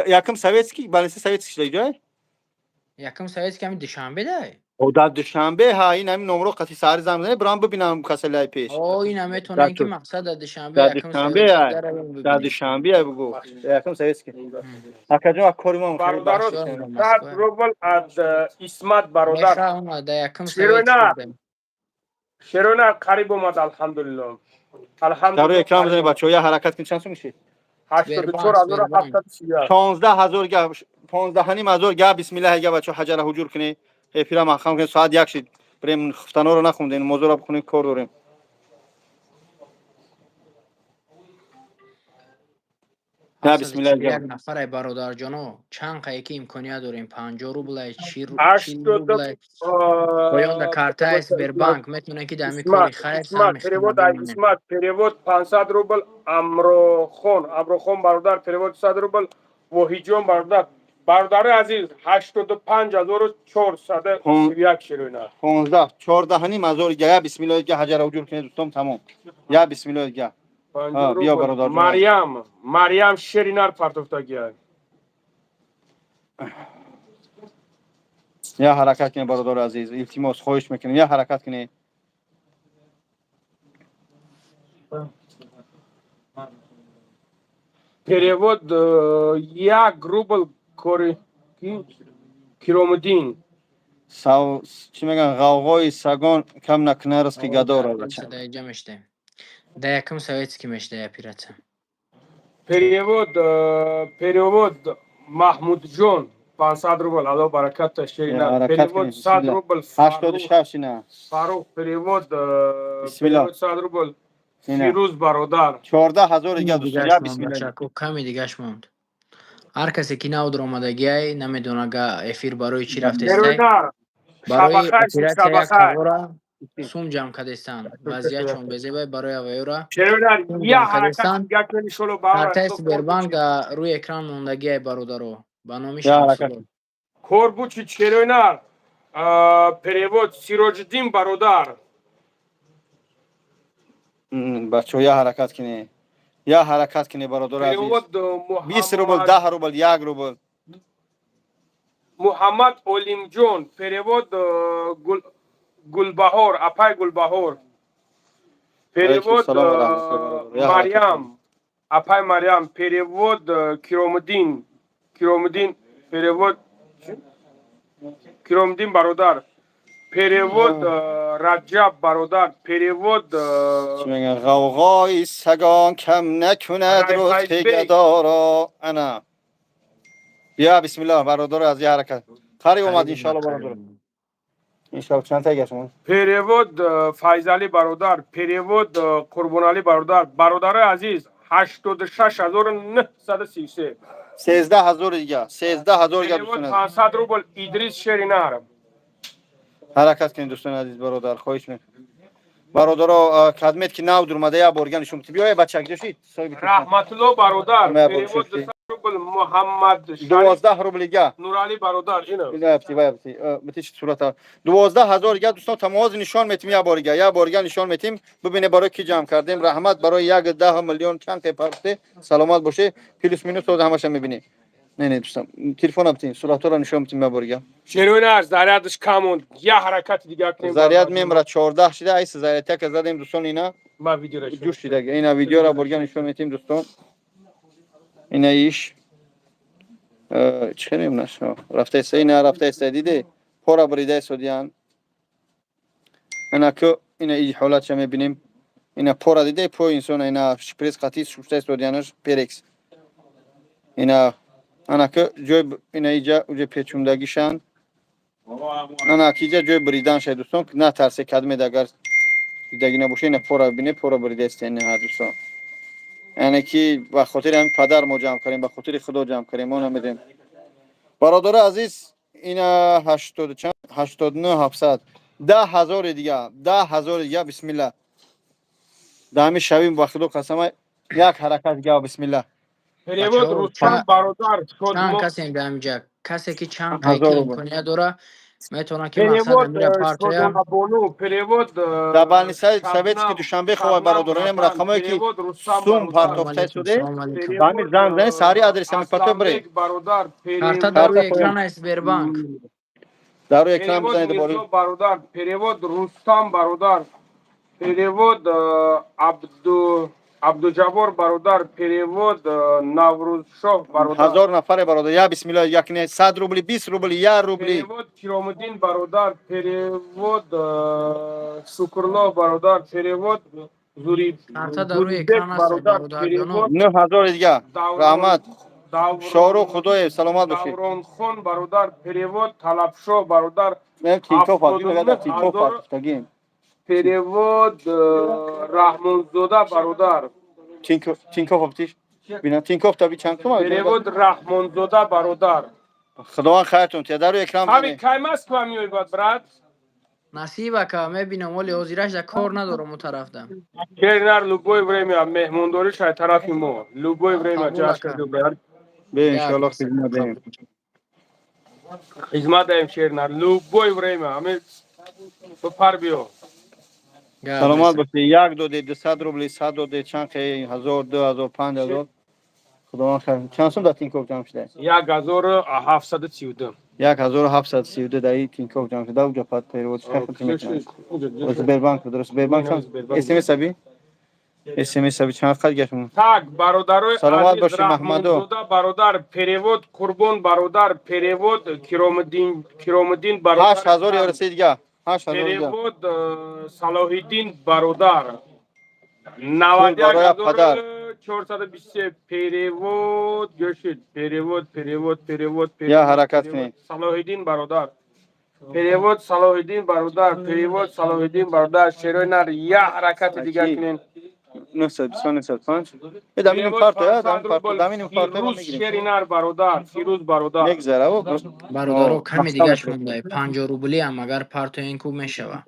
Якум Советский балниса, Советский шуда ҷой. Якум Советский ҳами Душанбе дай. О, дар Душанбе ҳа, ин ҳамин номро қати саҳари занг мезанед, бирам бибинам касалиҳаи пеш. О, ина метавонем, ки мақсад дар Душанбе Дар якум Душанбе Советский ай. даравем, Дар бибинем. Душанбе ай, бугу, якум Советский. Акаҷон, ак кори мо Бародаро, Бисёр 100 Москва. рубл аз Исмат бародар. Меха ома да якум Шероина. Советский да. Шероина, қариб омад, алҳамдулилло. Дар рӯи Алҳамдулилло. экран бизанед, бачаҳо, я ҳаракат кунед. Чанд сум мешид? 84 731. 16 000 га, 15,5 ҳазор га. Бисмиллаҳ га, бачаҳо, ҳаҷара ҳуҷур кунед, эфира маҳкам кунед. Соат 1 шид, бирем, хуфтаноро нахондем, намозоро бихонем, кор дорем. На, бисмиллаҳ га. 741 нафарай, бародарҷоно, чанд қае ки имконият дорем, 50 рублай, чил 82 рублай, поён да картаи Сбербанк метавонем, ки дар ҳамин кори хайр Исмат, саҳми перевод худро ай бимонем. Исмат, перевод 500 рубл. Амрохон, Амрохон бародар, перевод 100 рубл. Воҳидҷон бародар. Бародари азиз, 85 431, широина. 15, 14,5 ҳазор га. Я бисмиллаҳ га, ҳаҷара ҳуҷур кунед, дӯстон, тамом. Я бисмиллаҳ га. 50 Биё, рубл. бародарҷон. Марьям, Марьям шеринар партофтагия. Я ҳаракат кунед, бародари азиз, илтимос, хоҳиш мекунем, я ҳаракат кунед. Перевод 1 рубл, кори Киромуддин. Сав чӣ мегӯянд, ғавғои сагон кам накуна ризқи гадоро, бача. Да, иҷа мешдаем, да якум Советский мешдаи оператсия. Перевод Маҳмудҷон, 500 рубл, Алло баракат шерина. Перевод 100 рубл. 86 ина. Фарух, перевод перевод 100 рубл. Фирӯз бародар. 14 000 дига, дӯстон, я бисмилла. Ками дигаш монд. Ҳар касе ки нав омадагиай, намедона эфир барои чӣ рафтестай. Барои оператсия як тавора сум ҷамъ кардестанд. Вазъиятшон безебай, барои аваюра картаи Сбербанк рӯи экран мондагиай, бародаро, ба номи Шамсулло. Кор бучи, черойнар. Перевод Сироҷиддин бародар. Бачаҳо, я ҳаракат кине, я ҳаракат кине, бародари азиз. 20 рубл, 10 рубл, 1 рубл. Муҳаммад Олимҷон, перевод. Гулбаҳор, апай Гулбаҳор, перевод. Марьям, апай Марьям, перевод. Киромуддин, Киромуддин, перевод. Киромуддин бародар, перевод. Раҷаб бародар, перевод. Ғавғои сагон кам накунад рутқи гадоро. Ана, бия, бисмиллоҳ, бародаро, аз я ҳаракат қариб омад, иншоалло, бародаро, иншоалло. Чанд та гашт? Перевод Файзалӣ бародар, перевод Қурбоналӣ бародар. Бародарои азиз, 86 933. 13 000 дига, 13 000 дига. Перевод 500 рубл, Идрис Шеринар. Ҳаракат кунед, дӯстони азиз, бародар, хоҳиш мекунам, бародаро. Кадмет ки нав дурмада, як борган нишон биёя, бачак ҷошид. Раҳматулло бародар, перевод рубл. Муҳаммад. 12 рубл дига. Нуралӣ бародар, ина. Сурата 12 000 дига, дӯстон, тамози нишон метим, як борига, як борига нишон метим, бибине барои ки ҷамъ кардем. Раҳмат барои 1,1 миллион чанд партте, саломат боше. Плюс минус ҳамаша мебинем. Не, не, дӯстон, телефона битин, суратҳоро нишон битим як борига. Шеруинар, зарядаш кам монд, як ҳаракати дигар кунем. Заряд мемра, 14 шида, айс заряд яка задем, дӯстон, ина. Ма видеоро ҷӯш шида. Ина видеоро борга нишон метим, дӯстон. Ина иш чӣ хеле наша рафтаиста, ина рафтаиста, диде, пора бурида истодиян. Ина ку, ина и ҳолатша мебинем. Ина пора, диде, пои инсона, ина шприц қати шушта истодиянаш, перекс. Ина ана ку ҷой, ина иҷа уҷа печундагишанд, ана ки иҷа ҷои буридан шад. Дӯстон, натарсе, кадмед агар дидаги набоша, ина пора бибине, пора бурида истен дӯстон. Яъне ки ба хотири ҳамин падар мо ҷамъ кардем, ба хотири Худо ҷамъ кардем, мо намедем. Бародари азиз, ина ҳаштоду чанд, 89 700, 10 000-и дига, 10 000-и дига, бисмилла. Даҳами шавим, ба Худо қасама, як ҳаракат дига, бисмилла. Перевод Рустам бародар. Чанд касем ба ҳамиҷа? Касе ки чанд қайки имконият дора, метавонад ки мақсад амира партоя. Перевод. Дар больницаи советский Душанбе хова, бародаронем, рақамое ки сум партофта шуде, ба ҳамин занг зани, сари адреса мепартоя, бире. Карта дар рӯи экран аст, Сбербанк. Дар рӯи экран бизанед. Бародар, перевод Рустам бародар, перевод Абду Абдуҷаббор бародар, перевод Наврӯзшоҳ бародар. 1000 нафаре, бародар, я бисмилла, як не 100 рубли, 20 рубли, 1 рубли. Перевод Киромуддин бародар, перевод Шукрло бародар, перевод Зури Карта дар рӯи экран аст, бародарҷоно. 9000 дига, раҳмат, Шоҳрух Худоев, саломат бошед. Давронхон бародар, перевод Талабшоҳ бародар. Тинкоф, Тинкоф. Перевод Раҳмонзода бародар. Тинкоф оптиш бина, Тинкоф таби чанд сум? Перевод Раҳмонзода бародар. Худованд хайртон тия, дар рӯи экран. Ҳами кай Москва меои бад, брат? Насиб ака, мебинам, вале ҳозираш да кор надорам у тарафда. Кернар, любое время меҳмондорӣ шай тарафи мо, любое время ҷашн, брат. Бе, иншоалло, хизмат даем. Хизмат даем, шернар, любое время ҳами бипар биё. Саломат бошед. Як додед, 200 рубли, 100 додед, чанд хе, 1000, 2000, 5000, Худованд хайр. Чанд сум дар Тинкоф ҷамъ шуда? 1732. 1732 дар ин Тинкоф ҷамъ шуда. Уҷа пад перевод чӣ мекунад? Сбербанк, дуруст, Сбербанк. СМС аби? СМС аби, чанд қад гашт? Так, бародарои. Саломат бошед, Маҳмадо. Бародар, перевод Қурбон бародар, перевод Киромиддин, Киромиддин бародар. 8000 ёрасид дига. 8000. Перевод Салоҳиддин бародар. 91. 423. Перевод гӯшид. Перевод, перевод, перевод, перевод. Я ҳаракат Перевод. Кунед. Салоҳиддин бародар. Перевод Салоҳиддин бародар. Перевод Салоҳиддин бародар. Шерои нар, я ҳаракати дигар Аки. Кунед. 929 5 даминим Перевод парто я 500 дамин парто рубл. даминим парто мо Фирӯз мегирем. Шери нар бародар. Фирӯз бародар. Мегзара о. Бародаро, ками Маҳкам дигаш шуд. монда, 50 рублиам агар партоен, ку мешава.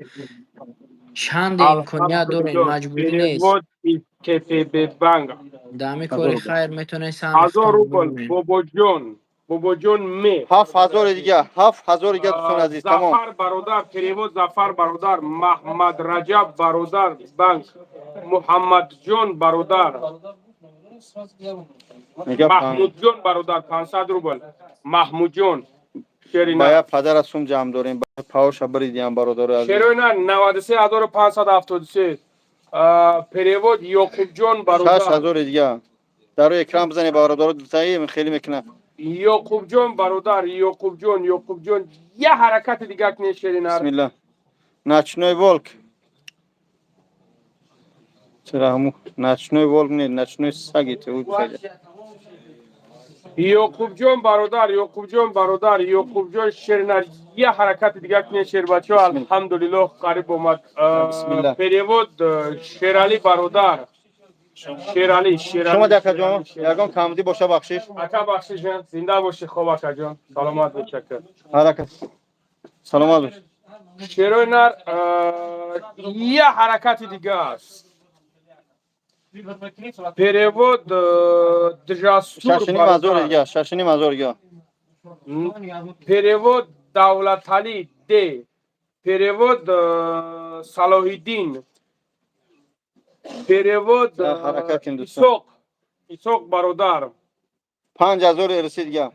Чанде имконият дорем, Алҳамдулиллоҳ. маҷбурӣ нест. Перевод из КФБ банк. Дар ҳамин кори 1000 рубл. хайр метавонед саҳми 1000 худтон рубл. бимонед. Бобоҷон. Бобоҷон ме. 7000 дига, 7000 дига, дӯстони азиз, тамом. Зафар бародар, перевод Зафар бародар, Маҳмад Раҷаб бародар, банк, Муҳаммадҷон бародар, Мега Маҳмудҷон бародар, 500 рубл. Маҳмудҷон, шерина. Бая падара сум ҷамъ дорем, паоша биридиям, бародари азиз. Шерина 93 573. Перевод Ёқубҷон шаш бародар. Ҳазори дига дар рӯи экран бизанед, бародаро, дутаи хеле мекунад. Ёқубҷон бародар, Ёқубҷон, Ёқубҷон, я ҳаракати дигар кунед, шеринар. Бисмилла, ночной волк. Чара ҳаму ночной волк не, ночной саги те хеле. Ёқубҷон бародар, Ёқубҷон бародар, Ёқубҷон, шеринар, я ҳаракати дигар кунед, шербачаҳо, алҳамдулиллоҳ, қариб омад. Бисмилла. Перевод Шерали бародар. Шерали, Шерали. Шумо, дакаҷон, ягон камдӣ боша, бахшиш. Ака, бахшиш, зинда бошӣ, хоб, акаҷон. Саломат бош, ака. Ҳаракат, саломат бош. Шерои нар, я ҳаракати дига аст. Перевод Дижасур 6,5 ҳазори бародар. Дига, 6,5 ҳазор дига. Перевод Давлатали Д. Перевод Салоҳиддин. Перевод Да, ҳаракат кун, дӯстон. Исоқ. Исоқ бародар. 5000 расид дига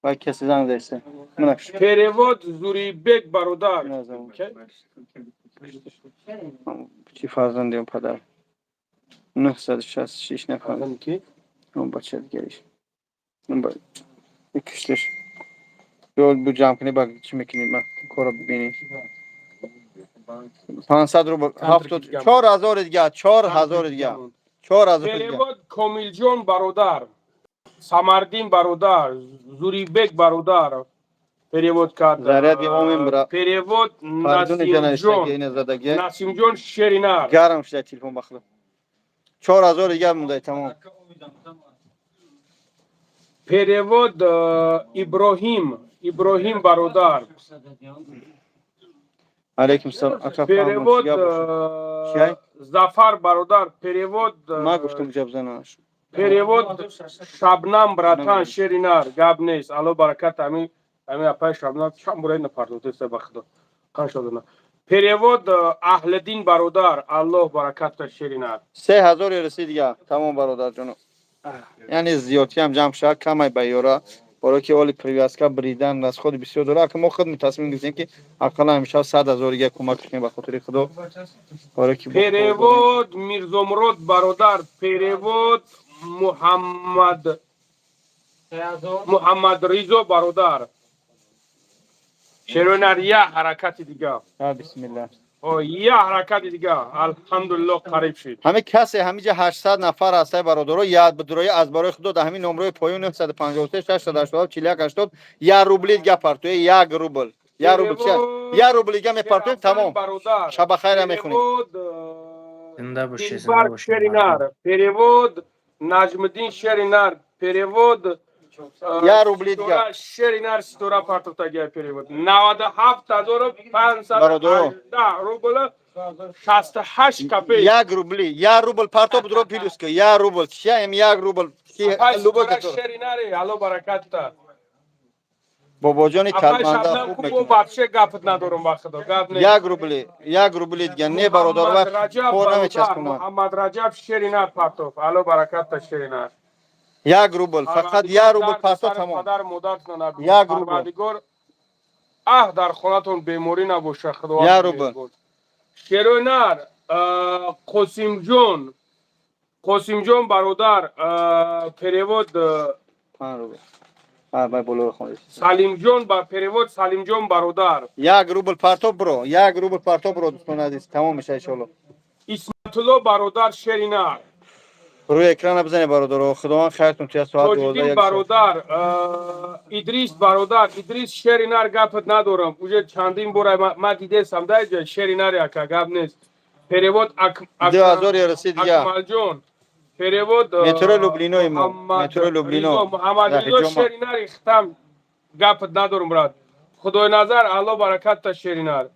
ва касе занг заиста. Мунакш. Перевод Зурибек бародар. Назам. Чӣ фарзандем, падар 966 нафар. Ки? Он бача дигариш. Он ба кишташ. Ё бу ҷамъ кунӣ, ба чӣ мекунӣ, ма корро бибинӣ. 500 рубл, 74 ҳазори дига, 4000 дига, 4000 дига. Перевод Комилҷон бародар. Самардин бародар. Зурибек бародар. Перевод кард. Заряди омин бра. Перевод Фарзуни Насимҷон. ҷана задаги. Насимҷон, Шеринар. Гарм шуда телефон бахло. 4000 дига монда, тамом. Перевод Иброҳим. Иброҳим бародар. Алейкум салом. Ака. Перевод Чай? Зафар бародар. Перевод Ма гуфтам ҷаб занаш. Перевод Шабнам братан, Шеринар, гап нест. Алло баракат, ами апай Шабнам чанд бора ина пардохтеста, ба худо. Қаншодана. Перевод Аҳлиддин бародар. Аллоҳ баракат, Шеринар. 3000 расид дига. Тамом, бародарҷоно. Яъне зиёдтӣ ҳам ҷамъ шавад, камай ба ёра. Барои ки оли привязка бридан расходи бисёр дора. Ака, мо худ тасмим гирифтем, ки ақаллан ҳамеша 100 000 дига кӯмак кунем ба хотири худо. Барои ки Перевод Мирзомурод бародар. Перевод Муҳаммад Ризо бародар. Шеринар, я ҳаракати дига. А, бисмилла. О, я ҳаракати дига. Алҳамдулиллоҳ, қариб шид. Ҳаме касе ҳамиҷа 800 нафар ҳастай, бародаро, яд бидурои аз барои худо дар ҳамин номрои поён 953 687 41 80 1 рубли дига партоe, 1 рубл, 1 рубл чи аст? 1 рубл дига мепартоем, тамом. Бародар. Шаба хайра мехонем. Перевод Зинда бошед, зинда Дилбар бошед. Шеринар. Перевод Наҷмиддин Шеринар. Перевод 1 рубли дига. Ситора Шеринар, Ситора партофтагия перевод. 97 518 Бародаро. рубл 68 копеек. 1 рубли, 1 рубл парто, будро плюс ка 1 рубл чи ам 1 рубл чи Апай любой Ситора катор. Шеринари, алло баракатта. Бобоҷони Апай талбанда Шабнам хуб ку бо мекунад. Вообще гапат надорум, ба худо, гап нест. 1 рубли, 1 рубли дига не, бародар, Муҳаммад ва Раҷаб кор бародар, намечаспонад. Муҳаммад Раҷаб Шеринар партоф. Алло баракатта, Шеринар. 1 рубл, фақат 1 рубл парто, тамом. Падар модаратон набинад. 1 рубл. Парвардигор, аҳ, дар хонатон беморӣ набоша, худованд. 1 рубл. Меҳрубон. Шеринар, Қосимҷон, Қосимҷон бародар, перевод 5 рубл. А, бай болоро хондед. Салимҷон ба перевод Салимҷон бародар. 1 рубл парто, бро, 1 рубл парто, бро, дӯстони азиз, тамом меша, иншоалло. Исматулло бародар, Шеринар. Рӯи экрана бизанед, бародаро. Худованд хайртон тия, соат Тоҷиддин 12. Бародар, Идрис бародар, Идрис, шери нар, гапат надорам. Уже чандин бора ма дидесам да иҷа шери нар, яка гап нест. Перевод 2000 расид я. Акмалҷон. Перевод Метро Люблино имо. Муҳаммад Метро Люблино. Ризо, Муҳаммад Да, Ризо, ҳиҷома. шери нари, хитам гапат надорам, брат. Худои назар, Алло баракатта, шери нар.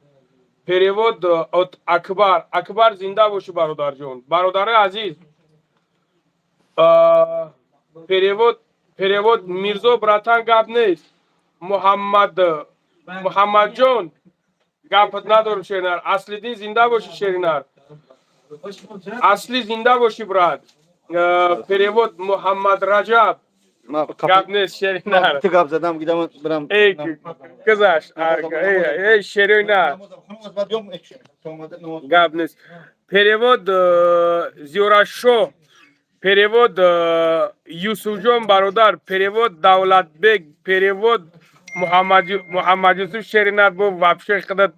Перевод от Акбар. Акбар, зинда бошӣ, бародарҷон. Бародари азиз, перевод Мирзо, братан, гап нест. Муҳаммад, Муҳаммадҷон, гапат надорам, шеринар. Аслиддин, зинда бошӣ, шеринар. Асли, зинда бошӣ, брат. Перевод Муҳаммад Раҷаб, гап нест, шеринар. Ту гап задам, гидам бирам. Эй, гузашт. Эй, шеринар, гап нест. Перевод Зиёрашо, перевод Юсуфҷон бародар, перевод Давлатбек, перевод Муҳаммад Юсуф, шеринар, бо вообще худат.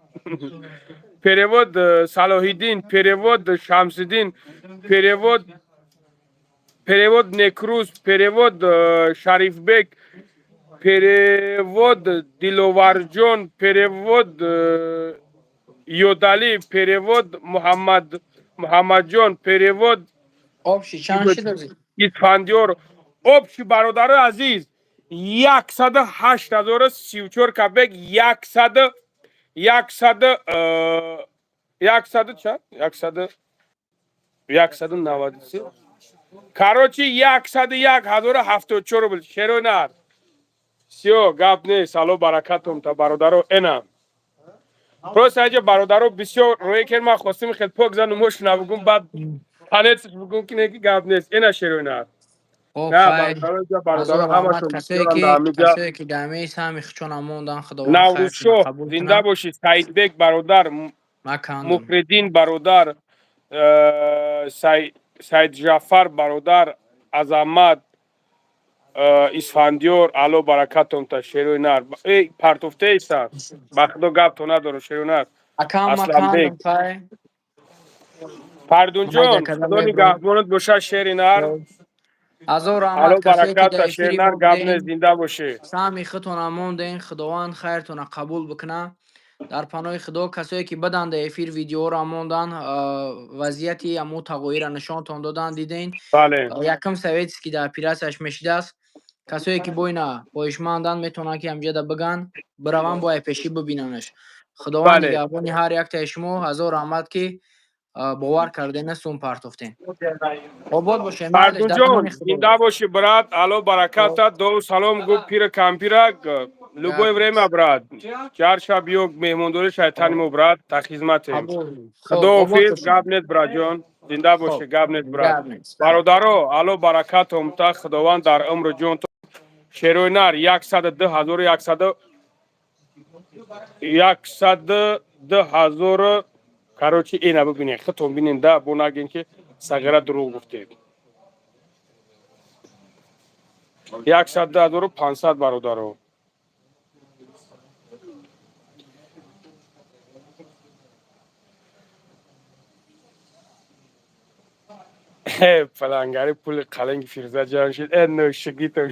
Перевод Салоҳиддин, перевод Шамсиддин, перевод Некрӯз, перевод Шарифбек, перевод Диловарҷон, перевод Ёдалӣ, перевод Муҳаммад, Муҳаммадҷон, перевод Общий чанд шид ози? Исфандиёр. Общий, бародарои азиз, 108 034 копеек, яксаду яксаду яксаду чанд, 193, короче, 101 074 рубл, шерои нар. Всё, гап нест, алло баракатум та, бародаро. Эна просто аҷа, бародаро, бисёр рӯе ки ман хостим хел пок зану мош набугум, баъд панец бугум, ки неки, гап нест. Эна, шерои нар. Хоб, На, хай. бародаро, Ҳазор бародаро, раҳмат ҳамашон касое бисёранд ки дар ҳамиҷа. касое ки даъмаи саҳми худшон мондан, Худованд хайртона Наврӯзшоҳ, қабул зинда кунад. бошӣ. Саидбек бародар, Ман кандам. Муҳриддин бародар, Саидҷафар бародар, Азамат, Исфандиёр, алло баракатон та, шерои нар. Эй, партофтаиса, ба худо гапто надорам, шерои нар. Акам, ман Асланбек. кандам, хай. Фардунҷон, Майда кардам, худо мебрам. нигаҳбонат бошад, шери нар. Ҳазор Алло раҳмат касое ки баракат дар та, эфири шери нар, мо гап будем. нест, зинда бошӣ. Саҳми худтона мондем, Худованд хайртона қабул бикунад. Дар паноҳи Худо. Касое ки бадан дар эфир видеоро мондан, вазъияти аму тағоира нишонтон додан, диден. Бале. Якум советский дар оператсияш мешидааст. Касое ки бо ина хоҳишманданд, метавонанд ки ҳамҷода биган, бираванд, бо айпешӣ бибинанаш. Худованд нигаҳбони ҳар яктаи шумо. Ҳазор раҳмат ки бовар кардена, сум партофтем. Обод бошем, майлеш, дар Фардунҷон, амони Худо. зинда бошӣ, брат, алло бараката, ду салом гу пира кампира. Любое время, брат, ҳар шаб биё, меҳмондорӣ шайтани мо, брат, та хизматем. Қабул. Хоб, Худо обод ҳофиз, бошем. гап нест, братҷон, зинда бошӣ, гап нест, брат. Гап нест. Бародаро, алло баракатом та, Худованд дар умру ҷонтон. Шерои нар, 102 100, 102 000, короче, ина бибинед, худтон бинед да, бо нагин ки сағира дурӯғ гуфтед. 102 500, бародаро. Палангари пули қаланги фирза ҷамъ шид, э нӯшигитон.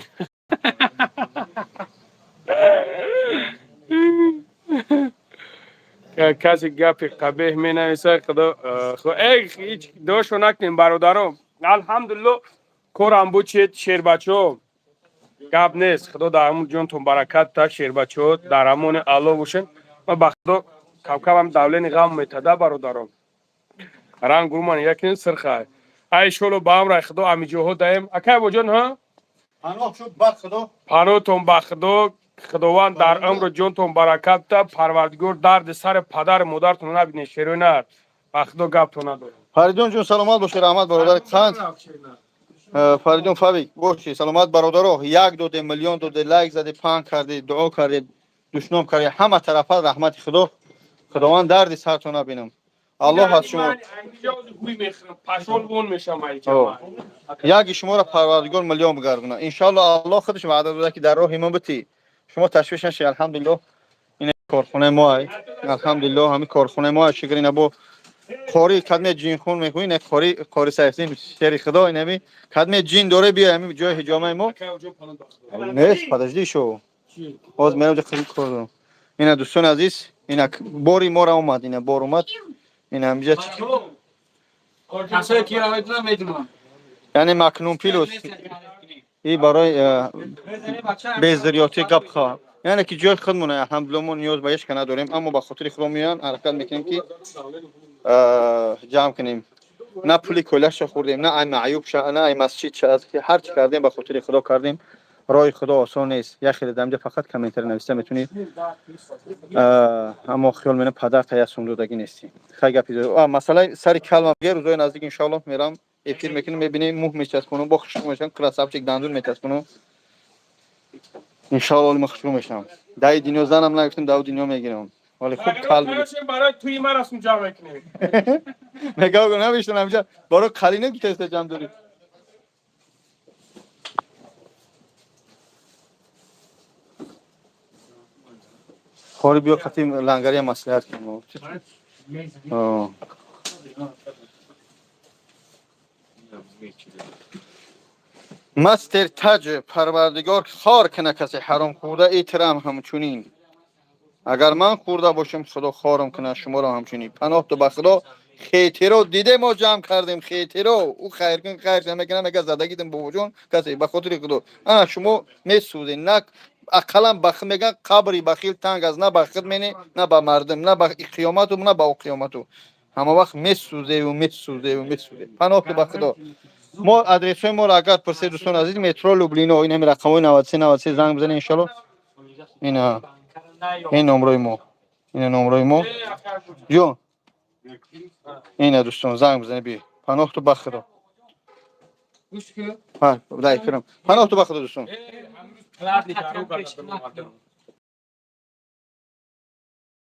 Касе гапи қабеҳ менависад, худо эй, ҳеҷ дуошо накунем, бародаро. Алҳамдулилло, корам буд, чед, шербачаҳо, гап нест. Худо дар ҳамун ҷонтон баракат та, шербачаҳо, дар амони Алло бошед. Ман ба худо камкамам давлени ғам метада, бародаро. Ранг гурман якин сирхай, ай шоло ба амрай худо амиҷоҳо даем, акай боҷон, ҳа. Паноҳ шуд ба Худо. Паноҳтон ба Худо. Худованд дар умру ҷонтон баракат та, Парвардигор дарди сари падару модаратон набинед, шерои нар, ба худо гаптон надорам. Фаридун ҷон, саломат бошӣ, раҳмат, бародар. Қанд Фаридун Фабик бошӣ, саломат. Бародаро, як доде, миллион доде, лайк заде, паҳн карде, дуо карде, душном карде, ҳама тарафа раҳмати Худо. Худованд дарди сартон набинам. Аллоҳ аз шумо пашол вон мешам. Яки шуморо Парвардигор миллион бигардона, иншоалло. Аллоҳ худаш ваъда дода, ки дар роҳи мо битӣ, шумо ташвиш нашед. Алҳамдулиллоҳ, ин корхонаи мо ай, алҳамдулиллоҳ, ҳамин корхонаи мо ай, шукр. Ина бо Қори кадме ҷинхун мекунӣ, не қори қори Сайфиддин шери худо инами кадме ҷин доре биё ҳамин ҷои ҳиҷомаи мо. Нест, подожди шо. Ҳоз мерам ҷо хеле кор дорам. Ина дӯстони азиз, ина бори мора омад, ина бор омад. Ина ҳамҷа Касое ки раведунам медунам. Яъне Макнун Плюс и барои безриётӣ гап хоҳ. Яъне ки ҷои худмон алҳамдулилло мо ниёз ба ҳеч ка надорем, аммо ба хотири худо меоянд, ҳаракат мекунем ки ҷамъ кунем. На пули кӯлаша хӯрдем, на ай маъюбша, на ай масҷидша, ҳар чӣ кардем ба хотири худо кардем. Роҳи худо осон нест. Як хеле дамҷа фақат комментари нависта метунӣ. Аммо хиёл менам падар та як сум додагӣ нестӣ. Хай гапи масъалаи сари калма ге рӯзои наздик иншоаллоҳ мерам эфир мекунем, мебинем мӯҳ мечаспонам, бо хушрӯ мешавам, красавчик дандун мечаспонам. Иншоаллоҳ ма хушрӯ мешавам. Даи дунё занам нагуфтем, дау дунё мегирам. Вале хуб кал барои туи ман расм ҷамъ мекунем. Мега навиштан ҳамҷа барои қалине ки теста ҷамъ дорӣ. Хори биё қати лангария маслиҳат кунем. Мастер Таҷ парвардигор хор кана касе ҳаром хӯрда, итрам ҳамчунин. Агар ман хӯрда бошам, худо хорам кунад, шуморо ҳамчунин. Паноҳ ту ба худо, хетеро диде мо ҷамъ кардем, хетеро. Ӯ хайр кун, хайр мекунад, мега задагитон бобоҷон, касе ба хотири худо. Ана шумо месӯзед, на ақаллан бах меган қабри бахил танг аст, на ба худ мене, на ба мардум, на ба қиёмату, на ба қиёмату. Ҳама вақт месӯзеву месӯзеву месӯзе. Паноҳ ту ба худо. Мо адресҳои моро агар пурсед дӯстони азиз, метро Люблино, ин ҳами рақамҳои 93 93 занг бизанед иншоалло. Ина ин номрои мо. Ина номрои мо. Ҷон. Ина дӯстон занг бизанед би. Паноҳ ту ба худо. Ҳа, дай фирм. Паноҳ ту ба худо дӯстон.